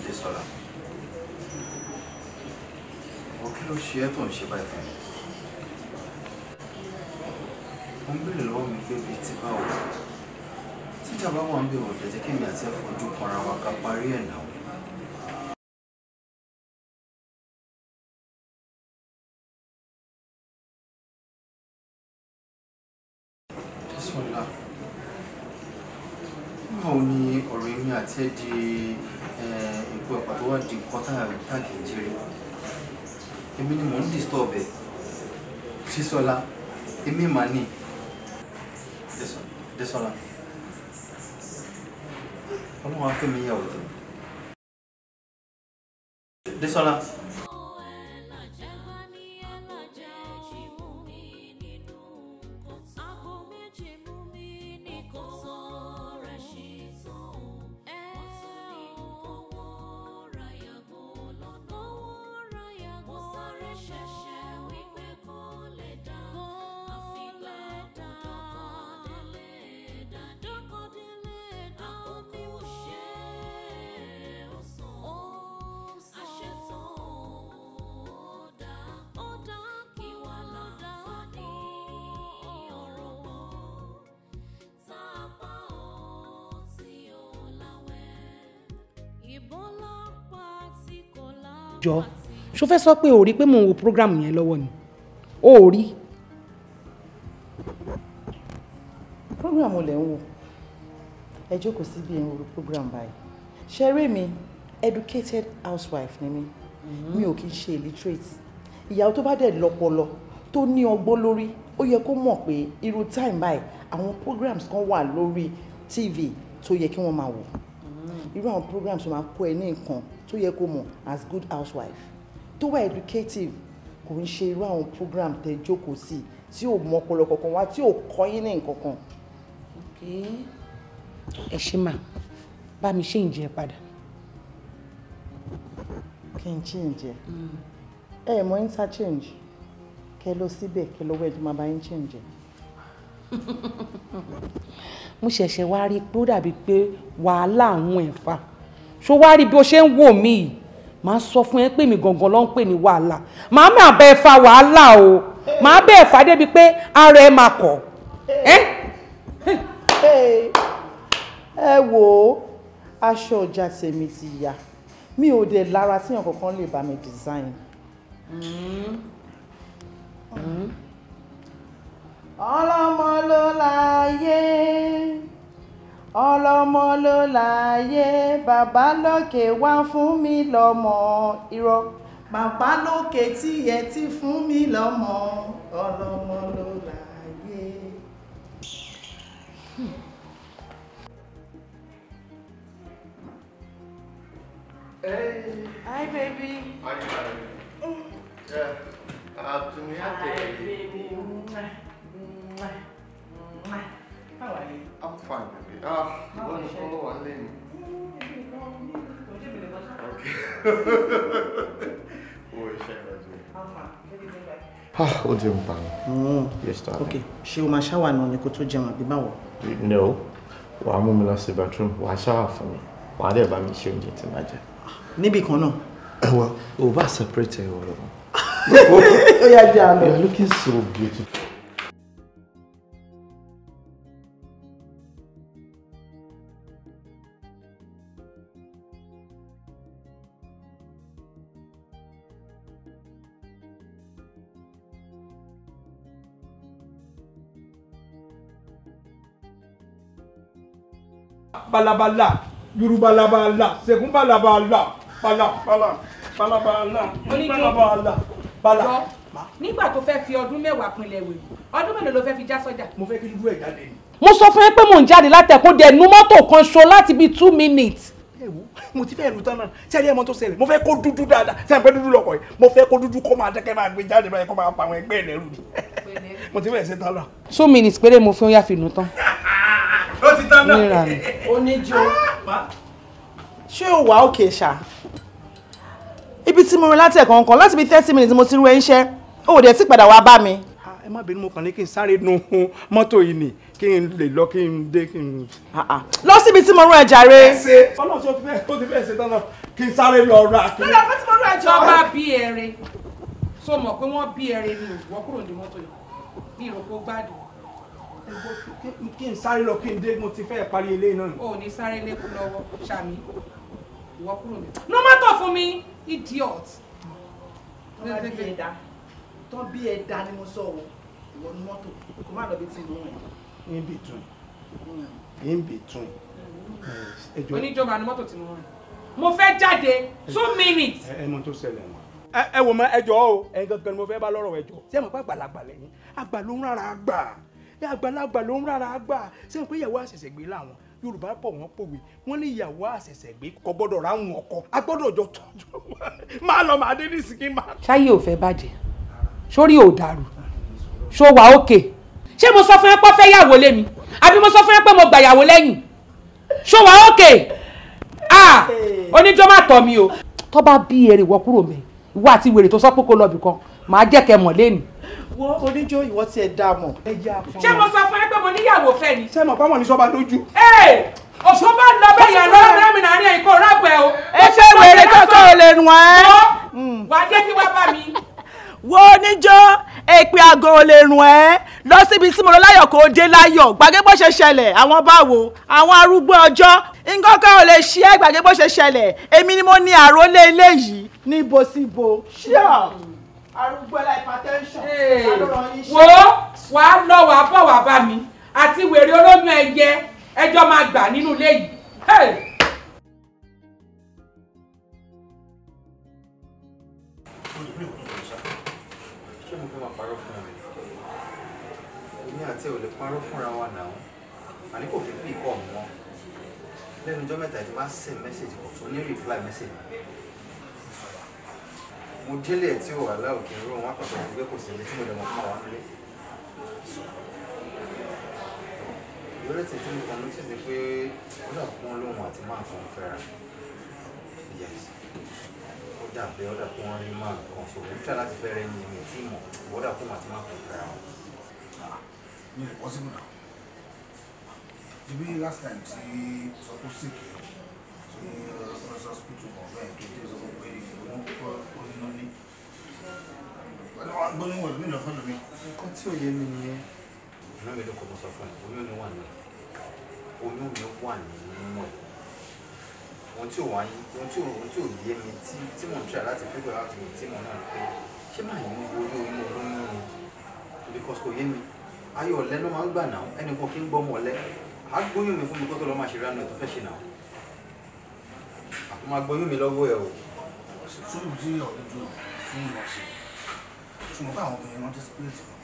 A: Désọlá, ọ kí ló ṣe ẹ́ tó ń ṣe báyìí fún mi? Mo ń béèrè lọ́wọ́ mi pé bíi ti báwo? Tíjà bá wà ń bẹ̀ ọ̀dẹ̀ jẹ́ kémi àti ẹ̀ fojú kanra wa ká parí ẹ̀ náà. Désọlá, báwo ni ọ̀rọ̀ èmi àti ẹ̀ di ipò ẹ̀pà tó wá di nǹkan tá kì í jírí? Èmi ni mò ń disturb ẹ̀. Désọlá, èmi mà ní. Désọlá, Ọlọ́run á fẹ́ mi yàwó tèmi. Désọlá.
F: Jọ, ṣó fẹ́ sọ pé o rí pé mò ń wo program yẹn lọ́wọ́ ni? O rí.
T: Program olè ń wò. Ẹ jókòó síbi ẹ̀ ń wo program báyìí. Ṣeré mi, educated housewife ni mí. Mi ò kí ń ṣe illiterate. Ìyàwó tó bá dẹ̀ lọ́pọlọ, tó ní ọgbọ́n lórí, ó yẹ kó mọ̀ pé irú time báyìí àwọn programs kan wà lórí TV tó yẹ kí wọ́n máa wò. Irú àwọn programs tó máa kọ́ ẹ ní nǹkan tó yẹ kó mọ̀ as good housewife tó wà educative, kò ń ṣe irú àwọn program tẹ jókòó sí tí ò mọ ọpọlọ kankan wá, tí ò kọ́ yín ní nǹkan kan.
F: Ẹ ṣe mà, bá mi ṣe ìjẹ padà.
T: Kí n change ẹ? Ẹ mọ interchange, kẹ lọ síbẹ̀ kẹ lọ wẹ́ẹ́ tó máa bá yín change.
F: Mo ṣẹ̀ṣẹ̀ wá rí i pé ó dàbí pé wàhálà àwọn ẹ̀fà ṣó wá rí bí o ṣe ń wò mí yìí, màá sọ fún ẹ pé mi gangan ló ń pè ní wàhálà. Màá má bẹ fa wàhálà o, màá bẹ fà débi pé ara ẹ máa kọ̀.
T: Ẹ wo aṣọ ọjà tèmi ti yá, mi ò dẹ̀ lára tíyàn kankan lè bá mi design. Ọlọ́mọ ló láyé, ọlọ́mọ ló láyé, bàbá lókè wá fún mi lọ́mọ. Irọ́, bàbá lókè tí ẹ ti fún mi lọ́mọ, ọlọ́mọ ló láyé.
L: Hey.
T: Hi, baby.
L: Hi, baby. Yeah.
T: Hi, baby. How are you?
L: I'm fine, baby. Ah, you want to follow one lane? Okay. Oh, Ah, ó ti ń pa mi. Yes, darling.
T: Okay, ṣé o máa ṣáwà náà ni kó tó jẹun àbí báwo?
E: No, wàá mú mi lọ sí bathroom, wàá ṣáwà fún mi, wàá dẹ̀ bá mi ṣe oúnjẹ tí màá jẹ.
T: Níbì kan náà.
E: Ẹ wá, o bá separate ẹ wọ lọ.
T: Ó yá, jẹ́ àlọ́.
E: You're looking so beautiful.
U: Balabala, Yorùbá labala, Ṣẹ̀gún balabala, bala bala balabala, balabala, bala.
F: Nígbà tó fẹ́ fi ọdún 10 pinlẹ̀ wèrè, ọdún mélòó ló fẹ́ fi já sọ́jà?
U: Mo fẹ́ kí dúdú ẹ̀ jáde ni.
F: Mo sọ fún ẹ pé mò ń jáde látẹ̀kọ́ dẹ̀ nu mọ́tò kan ṣo láti bíi 2 minutes.
G: Ẹ wo, mo ti fẹ́ lu tán náà, sẹ́ni ẹ̀ mọ́ tó ṣẹlẹ̀, mo fẹ́ kó dúdú dáadáa, sẹ́ni pé dúdú lọkọ̀ yìí, mo fẹ́ kó dúdú kó máa dẹ́kẹ́ máa gbé jáde báyìí kó máa pa àwọn ẹgbẹ́ ẹ̀ lẹ́rù ni. Mo ti fẹ́ ṣe tán náà.
F: 2 minutes péré mo fi ó yá fi nù tán.
G: Ó ti tán náà.
T: Oníjó, ṣé o wà òkè ṣá? Ibi tí mo rìn láti ẹ̀kọ́ nǹkan láti bí 30 minutes mo ti rú ẹ ń ṣẹ́, o ò dẹ̀ tí padà wá bá mi.
G: Ẹ má bínú, mo kàn ní kí n sáré nu mọ́tò yìí ni kí n lè lọ kí n dé kí n.
T: Lọ síbi tí mo rún ẹ jàre.
G: Ẹ ṣe Ọlọ́run tí ó ti fẹ́ ṣe tán náà kí n sáré lọ ra.
T: Lọ́dọ̀ fún tí mo rún ẹ jọ.
F: Tó bá bí ẹrẹ, tó mọ̀ pé wọ́n bí ẹrẹ ni òwò kúrò ní mọ́tò yìí, ní ìrọ̀pọ̀ gbádùn.
G: Kí n sáré lọ kí n dé, mo ti fẹ́ parí eléyìí náà.
P: O ò ní sáré lẹ́kùn lọ́wọ́, ṣàmì. Ìwọ kúrò mi. No mọ́tò fún mi, idiot.
T: Tán bí ẹ̀dá ni mo sọ o, ìwọ ní mọ́tò, kò má lọ bí tí mo rìn.
G: In between. In between.
P: Oníjọba ni mọ́tò tí mo rìn. Mo fẹ́ jáde 2 minutes.
G: Ẹ mọ tó ṣẹlẹ̀ mọ́. Ẹ wò mọ ẹjọ́ o, ẹ̀yin gangan ni mo fẹ́ bá lọ́rọ̀ ẹjọ́. Ṣé ẹ mọ̀ pé àgbàlagbà lẹ́yìn? Àgbà ló ń rárá àgbà. Àgbàlagbà ló ń rárá àgbà. Ṣé ẹ mọ̀ pé ìyàwó àṣẹ̀ṣẹ̀ gbé láwọn? Yorùbá bọ̀ wọ́n pòwe, wọ́n ní ìyàwó àṣẹ̀ṣẹ̀ gbé kò gbọ́dọ̀ ráhùn ọkọ. A gbọ́dọ̀ jọ tọ́jú. Máa lọ màá dé nísìnyí máa.
P: Ṣáyé ò fẹ́ bàjẹ́, sórí ò dàrú, ṣó wà ókè. Ṣé mo sọ fún ẹ pé ó fẹ́ yàwó lé mi? Àbí mo sọ fún ẹ pé mo gbà yàwó lẹ́yìn? Ṣó wà ókè? Ah! Oníjó má tọ̀ mi o. Tó bá bí èrè wọ kúrò mẹ́, ìwọ àti wèrè tó sọ pé kó lọ bìkan, màá jẹ́ kẹ́ mọ̀ lẹ́nu.
T: Wo oníjó ìwọ tiẹ̀ dá mọ̀.
P: Ṣé mo sọ fún ẹ pé mo níyàwó fẹ́ ni?
G: Ṣé mo pàmò ní sọ́ba lójú?
P: Ee! Òṣù bá lọ bẹ́ẹ̀ yẹn lọ́rọ́ rẹ́mi náà ní ẹ̀kọ́ rábọ̀ ẹ̀ o.
H: Ẹ ṣe wèrè kọ́kọ́ ò lè rùn ẹ́.
P: Wà á jẹ́ kí wá bá mi.
H: Wo oníjó èpè àgọ́ ò lè rùn ẹ́ lọ síbi tí mo lọ láyọ̀ kó dé láyọ̀ gbàgbé bó ṣe ṣẹlẹ̀ àwọn báwo àwọn arúgbó ọjọ́ nǹkan kan ò lè ṣe é gbàgbé bó ṣe ṣẹlẹ̀ èmi ni mo ní àrólé eléyìí níbo síbo ṣíọ arúgbó ẹlá hypertension
P: Wo wàá lọ wàá bọ̀ wàá bá mi àti wèrè olóyún ẹyẹ ẹjọ́ máa gbà nínú ilé yìí. Hey!
A: Ṣé mo fẹ́ máa parọ́ fún ẹ? Èmi àti ẹ ò lè parọ́ fúnra wa náà. Àní kò fi pí kọ́ mọ́. Lẹ́nu ọjọ́ mẹ́ta tí máa send message kò tún ní reply message. Mo délé ẹ̀ tí ò wà láòkè ró wọn pàtó gbé kò sí ibi tí mo lè mọ̀ fún àwọn nílé. Ìrọ̀lẹ́ tí mo kàn notice ni pé ó dà pọ́n lóhùn àti máa kàn fẹ́ra. Yes. Ó dàbí ó dà pọ́n rí máa kàn so mo try láti fẹ́rẹ́ ní mi tí mọ̀ ó dà pọ́n àti máa kàn fẹ́ra wọn.
I: Mi ò possible now. Ibi last time tí sọ pé sick tí hospital mọ̀ bẹ́ẹ̀ tó dé sọ pé ìgbóná púpọ̀ oníná ní. Gbóná wọ̀ mí lọ fẹ́ lómi.
A: Nǹkan tí ò yé mi nìyẹn. Inú mi ló kọ́ mo sọ fún ẹ, oyún mi wà nínú ẹ̀. Oyún mi wà nínú ẹ̀. Ohun tí ò wá yín, ohun tí ò yé mi tí mò ń try láti figure out mi tí mo náà ni pé ṣé máa yín wo orí oyún olóyún ni? Because kò yé mi. Ayọ̀ ọ̀lẹ́ ló máa ń gbà náà, ẹnì kan kí ń gbọ́mọ ọ̀lẹ́. Á gbóyún mi fún mi kó tó lọ máa ṣe ránú ẹ̀ tó fẹ́ ṣe náà. Àtún máa gbóyún mi lọ́wọ́ ẹ̀ o.
I: Sórí ibi tí ọ̀rẹ́ dúró fún ìwọ̀n ṣe. Ṣùgbọ́n káwọn obìnrin wọn desperate gan.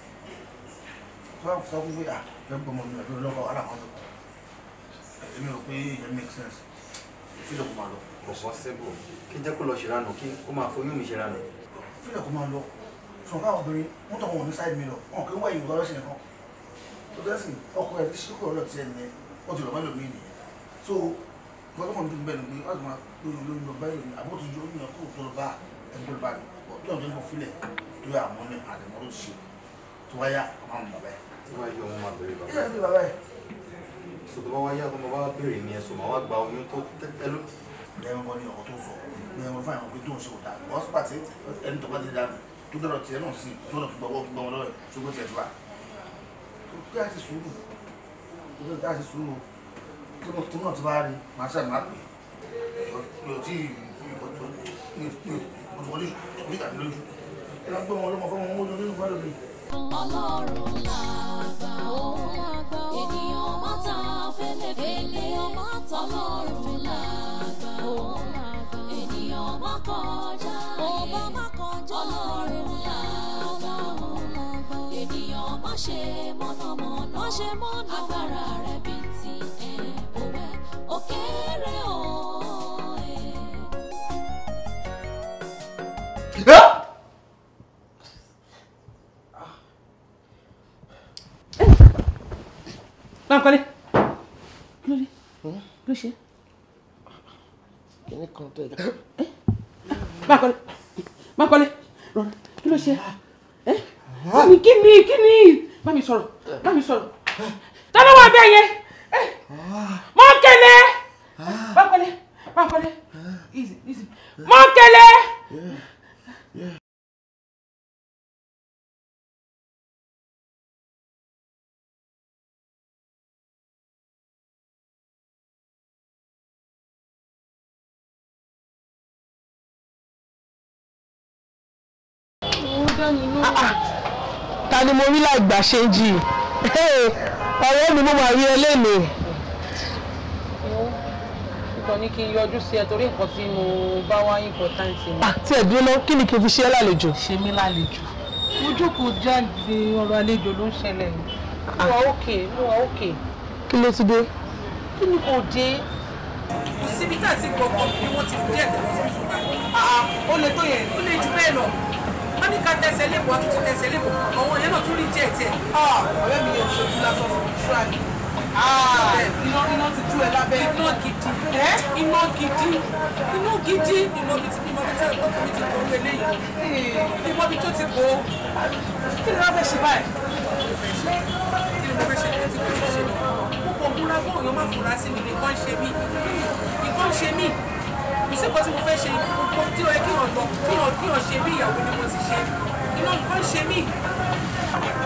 I: Tó bá sọ fún pé à fẹ́ gbọ́mọ mi àbí ọlọ́kọ̀ wàhálà kan lọ́kọ̀. Èmi rò pé ìyẹn make sense. Fílẹ̀ kó máa lọ.
A: Kò possible. Kí n jẹ́ kó lọ ṣe ránù kí ó máa foyún mi ṣe ránù.
I: Fílẹ̀ kó máa lọ. Ṣùgbọ́n káwọn obìnrin wọ́n tọ̀ wọn ní side mirror. Wọn kì í wá ìwúrọ̀ lọ́sẹ̀ nìkan. Tó tẹ́sí ọkọ ẹ̀ ṣí kúrò lọ́ọ̀ tiẹ̀ nìyẹn. Ó ti rọ̀ bá lòmí nìyẹn. So nǹkan tó kàn ń dùn bẹ́ẹ̀ ni pé wọ́n ti máa lóyún lóyún lọ báyìí lómi àbó ti yọ oyún yẹn kúrò tó lọ bá ẹni tó lọ bá ní. Tó yàn tó ń bọ̀ fílẹ̀ tó yà àmọ́ ní àdèmọ́ tó ti ṣe tó wáyà àwọn ọmọ bàbá ẹ̀.
A: Tí wàá yọ ọmọ máa bèrè bàbá
I: ẹ̀. Bàbá ẹ̀.
A: So tó bá wá yá ọmọ bá bèrè mi ẹ̀ so màá wá gba oyún tó tẹ́lú.
I: Lẹ́yìn wọn ní ọkọ̀ tó sọ lẹ́yìn wọn fáwọn pé tó ń ṣe òdà wọ́n sọ pàtẹ́ ẹni tó bá ti dànù tó dọ̀rọ̀ tiẹ̀ náà sí tó dọ̀ tó gbọ́ tó gbọ́ wọn lọ́wọ́ ẹ̀ ṣùgbọ́n tiẹ̀ ti wá. Kí á ti sùúrù kí á ti sùúrù tí náà ti bá rí màá ṣàmì máa pè é tí lójú ẹ lọ gbé wọn lọ́mọ fún wọn lójú fún ẹlòmíì.
C: Ọlọ́run làgbà ó ènìyàn má ta fẹ́lẹ́fẹ́lẹ́ Ọlọ́run làgbà ó ènìyàn má kọjá Ọlọ́run làgbà ó ènìyàn má ṣe mọ̀nàmọ́ná agbára rẹ̀ bí ti ẹ̀ òwe òkèrè o.
P: Bánkọ́lé kí ló dé kí ló ṣe.
L: Kíní kan tó yẹ.
P: Bánkọ́lé Bánkọ́lé rọra kí ló ṣe. Bámi kí ni kí ni bá mi sọ̀rọ̀ bá mi sọ̀rọ̀ ta ló wà bẹ́ẹ̀ yẹn Mọ́kẹ́lẹ́ Bánkọ́lé Bánkọ́lé easy easy Mọ́kẹ́lẹ́. Dá mi lóhùn.
D: Ta ni mo rí láì gbà ṣe jì? Ọ̀rẹ́ mi, mo máa rí ẹ lẹ́nu.
P: Kíkọ ní kí n yọjú sí ẹ torí nǹkan tí mo bá wá important ni.
D: Tí ẹ dúró ná, kí ni kí n fi ṣe ẹ́ lálejò?
P: Ṣe mí lálejò. Mo jókòó jáde, ọ̀rọ̀ àlejò ló ń ṣẹlẹ̀. Mo wà òkè, mo wà òkè.
D: Kí ló ti dé?
P: Kí ni kò dé?
V: Kò síbi tá a ti gbọ́ ọkọ̀ bí wọ́n ti fi díẹ̀ tẹ̀lé sí ìṣúná. Ó lè tó yẹn, ó lè jù bẹ́ẹ̀ lọ. Wọ́n ní ká tẹsẹ̀ lébò, àtúntò tẹsẹ̀ lébò. Àwọn yẹn náà tún rí díẹ̀ tiẹ̀.
Q: Ọ̀rẹ́ mi yẹn ṣojú lásán spiritual. Iná iná ti tú ẹ lábẹ́.
V: Iná gidi, iná gidi, iná gidi, ìmọ̀ bíi tí ìmọ̀ bíi tí ọkọ mi ti kó owó eléyìí. Ìmọ̀ bíi tó ti kó.
Q: Kí ni wọ́n fẹ́ ṣe báyìí?
V: Kí ni mo fẹ́ ṣe ní tí mo ti ṣe lọ? Mo kàn múra bọ́ òyìn má fura sí mi, nǹkan ṣe mí. Nǹkan ṣe mí. Kò sí nǹkan tí mo fẹ́ ṣe, nǹkan tí ó yẹ kí wọ́n lọ, kí wọ́n ṣe bí ìyàwó ni mo ti ṣe. Iná nǹkan ṣe mí.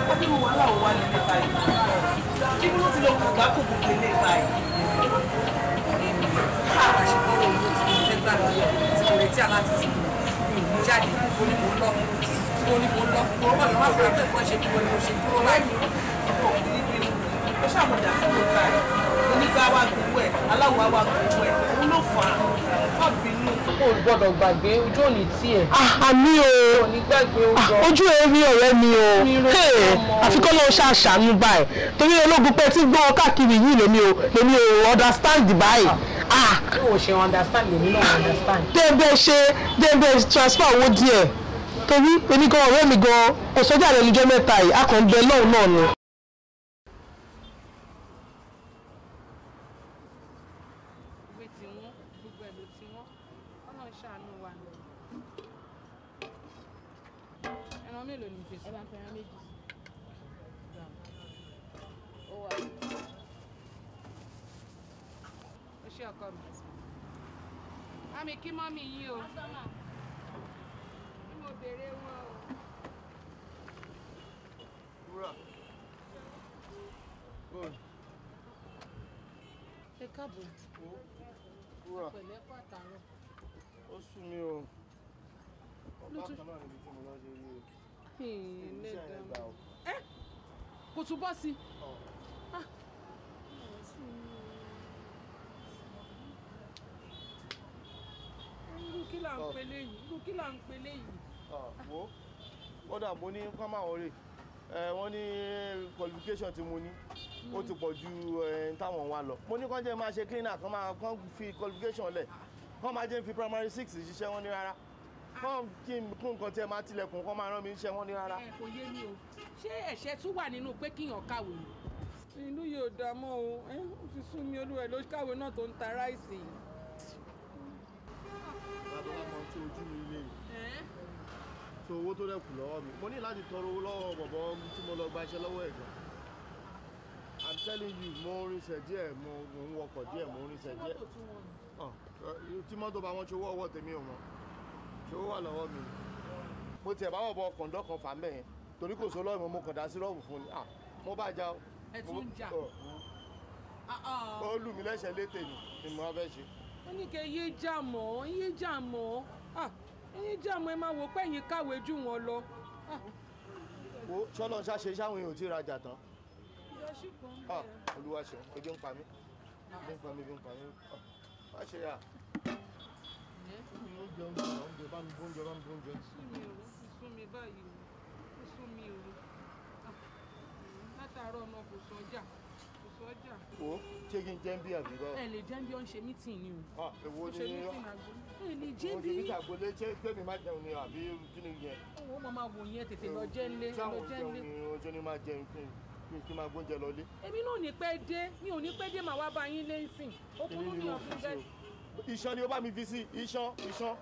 Q: Ó bí mo wàhálà ò wá nílé báyìí. Ibo ló ti lọ kàgbá kò gbogbo ilé báyìí?
V: Àṣekọ́rọ̀ owó tí mo fẹ́ gbà lọ́wọ́ tí mo retí aláti ti mi ò ní jáde, mo ní mo ń lọ, mo ní mo ń lọ, mo rọ́ mi wá fúra pé nǹkan ṣe bí mo ní mo ṣe dúró báyìí.
Q: Ó ṣàmọ̀dà tí mo ta ẹ̀, onígbà wa gbowó ẹ̀, aláwọ̀ wa gbowó ẹ̀, òun ló fà á, má bínú.
P: O gbọ́dọ̀ gbàgbé ojú òní tiẹ̀.
D: Àmì o.
P: O ní gbàgbé o jọ.
D: Ojú ẹ rí ọ̀rẹ́ mi o. Àfi kọ́ ló ń ṣàṣàánú báyìí. Torí ológun pẹ́ tí gbọ́ káàkiri yìí lèmi ò understand báyìí.
P: Bí o ṣe understand lèmi náà understand.
D: Dẹ́gbẹ́ ṣe dẹ́gbẹ́ transfer owó díẹ̀. Torí èmi gan ọ̀rẹ́ mi gan kò sọ́jà lẹ́nu ọjọ́ mẹ́ta yìí, a kàn ń bẹ lọ́hùn náà ni.
P: Ìwé tí wọ́n, gbogbo ẹ̀ ló ti wọ́n. Ọlọ́run ṣàánú wa. Ẹran mélòó ni fi sí?
W: Ẹ bá ń fẹ́ràn méjì sí. Ó wà.
P: Ó ṣe ọkọ mi. Bámi kí mọ́mì yín o. Bí mo béèrè wọn o.
L: Wúrà. Good.
P: Ẹ káàbọ̀.
L: Wúrà.
P: Pẹ̀lẹ́ kú àtàárọ̀.
L: Ó sú mi o.
P: Ló tún-
L: Bákan náà níbi tí mo lọ ṣe rí o.
P: Iṣẹ́
L: yẹn gbà o.
P: Ẹ kò tún bọ́ sí. Irú kí là ń pe léyìí? Irú kí là ń pe léyìí?
L: Wo kódà mo ní kọ́ máa wọlé wọ́n ní qualification tí mo ní ó ti pọ̀ ju táwọn wa lọ. Mo ní kán jẹ́ máa ṣe cleaner, kán máa kán fi qualification lẹ̀, kán máa jẹ́ fi primary 6 ṣiṣẹ́, wọ́n ní rárá. Kán kí n kún nǹkan tí ẹ máa tilẹ̀kùn, kán máa rán mi níṣẹ́, wọ́n ní rárá.
P: Ẹ kò yé mi o. Ṣé ẹ̀ṣẹ̀ tún wà nínú pé kíyàn kàwé ni? Ìlú yóò dá mọ́ o. Ẹ ó ti sún mi, olúwẹ̀ ló kàwé náà tó ń ta ráìsì yìí.
L: Bàbá wa mọ tí ojú mi lè so owó tó dẹ̀kù lọ́wọ́ mi, mo ní láti tọrọ owó lọ́wọ́ bọ̀bọ̀ tí mo lọ gbaṣẹ́ lọ́wọ́ ẹ̀ gan. I'm telling you, mo ń rinṣẹ́ díẹ̀, mo ń wọkọ̀ díẹ̀, mo ń rinṣẹ́ díẹ̀. Tí mọ́tò bá wọn ṣòwò ọwọ́ tèmi ò mọ̀ ṣòwò wà lọ́wọ́ mi. Mo tiẹ̀ bá wọ̀ bọ kọ̀ǹdọ́ kan fà mẹ́yẹn torí kò sólọ́ ìmọ̀, mo kàn dá sírọ́ọ̀bù fún ni. Mo bá já o.
P: Ẹ tún ń jà.
L: Ó lù mí lẹ́sẹ̀ létè ni mo fẹ́ ṣe.
P: Ó ní kẹ́ yé jà mọ́, yé jà mọ́, yé jà mọ́, ẹ máa wò pé ẹ̀yin kàwé jù wọ́n lọ.
L: Wo ṣọlọ ń ṣàṣe sáwọn èèyàn ò tí ì rajà tán. Olúwa ṣeun, ebi ń pa mí, ebi ń pa mí, ebi ń pa mí. Má ṣe yà. Oúnjẹ, oúnjẹ, oúnjẹ, bá mi bóúnjẹ, bá mi bóúnjẹ.
P: Sú mi o, sú mi báyìí o, sú mi o. Látàárọ̀ náà kò sọ́jà, kò sọ́jà.
L: Wo ṣé kí n jẹ́ ń bí àbí báwo?
P: Ẹ lè jẹ́ ń bí ó ń ṣe mítìn ni o.
L: Èwo
P: Ó ṣe
L: ni
P: mítìn àgbo. Ẹ lè jẹ́
L: Mo
P: bí.
L: ṣe mítìn àgbolé, ṣé pé mi má jẹun ni àbí kí ni yẹn?
P: Owó mo máa wò yẹn, tètè lọ jẹ́ ńlé,
L: Ṣé
P: lọ
L: àwọn
P: jẹ́
L: jẹun
P: ńlé.
L: ni ọjọ́ ni máa jẹun kí n máa gbóúnjẹ lọlé?
P: Èmi náà ò ní pẹ́ dé, mi ò ní pẹ́ dé, màá wá bá yín lé ńsìn. Okùnrin ní ọ̀fun bẹ́ẹ̀.
L: Iṣan ni ó bá mi fi sí, iṣan iṣan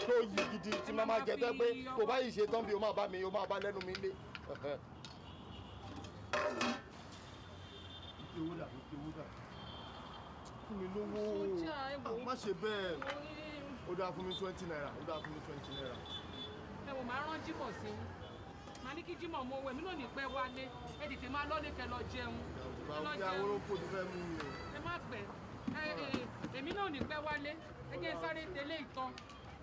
L: tó yí gidi tí máa máa jẹ tẹ́ pé kò bá yìí ṣe tán bí o máa bá mi, o máa bá lẹ́nu mi lé. Ike owó dà, ike owó dà. Fún mi lówó. Má ṣe bẹ́ẹ̀. Ó dáa, fún mi 20 naira, ó dáa, fún mi 20 naira.
P: Ẹ wò, máa rán Jímọ̀ sí i. Màá ní kí Jímọ̀ mọ owó, èmi náà ní pẹ́ wálé. Ẹ tètè máa lọ́lé kẹ́ lọ jẹun. Ẹ lọ
L: Bàbá
P: jẹun.
L: orókò tó fẹ́ mú mi o.
P: Ẹ má pẹ́. Èmi náà ní pẹ́ wálé. Ẹ jẹ́ sáré tẹ̀lé ìtàn.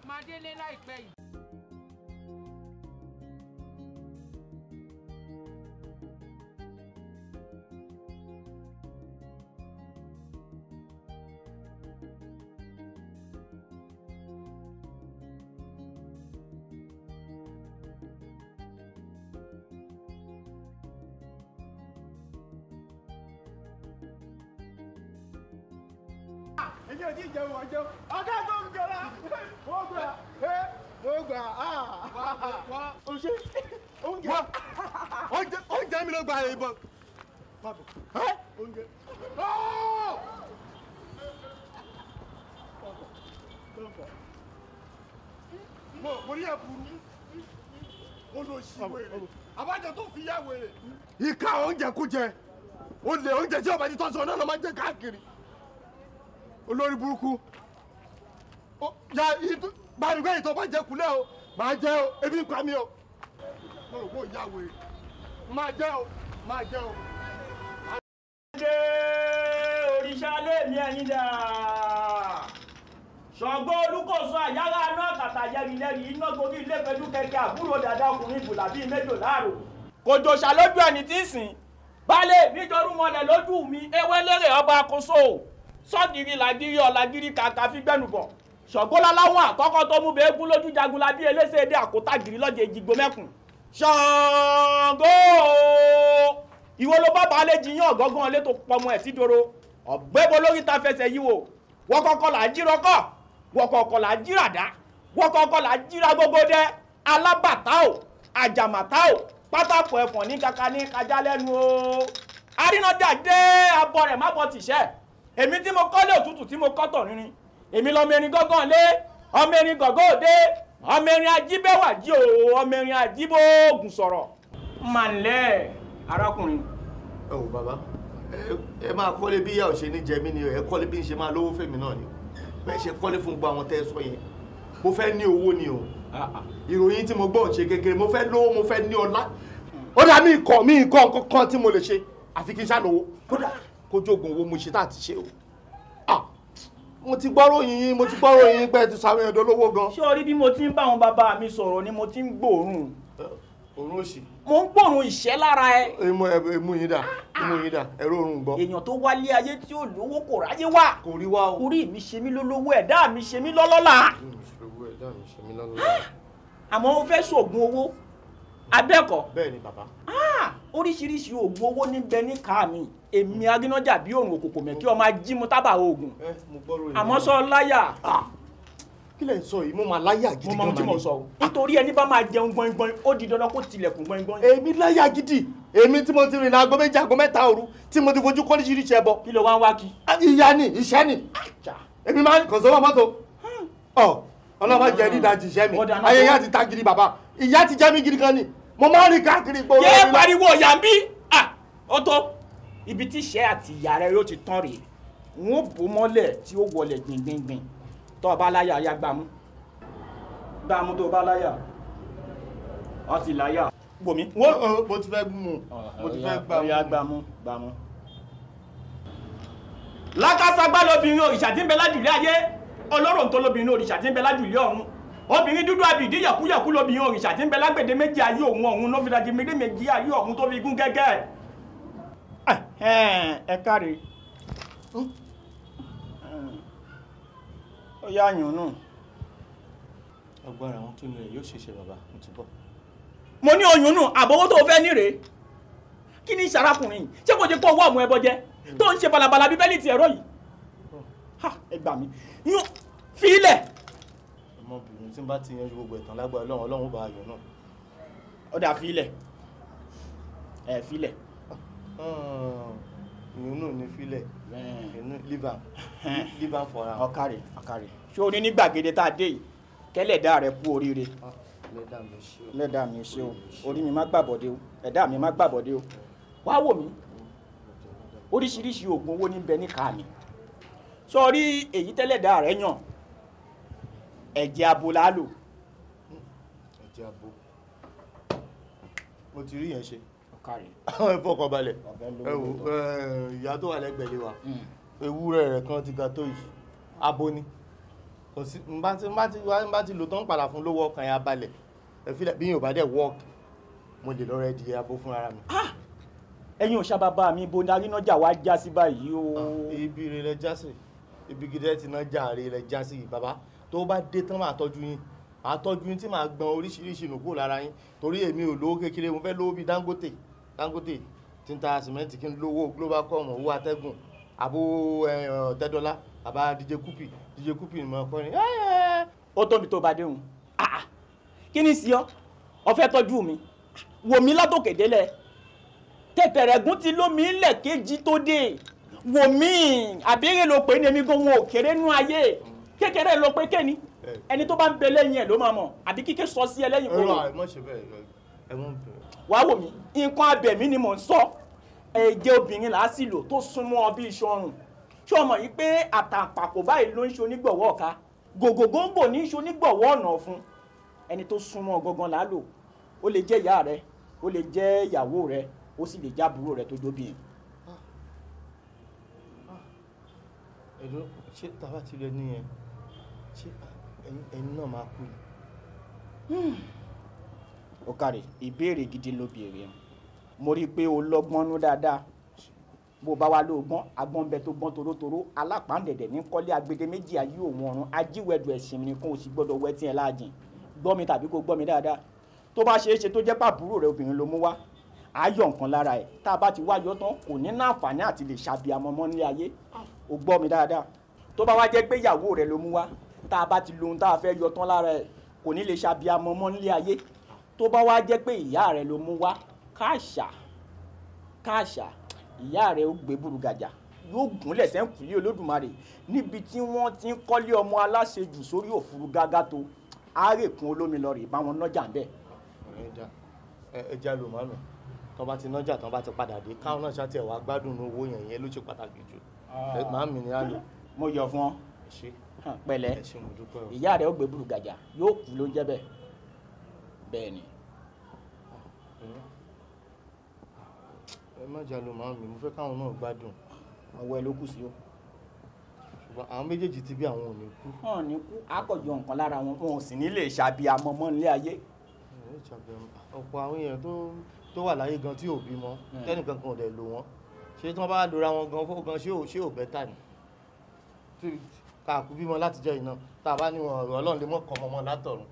P: Máa délé láìpẹ́ yìí.
L: Èmi ò tí ì jẹun, wọ́n jẹun. Ọ̀gá tó ń jọra. Mo gbà. Mo gbà. O ṣe. Oúnjẹ. Oúnjẹ mi ló gba ìbọn. Oúnjẹ. Mo rí ẹ burú. Olóṣì wèrè. Àbájọ tó fi yá wèrè. Ìka oúnjẹ kújẹ. Olè oúnjẹ tí ọba ti tọ́sọ náà ló máa ń jẹ káàkiri. Olórí burúkú. Ya gbàdúgbò yìí tó bá jẹ kulẹ̀ o, máa jẹ o, ebi ń pa mí o. Mo rò pé ó yá wèrè. Máa jẹ o, máa jẹ o.
M: Ṣé òrìṣà lèmi ẹ̀yin dà? Ṣàngó Olúkòso àyàrá aná àkàtà yẹrìlẹ́rì iná gorí ilé pẹ̀lú kẹ̀kẹ́ àbúrò dàda ọkùnrin bùlà bíi méjò láàrò. Kò jòṣà lójú ẹni tí ń sìn. Baálé mi jorúmọlẹ̀ lójú mi, ewé lérè ọba àkóso. Sọ́gìrì làgìrì ọ̀làgìrì kàkà fi gbẹ́nu bọ̀. Ṣàngó láláwọn àkọ́kọ́ tó mú bẹ́ẹ́gún lójú jagunlabi elése èdè àkótá gìrì lọ́jọ́ èjìgbó mẹ́kùn. Ṣàngó ìwọ ló bá baálé jiyàn ọ̀gọ́gán ilé tó pọmọ ẹ̀ sí doro. Ọ̀gbẹ́bọ lórí ta fẹsẹ̀ yíwo. Wọ́kọ̀ọ̀kọ̀ là á jírọ́kọ̀, wọ́kọ̀ọ̀kọ̀ là á jíràdá, wọ́kọ̀ọ̀kọ̀ là á jíra gbogbo dẹ. Alábàtà ò, àjàmàtà ò, pátákó ẹ̀fọ̀n ní kaka ní kájá lẹ́nu o. Arínájà dé abọ́ rẹ̀ má bọ́ tìṣẹ́. Èmi tí mo kọ́lé òtútù tí mo kọ́ tọ̀ rírin. Èmi lọmọ erin gángan lé, ọmọ erin gọ̀gọ́ òde, ọmọ erin ajíbẹ́wà jí o, ọmọ erin ajíbóògùn sọ̀rọ̀. Màlẹ́ arákùnrin.
L: Ẹ wò bàbá, ẹ máa kọ́lé bí ìyá ò ṣe ní jẹ mí ni, ẹ kọ́lé bí n ṣe máa lówó fèmí náà ni. Bẹ́ẹ̀ ṣe kọ́lé fún gbogbo àwọn tẹ́ ẹ sọ yẹn. Mo fẹ́ ní owó ni o. Ìròyìn tí mo gbọ́ ò ṣe kékeré, mo fẹ́ lówó, mo fẹ́ ní ọlá. Ó dà mí ìkọ̀ nǹkan tí mo lè ṣe, àfi kí n ṣá lówó. Kódà kójú oògùn owó mo ṣe tá àti ṣe o. Mo ti gbọ́rọ̀ yín, mo ti gbọ́rọ̀ yín pé ẹ ti sọ àwọn èèyàn dolówó gan.
M: Ṣé o rí bí mo ti ń bá àwọn bàbá mi sọ̀rọ̀ ni mo ti ń gbòòrùn?
L: Òórùn òṣì.
M: Mo ń gbòòrùn ìṣẹ́ lára ẹ.
L: Imú yín dà, imú yín dà, ẹ̀rọ òórùn gbọ́.
M: Èèyàn tó wálé ayé tí ò lówó kò ráyé wá.
L: Kò rí wá o.
M: Orí mi ṣe mí lólówó, ẹ̀dá mi ṣe mí lọ́lọ́lá.
L: Ẹ̀dá mi ṣe mí lọ́lọ́lá.
M: Àmọ́ ó fẹ́ ṣoògùn owó. Abẹ́ẹ̀kọ́.
L: Bẹ́ẹ̀ ni bàbá.
M: Oríṣiríṣi oògùn owó ní bẹ ní ká mi. Èmi arínájà bí òrùn òkòkò mẹ́kí ọmọ ajímú tábà oògùn. Àmọ́ sọ láyà.
L: Kí lẹ̀ ń sọ yìí? Mo máa láyà gidi gan.
M: Mo mọ ohun tí mo sọ o. Nítorí ẹni bá máa jẹun gbọ̀ngbọ̀n, ó di dandan kó tilẹ̀kùn gbọ̀ngbọ̀n.
L: Èmi láyà gidi. Èmi tí mo ti rìn aago 2 aago 3 òru tí mo ti fojú kọ́ oríṣiríṣi ẹbọ.
M: Kí ló wá ń wá kí?
L: Ìyá ni, ìṣẹ́ ni. Èmi máa ń kàn sọ́wọ́ mọ́tò. Ọlọ́mọ jẹ́ dídájì iṣẹ́ mi. Ayé ìyá ti ta gidi bàbá. Ìyá ti jẹ́ mi gidi gan ni. Mo máa ń rìn káàkiri ìgboro.
M: Yé pariwo ìyá ń bí. Ó tó. Ibi tí ìṣẹ́ àti ìyá rẹ yóò ti tán rèé. N ó bò mọ́lẹ̀ tí ó wọlẹ̀ gbìngbìngbìn. Tó o bá láyà ya gbàmú. Gbàmú tó o bá láyà. Ọ sì láyà. Wò mí.
L: Mo ti fẹ́ mú. Mo ti fẹ́ gbàmú.
M: Ọya gbàmú gbàmú. Lákàságbá lobìnrin òrìṣà tí ń bẹ lájùlé ayé. Ọlọ́rọ̀ tó lobìnrin òrìṣà tí ń bẹ lájùlé ọ̀run. Obìnrin dúdú abìdí yẹ̀kúyẹ̀kú lobìnrin òrìṣà tí ń bẹ lágbèdè méjì ayé òun ọ̀run ló fi dajì méjì ayé ọ̀run tó fi gún gẹ́gẹ́. Ẹ káre. Ó yá yùn nù.
E: Agbára àwọn tó ní rẹ̀ yóò ṣeéṣe bàbá, mo ti bọ̀.
M: Mo ní oyún nù, àbọ̀wọ́ tó fẹ́ ní rèé. Kí ni ìṣarákùnrin yìí? Ṣé kò jẹ́ pé owó ọ̀mù ẹbọ jẹ tó ń ṣe balabala bíbélì ti ẹ̀rọ yìí? Ẹ gbà mí. Yún fi ilẹ̀.
E: Ọmọbìnrin tí ń bá ti yanjú gbogbo ẹ̀tàn lágbára Ọlọ́run, Ọlọ́run ó bá ayọ̀ náà.
M: Ó dà fi ilẹ̀. Ẹ fi ilẹ̀.
E: Ìyún nù ní filẹ̀. Live am for am.
M: Ọ̀kàrẹ̀ ọ̀kàrẹ̀. Ṣé o ní ní gbàgede tá a dé yìí? Kẹ́lẹ̀dá rẹ kú oríire. Lẹ́dàá mi ṣe o. Orí mi má gbàbọ̀dé o. Ẹ̀dá mi má gbàbọ̀dé o. Wá wò mí. Oríṣiríṣi oògùn owó ní bẹ ní ká mi. Sọrí èyí tẹ́lẹ̀dá rẹ yàn. Ẹ̀jẹ̀ abo la lò.
E: Ẹ̀jẹ̀ abo. Mo ti rí yẹn ṣe.
M: Ọ̀kàrẹ̀.
E: Ẹ fọkàn balẹ̀. Ẹ wò ìyá tó wà lẹ́gbẹ̀ẹ́ lé wa. Ewúrẹ́ rẹ̀ kan ti ga tó yìí. Abo ni. Kò sí n bá ti lò tán padà fún lówó ọkàn yẹn abalẹ̀. Ẹ fi bí yóò bá dẹ̀ work, mo lè lọ rẹ di abo fún ara mi.
M: Ẹ̀yin òòṣà bàbá mi bo ní arínájà wá já sí báyìí o.
E: Ibi rẹ̀ lẹ já sí. Ibi gidi ẹ ti ná já rẹ̀ lẹ já sí bàbá. Tó bá dé tán máa tọ́jú yín. Màá tọ́jú yín tí màá gbọn oríṣiríṣi nù kúrò lára yín. Torí èmi ò lówó kékeré, mo fẹ́ lówó bíi Dangote. Dangote tí ń ta sìmẹ́ǹtì kí n lówó Globalcom, owó atẹ́gùn, àbó Ọ̀tẹ́dọ́lá.
L: Bàbá DJ Cuppy, DJ Cuppy ni mo kọ́ ni.
M: Ó tóbi tó bá déhùn. Kí ni sí ọ? Ó fẹ́ tọ́jú mi. Wò mí látòkè délẹ̀. Tẹ̀tẹ̀rẹ̀gún ti lómi ilẹ̀ kejì tó dé. Wò mí àbíyèrè ló pé ní èmi gan wọn ò kéré nú ayé. Kékeré ló pé kéni. Ẹni tó bá ń bẹ lẹ́yìn ẹ̀ ló máa mọ̀. Àbí kíké sọ sí ẹ lẹ́yìn kó.
L: Ẹ̀rọ àìmọ̀ ṣe bẹ́ẹ̀ ẹ̀wọ̀n bẹ̀rẹ̀.
M: Wàá wò mí, nǹkan abẹ̀mí ni mò ń sọ. Ẹ̀jẹ̀ obìnrin là á sì lò tó súnmọ́ ọ bí iṣan ọrùn. Ṣé o mọ̀ yìí pé àtàǹpàkò báyìí ló ń ṣe onígbọ̀wọ́ ọ̀ka? Gògògóńgò ní í ṣe onígbọ̀wọ́ ọ̀nà ọ̀fun. Ẹni tó súnmọ́ gangan là á lò. Ó lè jẹ́ ìyá rẹ, ó lè jẹ́ ìyàwó rẹ, ó sì lè jẹ́ àbúrò rẹ tó jóbìnrin.
L: Ẹ̀dùn ṣé tàbá ti rẹ nìyẹn, ṣé ẹni náà máa kú ni?
M: Ó kàrè, ìbéèrè gidi ló béèrè. Mo rí i pé o lọ́gbọ́n nú dáadáa. Bó bá wá ló gbọ́n, agbọ́n bẹ tó gbọ́n torótoró, alápàǹdẹ̀dẹ̀ ní kọ́lé agbede méjì ayé òun ọ̀run, ajíwẹ̀dù ẹ̀sìn nìkan ò sì gbọ́dọ̀ wẹ́ tí ẹ láàjìn. Gbọ́ mi tàbí kó gbọ́ mi dáadáa. Tó bá ṣeé ṣe tó jẹ́ pàbúrò rẹ obìnrin ló mú wá, á yọ nǹkan lára ẹ̀. Tá a bá ti wá yọ tán, kò ní náǹfààní àti lè ṣàbíamọ mọ́ nílé ayé. O gbọ́ mi dáadáa. Tó bá wá jẹ́ pé ìyàwó rẹ ló mú wá, tá a bá ti lo ohun tá a fẹ́ yọ tán lára ẹ̀, kò ní lè ṣàbíamọ mọ́ nílé ayé. Tó bá wá jẹ́ pé ìyá rẹ ló mú wá, káàṣà káàṣà ìyá rẹ ó gbé burúgàjà yóò gúnlẹ̀ sẹ́ńkùlé Olódùmarè níbi tí wọ́n ti ń kọ́lé ọmọ aláṣejù sórí òfurufú gágá tó àárẹ̀kún olómi lọ rè bá wọn nájà ń bẹ̀.
L: Ẹja lò mọ́nà tán bá ti nájà tán bá ti padà dé káwọn náà ṣáà tiẹ̀ wá gbádùn owó yẹn yẹn ló ṣe pàtàkì jù. Màámi ni á lò.
M: Mo yọ̀ fún ọ pẹ̀lẹ́, ìyá rẹ ó gbé burúgàjà yóò kú ló ń jẹ́ bẹ́ẹ̀ bẹ́ẹ̀ ni.
L: Ẹ má jà lò màámi, mo fẹ́ káwọn náà gbádùn.
M: Ọwọ́ ẹ ló kù sí o.
L: Ṣùgbọ́n àwọn méjèèjì ti bí àwọn ò ní kú.
M: Wọn ò ní kú, àkọ̀jọ nǹkan lára wọn, wọn ò sì ní lè ṣàbíamọ mọ́ nílé ayé.
L: Ọ̀pọ̀ àwọn èèyàn tó wà láyé gan tí ò bímọ, tẹ́nìkan kan ò dẹ̀ lò wọ́n. Ṣé tí wọ́n bá lora wọn gan fún gan ṣé ò bẹ́tà ni? Káàkú bímọ láti jẹ́ iná, tá a bá ní wọn ọ̀rọ̀ Ọlọ́run lè mọ̀ kọ́ ọmọ látọ̀run.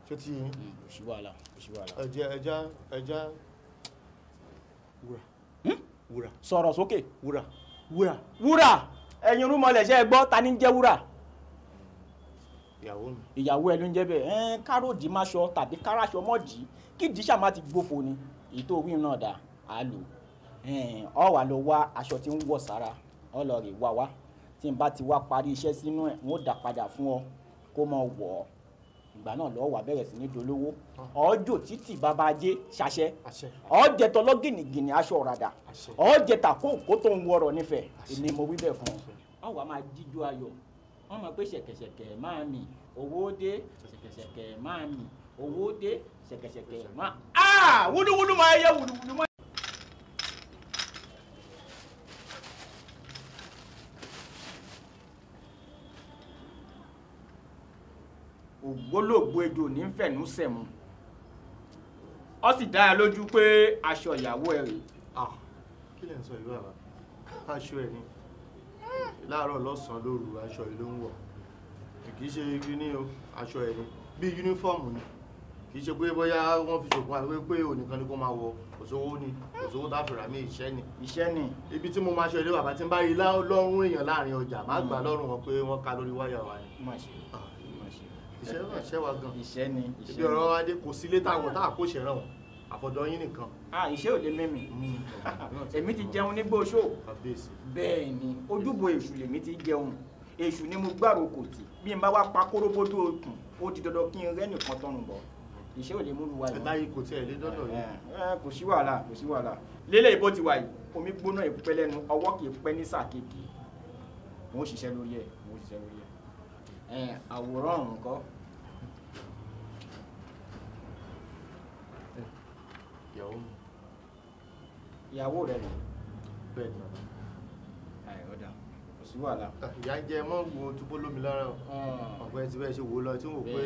L: Ṣé ti yín?
M: Kò sí wàhálà, kò sí wàhálà.
L: Ẹja ẹja ẹja wúrà. Wúrà.
M: Sọ̀rọ̀ sókè.
L: Wúrà. Wúrà.
M: Wúrà. Ẹ̀yin rúmọlẹ̀ ṣe é gbọ́, ta ni ń jẹ́ wúrà?
L: Ìyàwó mi.
M: Ìyàwó ẹ ló ń jẹ́ bẹ́ẹ̀. Ẹn káròdì máṣọ tàbí káràṣọ mọ́dì kí ìdí ṣàmá ti gbófo ni. Èyí tó wí náà dà, á lò. Ọ wà lọ wá aṣọ tí ń wọ̀ sára, ọ lọ rè wá wá. Tí n bá ti wá parí iṣẹ́ sínú ẹ̀, n ó dà padà fún ọ kó mọ wọ̀ ọ́. Ìgbà náà lọ́ọ́ wà bẹ̀rẹ̀ sí ní dolówó. Ọjọ́ títì bàbá ajé ṣaṣẹ́. Ọjẹ́ tọlọ́ gìnìgìnì aṣọ ọ̀ràdà. Ọjẹ́ tàkóǹkó tó ń wọ̀rọ̀ nífẹ̀ẹ́. Èmi mo wí bẹ́ẹ̀ fún ọ. Ọ wà máa jíjó ayọ̀. Wọ́n mọ̀ pé ṣẹ̀kẹ̀ṣẹ̀kẹ̀ máa mì owó dé, ṣẹ̀kẹ̀ṣẹ̀kẹ̀ máa mì owó dé, ṣẹ̀kẹ̀ṣẹ̀kẹ̀ máa. Ah! Wúlúwúlú máa yẹ wúlúwúlú máa. Ògbólógbò ejò ní fẹ̀nú sẹ̀mú. Ó sì dá ẹ lójú pé aṣọ ìyàwó ẹ rèé.
L: Kí lẹ̀ ń sọ yìí bàbá? Aṣọ ẹ̀ ni. Láàárọ̀ lọ́sàn-án lóru aṣọ yìí ló ń wọ̀. Kì í ṣe ní o, aṣọ ẹ̀ ni. Bí yúnífọ́ọ̀mù ni. Kì í ṣe pé bóyá wọ́n fi ṣògùn àti pé ònìkan ni kó máa wọ. Kò sówó ni, kò sówó tá a fi rà mí, iṣẹ́ ni.
M: Iṣẹ́ ni.
L: Ibi tí mo máa ṣe ilé bàbá tí ń bá rí lọ́rùn èèyàn láàrin ọjà, má gbà lọ́rùn wọn pé wọ́n ká lórí wáyà wa ni.
M: Má ṣe má ṣe.
L: Iṣẹ́ náà ṣẹ́ wa gan.
M: Iṣẹ́ ni. Iṣẹ́
L: Ibi ọ̀rọ̀ wa dé kò sí létà wọ̀ tá a kó ṣẹ̀ràn wọn. Àfọ̀dọ̀ yín nìkan.
M: Iṣẹ́ ò lè mímì. Èmi ti jẹun nígbó oṣó. Bẹ́ẹ̀ ni, ojúbọ èṣù lèmi ti jẹun. Èṣù ni mo gbàrò kò tì. Bí n bá wá pa kóróbódó okùn, ó di dandan kí n rẹ́ nìkan tọrùn bọ̀. Iṣẹ́ ò lè múlu wa yìí.
L: Ẹ̀dá yìí kò tiẹ̀ lé dọ́dọ̀ yìí.
M: Kò sí wàhálà, kò sí wàhálà. Lélẹ̀ ìbò ti wà yìí, omi gbóná ìpẹ́ lẹ́nu, ọwọ́ kì í pẹ́ ní sáà kéèké. Mo ń ṣiṣẹ́ lórí ẹ̀, mo ń ṣiṣẹ́ lórí ẹ̀. Àwòrán ọ̀hún kọ́.
L: Ìyàwó mi.
M: Ìyàwó rẹ rè.
L: Bẹ́ẹ̀ ni bàbá.
M: Ọ̀dà kò sí wàhálà.
L: Ìyá ń jẹ mọ́ wo túbọ̀ lómi lára o. Ọ̀pẹ ti bẹ́ẹ̀ ṣe wò ó lọ tí wò pé.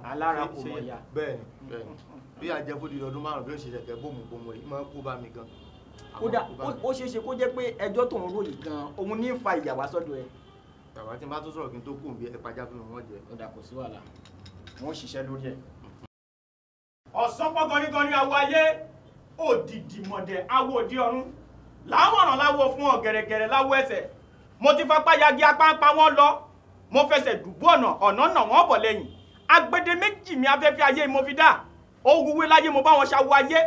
M: Alára kò mọ̀ ya.
L: Bẹ́ẹ̀ ni bẹ́ẹ̀ ni. Bí a jẹ fódìdí ọdún márùn-ún bí ó ṣe ṣẹ̀kẹ́ bòmùbòmù èyí máa ń kó bá mi gan.
M: Kódà ó ṣeé ṣe kó jẹ́ pé ẹjọ́ tó ń ròyìn gan-an òun ní fa ìyà wá sọ́dọ̀ ẹ.
L: Bàbá tí n bá tún sọ̀rọ̀ kí n tó kù bí ẹ pàjá fún mi wọ́n jẹ.
M: Ọ̀dà kò sí wàhálà. Wọ́n ṣiṣẹ́ lórí ẹ̀. Ọ̀sán pọ̀ gọ́nígọ́ní awo ayé, òdìdì mọ̀dẹ̀ awo òdi ọ̀run, láwọ̀ràn láwo fún ọ̀gẹ̀rẹ̀gẹ̀rẹ̀ láwo ẹsẹ̀, Mo ti fapá yagi apáńpá wọn lọ. Mo fẹsẹ̀ dùbú ọ̀nà ọ̀nà nà wọ́n bọ̀ lẹ́yìn. Agbede méjì mi afẹ́fẹ́ ayé mo fi dá. Ogun láyé mo bá wọn ṣàwọ ayé.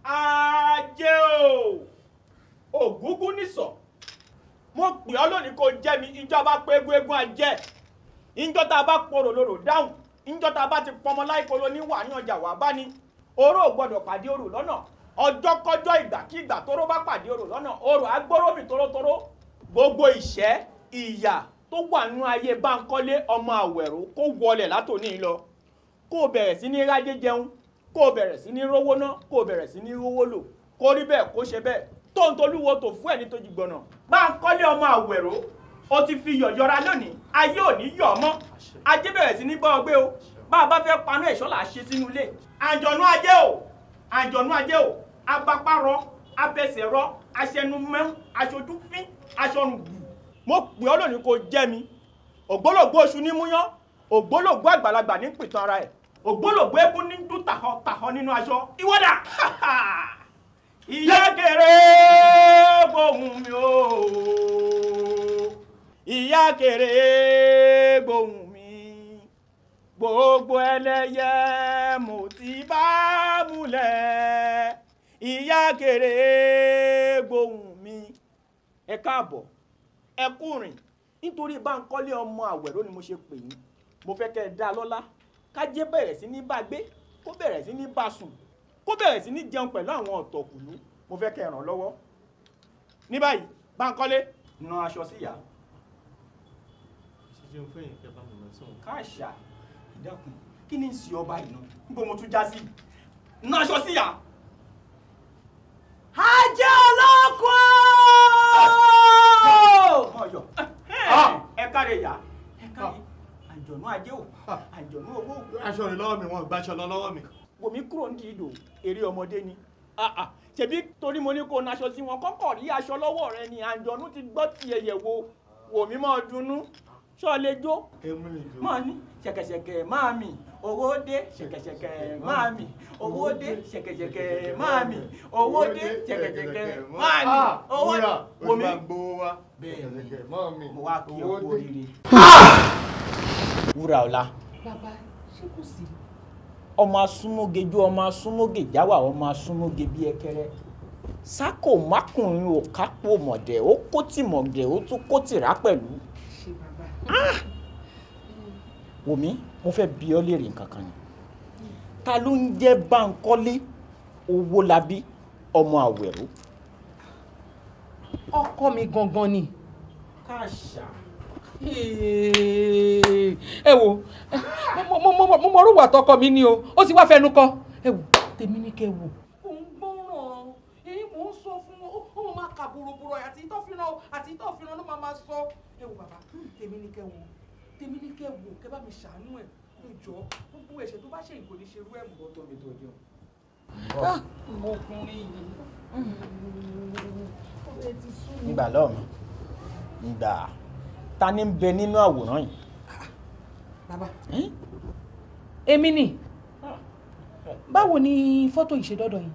M: Ajé o! Ògúngún nìsọ̀. Mo pè ọ́ lónìí kó jẹ́ mi, ìjọba pé eégún eégún ajẹ́. Ìjọ tá a bá porò lorò dáhùn. Ìjọ tá a bá ti pọmọ láìkolo ní wà ní ọjà wà bá ní. Oró ò gbọdọ̀ pàdé orò lọ́nà. Ọjọ́kọ́jọ́ ìgbàkígbà tóró bá pàdé orò lọ́nà, orò agbóró mi torótoró. Gbogbo ìṣẹ́, ìyà tó wà nínú ayé Báńkọ́lé ọmọ Àwẹ̀ró kó wọlẹ̀ látòní lọ. Kó o bẹ̀rẹ̀ sí ní rájé jẹun, kó o bẹ̀rẹ̀ sí ní rówó ná, kó o bẹ̀rẹ̀ sí ní rówó lò. Kó rí bẹ́ẹ̀ kó ṣe bẹ́ẹ̀. Tó ń tolúwo tó fún ẹ̀ ní tójú gbọ̀nà. Báńkọ́lé ọmọ Àwẹ̀ró, o ti fi yọ̀yọ̀ra lónìí, ayé ò ní yọ̀ ọ́ mọ́. Ajé bẹ̀rẹ̀ sí ní bọ́ ọ gbé o. Bá a bá fẹ́ paná ẹ̀ṣọ́ là á ṣe sínú ilé. Àjọ̀nú ajé o, àjọ̀nú ajé o, abapárọ, abẹsẹ̀rọ, aṣẹnumọ́, aṣojúfín, aṣọrùn gbù. Mo pè ọ́ lónìí kó jẹ́ mi. Ògbólógbó oṣù ní múyán, ògbólógbó àgbàlagbà ní pìtàn ara ẹ̀, ògbólógbó eégún ní dún tàhán tàhán nínú aṣọ. Ìwọ́dà! Ìyá kéré gbóhùn mi o. Ìyá kéré gbóhùn mi. Gbogbo ẹlẹ́yẹ mo ti bá múlẹ̀. Ìyá kéré gbóhùn mi. Ẹ káàbọ̀, ẹ kú rìn. Nítorí Báńkọ́lé ọmọ Àwẹ̀ró ni mo ṣe pè yín. Mo fẹ́ kẹ́ ẹ dá lọ́lá. Kájé bẹ̀rẹ̀ sí ní bá gbé, kó bẹ̀rẹ̀ sí ní bá sùn, kó bẹ̀rẹ̀ sí ní jẹun pẹ̀lú àwọn ọ̀tọ̀kùlú. Mo fẹ́ kẹ́ ẹ ràn lọ́wọ́. Ní báyìí, Báńkọ́lé, na aṣọ sí ìyá. Káàṣà, ìdákun, kí ni ń ṣe ọba ìná? Níbo mo tún já sí? Na aṣọ sí ìyá.
H: Ajé olóko!
M: Ẹ káre ìyá, ẹ káre. Àjọ̀nú ajé o, àjọ̀nú owó.
L: Aṣọ rẹ̀ lọ́wọ́ mi, wọ́n gbaṣọ lọ lọ́wọ́ mi.
M: Wò mí kúrò ní ìdò, eré ọmọdé ni. Ṣebí torí mo ní kó naṣọ sí wọn, kọ́kọ́ rí aṣọ lọ́wọ́ rẹ ni àjọ̀nú ti gbọ́ ti ẹ̀yẹ̀ wo. Wò mí máa dunnú. Ṣọ́ lè jó? Máa ní ṣẹ̀kẹ̀ṣẹ̀kẹ̀ máa mì, owó dé ṣẹ̀kẹ̀ṣẹ̀kẹ̀ máa mì, owó dé ṣẹ̀kẹ̀ṣẹ̀kẹ̀ máa mì, owó dé ṣẹ̀kẹ̀ṣẹ̀kẹ̀ máa mì, owó dé. Wò mí. Bẹ́ẹ̀ni, mo wá kí ẹ kú oríire. Wúrà ọ̀la.
Q: Bàbá, ṣé kò sí?
M: Ọmọ asúnmọ́gejú, ọmọ asúnmọ́gèjáwà, ọmọ asúnmọ́ge bí ẹkẹrẹ. Sákò mákùnrin ò kápò mọ̀dẹ̀, ó kó tìmọ̀dẹ̀, ó tún kó tìrá pẹ̀lú.
Q: Ṣé bàbá?
M: Wòmí, mo fẹ́ bi ọ́ léèrè nǹkan kan ni. Ta ló ń jẹ́ Báńkọ́lé Owólabí ọmọ Àwẹ̀ró?
Q: Ọkọ mi gangan ni.
M: Káàṣà.
Q: Ẹ wo, mo mọ orúwà tọkọ mi ni o, ó ti wá fẹnu kọ. Ẹ wo, tèmi ní kẹ wò. Kò ń gbọ́ràn, èyí mò ń sọ fún ó máa kà bòròbòrò àti ìtọ́fìnà àti ìtọ́fìnà ló máa sọ. Ẹ wo bàbá, tèmi ní kẹ wò, tèmi ní kẹ wò, kẹ bá mi ṣàánú ẹ, ẹ jọ, gbogbo ẹ̀ṣẹ̀ tó bá ṣe ìgò ní ṣerú ẹ̀ mọ́.
M: Ó tó mi tó jẹun.
Q: Ọmọkùnrin yìí.
M: Nígbà lọ́ọ̀ mi, nígbà ta ni ń bẹ nínú àwòrán yìí?
Q: Bàbá, èmi ni. Báwo ni fọ́tò yìí ṣe dọ́dọ̀ yín?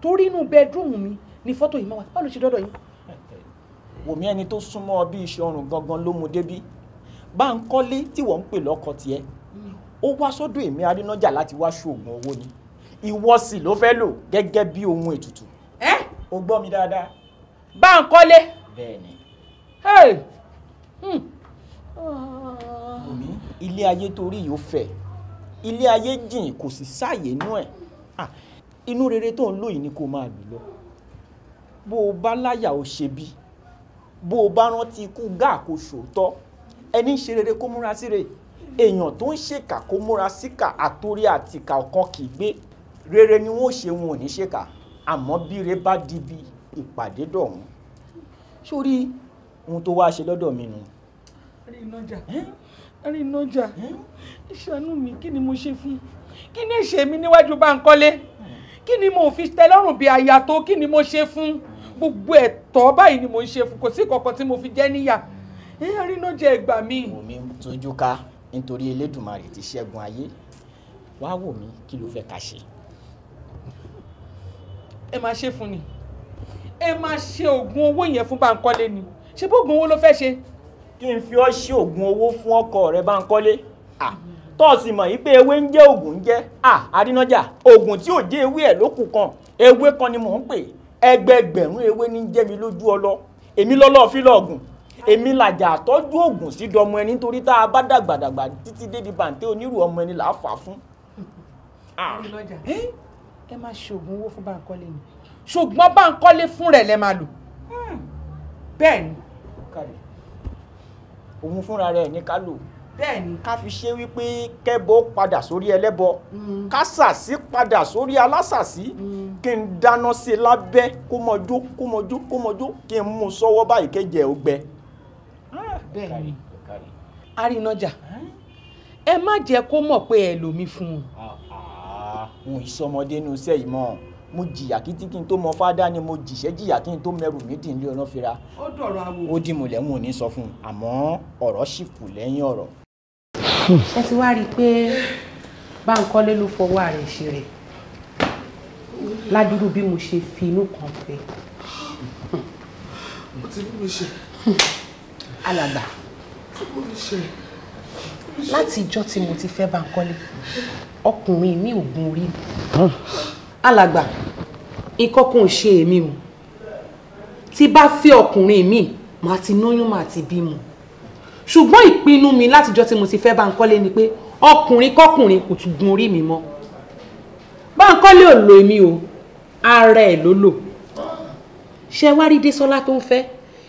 Q: Torí inú bẹ́ẹ̀dúrúmù mi ni fọ́tò yìí máa wà. Báwo ló ṣe dọ́dọ̀ yín?
M: Wòmí, ẹni tó súnmọ́ ọ bí iṣan ọrùn gangan ló mú débí. Báńkọ́lé tí wọ́n ń pè lọ́kọ tiẹ̀, ó wá sọ́dọ̀ èmi Arínájà láti wá ṣoògùn owó ni. Ìwọ sì ló fẹ́ lò gẹ́gẹ́ bí ohun ètùtù.
Q: Ẹ́,
M: o gbọ́ mi dáadáa.
Q: Báńkọ́lé.
M: Bẹ́ẹ̀ni.
Q: Hey!
M: Wòmí, ilé ayé torí yìí ó fẹ̀, ilé ayé jìn, kò sì sáàyè inú ẹ̀. Inú rere tó ń lò yìí ni kó máa lò lọ. Bó o bá láyà ó ṣe bí, bó o bá rántí ikú gáà kó ṣòótọ́. Ẹni ń ṣe rere kó múra síre, èèyàn tó ń ṣèkà kó múra síkà, àtorí àtìkà ọ̀kan kì í gbé. Rere ni wọ́n ṣe, wọn ò ní ṣèkà, àmọ́ bí re bá di bí ìpàdé dọ̀hún. Sórí ohun tó wá ṣe lọ́dọ̀ mi nù.
Q: Arínájà, Arínájà, ìṣàánú mi, kí ni mo ṣe fún? Kí ni ẹ̀ṣẹ̀ mi níwájú Báńkọ́lé? Kí ni mo fi tẹ́ lọ́rùn bí aya tó? Kí ni mo ṣe fún? Gbogbo ẹ̀tọ́ báyìí ni mo ń ṣe fún, kò sí kankan tí mo fi jẹ́ níyà. Arínájà, ẹ gbà mí.
M: Wò mí tójú ká, nítorí Elédùmarè ti ṣẹ́gun ayé. Wá wò mí, kí ló fẹ́ ká ṣe?
Q: Ẹ máa ṣe fún ni. Ẹ máa ṣe oògùn owó yẹn fún Báńkọ́lé ni.
P: Ṣé bóògùn owó ló fẹ́ ṣe.
M: Kí n fi ọ́ ṣe oògùn owó fún ọkọ rẹ Bánkọ́lé. Tó o sì mọ̀ yí pé ewé ń jẹ́ oògùn ń jẹ́. Arínájà, oògùn tí ò jẹ́ ewé ẹ̀ ló kù kan. Ewé kan ni mò ń pè. Ẹgbẹẹgbẹ̀rún ewé ní jẹ́ mi lójú ọlọ. Èmi lọ́lọ́ fílọ̀gùn. Èmi làjà àtọ́jú oògùn sí dọmọ ẹni nítorí tá a bá dàgbàdàgbà títí débi bàǹtẹ́ onírú ọmọ ẹni là á fà fún.
P: Arínájà, ẹ máa ṣe oògùn owó fún Bánkọ́lé ni. Ṣùgbọ́n Bánkọ́lé fún rẹ̀ lẹ máa lò. Bẹ́ẹ̀ ni.
M: Òun fúnra rẹ̀ ní ká lò.
P: Bẹ́ẹ̀ni.
M: Ká fi ṣe wípé kẹ́bọ padà sórí ẹlẹ́bọ, ká sàsí padà sórí alásàsí, kí n dáná sí i lábẹ́ kó mọ jó kó mọ jó kó mọ jó, kí n mú un sọ́wọ́ báyìí kẹ́jẹ́ ó gbẹ.
P: Bẹ́ẹ̀ni. Arínájà, ẹ má jẹ́ kó mọ̀ pé ẹ lò mí fún un.
M: N ò ìsọmọdé inú iṣẹ́ yìí mọ́. Mo jìyà kítí kí n tó mọ fádá ni mo jìṣẹ́ jìyà kí n tó mẹrù mí dì nílé ọ̀nà fira.
P: Ó dọ̀rọ̀ awo.
M: Ó dì mọ̀lẹ́ n ò ní sọ fún un, àmọ́ ọ̀rọ̀ sì kù lẹ́yìn ọ̀rọ̀.
Q: Ṣé ti wá rí i pé Bánkọ́lé ló fọwọ́ rẹ̀ ṣe rẹ̀ ládùúrú bí mo ṣe fi inú kan fẹ́.
I: Mo ti mú mi ṣe.
Q: Alàgbà, láti ìjọ́ tí mo ti fẹ́ Bánkọ́lé, ọkùnrin mi ò gun orí mi. Alàgbà, nǹkan kan ò ṣe èmi o. Tí bá fẹ́ ọkùnrin mi, màá ti lóyún, màá ti bímọ. Ṣùgbọ́n ìpinnu mi látijọ́ tí mo ti fẹ́ Bánkọ́lé ni pé ọkùnrin kọkùnrin kò tún gun orí mi mọ́. Bánkọ́lé ò lo èmi o, ara ẹ̀ ló lò. Ṣé wá rí Désọ́lá tó ń fẹ́?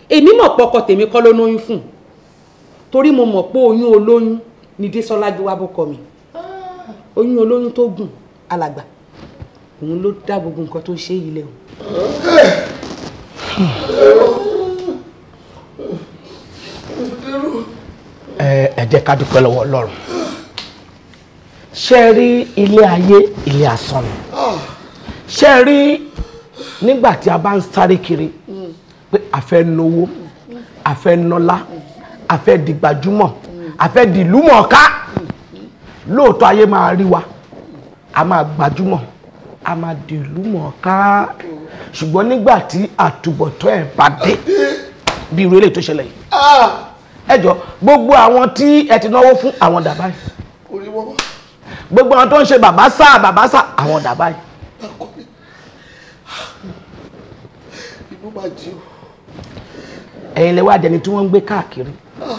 Q: Èmi mọ̀ pọkọ tèmi kọ́ ló lóyún fún. Torí mo mọ̀ pé oyún olóyún ni Désọ́lá gbé wá bọ́kọ mi. Oyún olóyún tó gùn, alàgbà, òun ló dá gbogbo nǹkan tó ń ṣe yìí lẹ̀ o.
J: Ẹ jẹ́ ká dúpẹ́ lọ́wọ́ Ọlọ́run. Ṣé rí ilé ayé ilé asán ni? Ṣé rí nígbà tí a bá ń sáré kiri pé a fẹ́ náwó, a fẹ́ nọ́lá, a fẹ́ di gbajúmọ̀, a fẹ́ di ìlú mọ̀ọ́ká, lóòótọ́ ayé máa rí wa, a máa gbajúmọ̀, a máa di ìlú mọ̀ọ́ká. Ṣùgbọ́n nígbà tí àtúbọ̀tán ẹ̀ bá dé bí irú eléyìí tó ṣẹlẹ̀ yìí, ẹ jọ gbogbo àwọn tí ẹ ti náwó fún àwọn dàbá yìí, gbogbo àwọn tó ń ṣe bàbá sá bàbá sá àwọn dàbá yìí. Ẹ̀yin lè wá dẹni tí wọ́n ń gbé káàkiri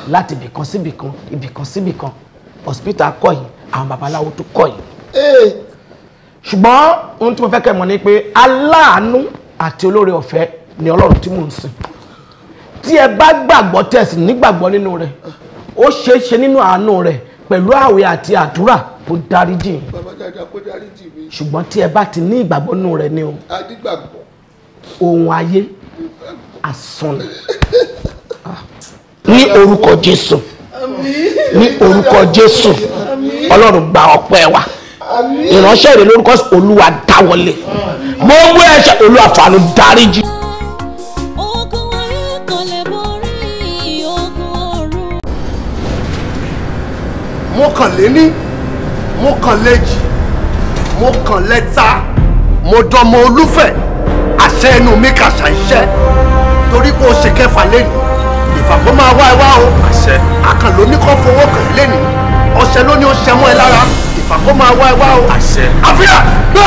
J: láti ibìkan síbìkan ibìkan síbìkan, hospital kọ́ yìí, àwọn babaláwo tó kọ́ yìí. Ṣùgbọ́n ohun tí mo fẹ́ kẹ́ mọ̀ ni pé aláàánú àti olóore ọ̀fẹ́ ni Ọlọ́run tí mò ń sìn. Tí ẹ bá gbàgbọ́ tẹ̀sí nígbàgbọ́ nínú rẹ̀, ó ṣeé ṣe nínú àánú rẹ̀ pẹ̀lú àwẹ̀ àti àdúrà kó dáríjì.
I: Bàbá dáadáa kó dáríjì mi.
J: Ṣùgbọ́n tí ẹ bá ti ní ìgbàgbọ́ nínú rẹ̀ ni o.
I: Adigbàgbọ́.
J: Ohun ayé asán ni. Ní orúkọ Jésù, ní orúkọ Jésù, Ọlọ́run gba ọpẹ́ wa. Ìránṣẹ́ rẹ̀ lórúkọ Olúwa dáwọlé. Gbogbo ẹ̀ṣẹ̀ Olúwa fàánú dáríjì.
L: Mo kàn léní, mo kàn léjì, mo kàn lẹ́ta, mo dọmọ olúfẹ̀, àṣẹ ẹnu mi kàṣà iṣẹ́. Torí kó o ṣe kẹfà lẹ́nu, ìfàkó máa wá ẹ wá o. Àṣẹ. Àkànlò ní kó fowó kàn ẹ́ lẹ́nu, ọṣẹ ló ní ó ṣẹ mọ́ ẹ lára, ìfàkó máa wá ẹ wá o. Àṣẹ. Àfihàn gbé.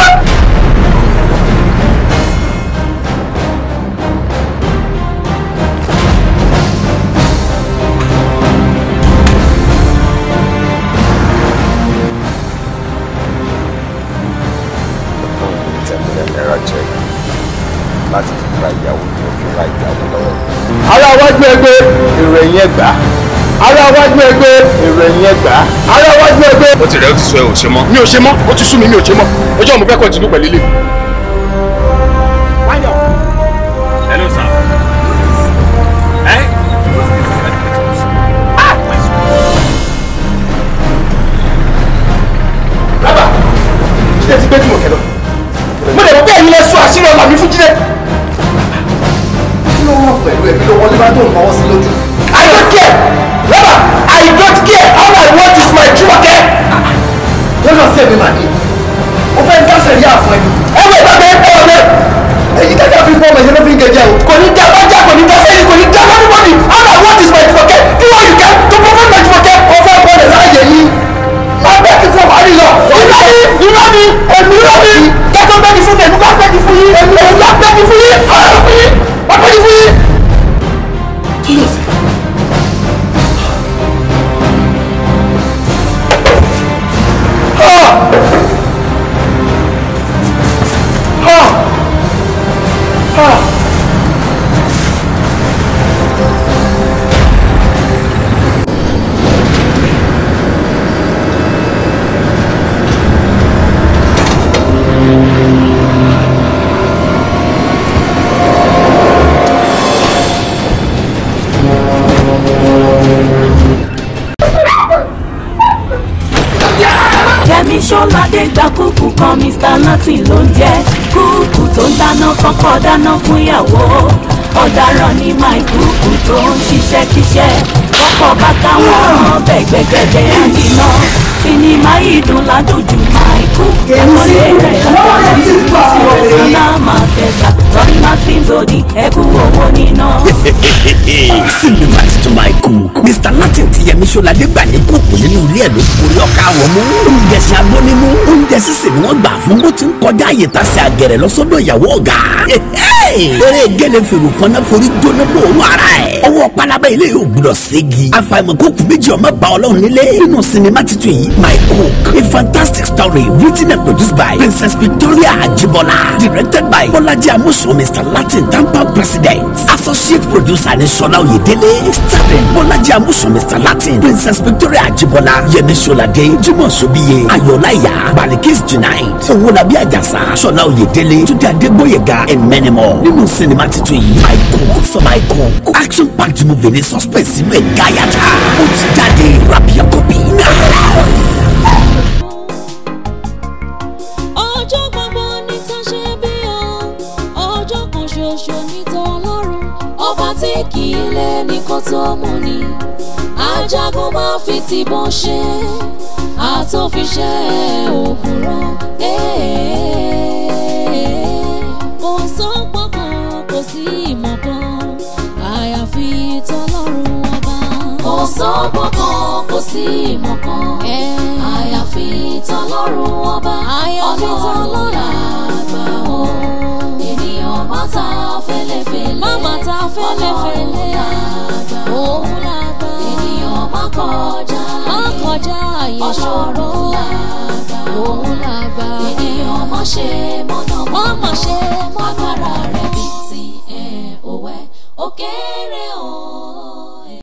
N: Láti fi ra ìyàwó tí ó fi ra ìyàwó lọ́wọ́.
L: Ará wájú ẹgbẹ́ èrò ẹ̀yìn ẹgbà. Ará wájú ẹgbẹ́ èrò ẹ̀yìn ẹgbà. Ará wájú ẹgbẹ́.
N: Ó ti rẹ̀ ó ti sọ ẹ ò ṣe mọ́.
L: Mi ò ṣe mọ́, ó ti sú mi, mi ò ṣe mọ́. Ọjọ́ mo fẹ́ kọ́ntínú pẹ̀lú ilé.
N: Hello sir. Eh?
L: Bàbá, Jídé ti gbé Jùmọ̀kẹ́ lọ. Mo lè mọ̀ pé ẹ̀yin lẹ sọ àṣírí ọmọ mi fún Jídé. Kí ló wọ́n pẹ̀lú ẹ̀mí ló wọlé bá tó ń bọ̀wọ́ sí lójú? I don't care! Bàbá, I don't care! All I want is my Jùmọ̀kẹ́! Lọ́nà sí ẹ̀mí màdí. Ó fẹ́ dá sẹ̀rí àfọ̀ ẹni. Ẹ wọ ìgbàgbé ẹ wọ bẹ́ẹ̀. Èyí tẹ́jà fi fọ́ ọmọ ìṣẹ́ ló fi ń gẹ̀jẹ̀ o. Kò ní dá bájá, kò ní dá sẹ́yìn, kò ní dá lọ́dúnmọ́dì.
O: Ṣoládé gba kúkú kan, Mr. Latin ló ń jẹ́. Kúkú tó ń dáná fọ́kọ, dáná fún ìyàwó. Ọ̀daràn ni my kúkú tó ń ṣiṣẹ́ kíṣẹ́. Kọ́kọ́ bá káwọn ọmọ bẹ̀ gbẹ̀gẹ̀dẹ̀ àdínà. Sinimá yìí dùn ládùn jù my cook. Ẹ̀kọ́lé rẹ̀ lọ́dọ̀ tí kò sí rẹ̀ máa tẹ̀ta. Tọ́ni máa fi ń zòdì ẹ̀kú owó níná.
R: Sinimá titun My Cook. Mr. Latin ti Yẹmí Ṣọládé gbà ní kúkú nínú ilé ẹ̀ ló forí ọkà wọ̀ mú. Oúnjẹ ṣe abọ́nímú. Oúnjẹ sísè ni wọ́n gbà fún. Ó ti ń kọjá àyè tàṣẹ àgẹ̀rẹ̀ lọ́sọ́dọ̀ ìyàwó ọ̀gá. Eré gẹ́lẹ́ fèrò kan náà forí jóná gbòòrùn ara ẹ̀. Ọwọ́ pálábá ilé yóò gbúdọ̀ ségi. Àfàìmọ̀ kókù méjì ọmọ bá Ọlọ́run nílé. Nínú sinimá titun yìí, My Cook, a fantastic story written and produced by Princess Victoria Ajibola, directed by Bọ́lájí Amusan, Mr. Latin Tampa President, associate producer ní Ṣọlá Oyèdélé, starring Bọ́lájí Amusan, Mr. Latin, Princess Victoria Ajibola, Yẹmí Ṣọládé, Jimoh Sobiye, Ayọ̀láyà, Balikis Junaid, Owólabí Àjàsà, Ṣọlá Oyèdélé, Túndé Adégbóyèga and many more. Nínú sinimá titun yìí, My Cook, My Cook, action packed movie ní suspense inú ẹ̀ gáyàtà. Ó ti jáde, grab your copy now.
C: Ọjọ́ gbogbo ní ta ṣe bí o, ọjọ́ kan ṣoṣo ní tọlọ́run. Ọba tí kì í lé ní kó tó mú ni, ajagun máa fi tìbọn ṣe, àtòfiṣẹ́ òkúrọ̀. Kò sọ́gbọ́n kan, kò sí ìmọ̀ kan, àyàfi tọlọ́run ọba. Kò sọ́gbọ́n kan, kò sí ìmọ̀ kan, àyàfi tọlọ́run ọba. Àyàfi tọlọ́run àgbà o. Ènìyàn má ta fẹ́lẹ́fẹ́lẹ́, má má ta fẹ́lẹ́fẹ́lẹ́, àgbà òun làgbà. Ènìyàn má kọjá, má kọjá àyè ṣòro, làgbà òun làgbà. Ènìyàn má ṣe mọ̀nàmọ́ná, má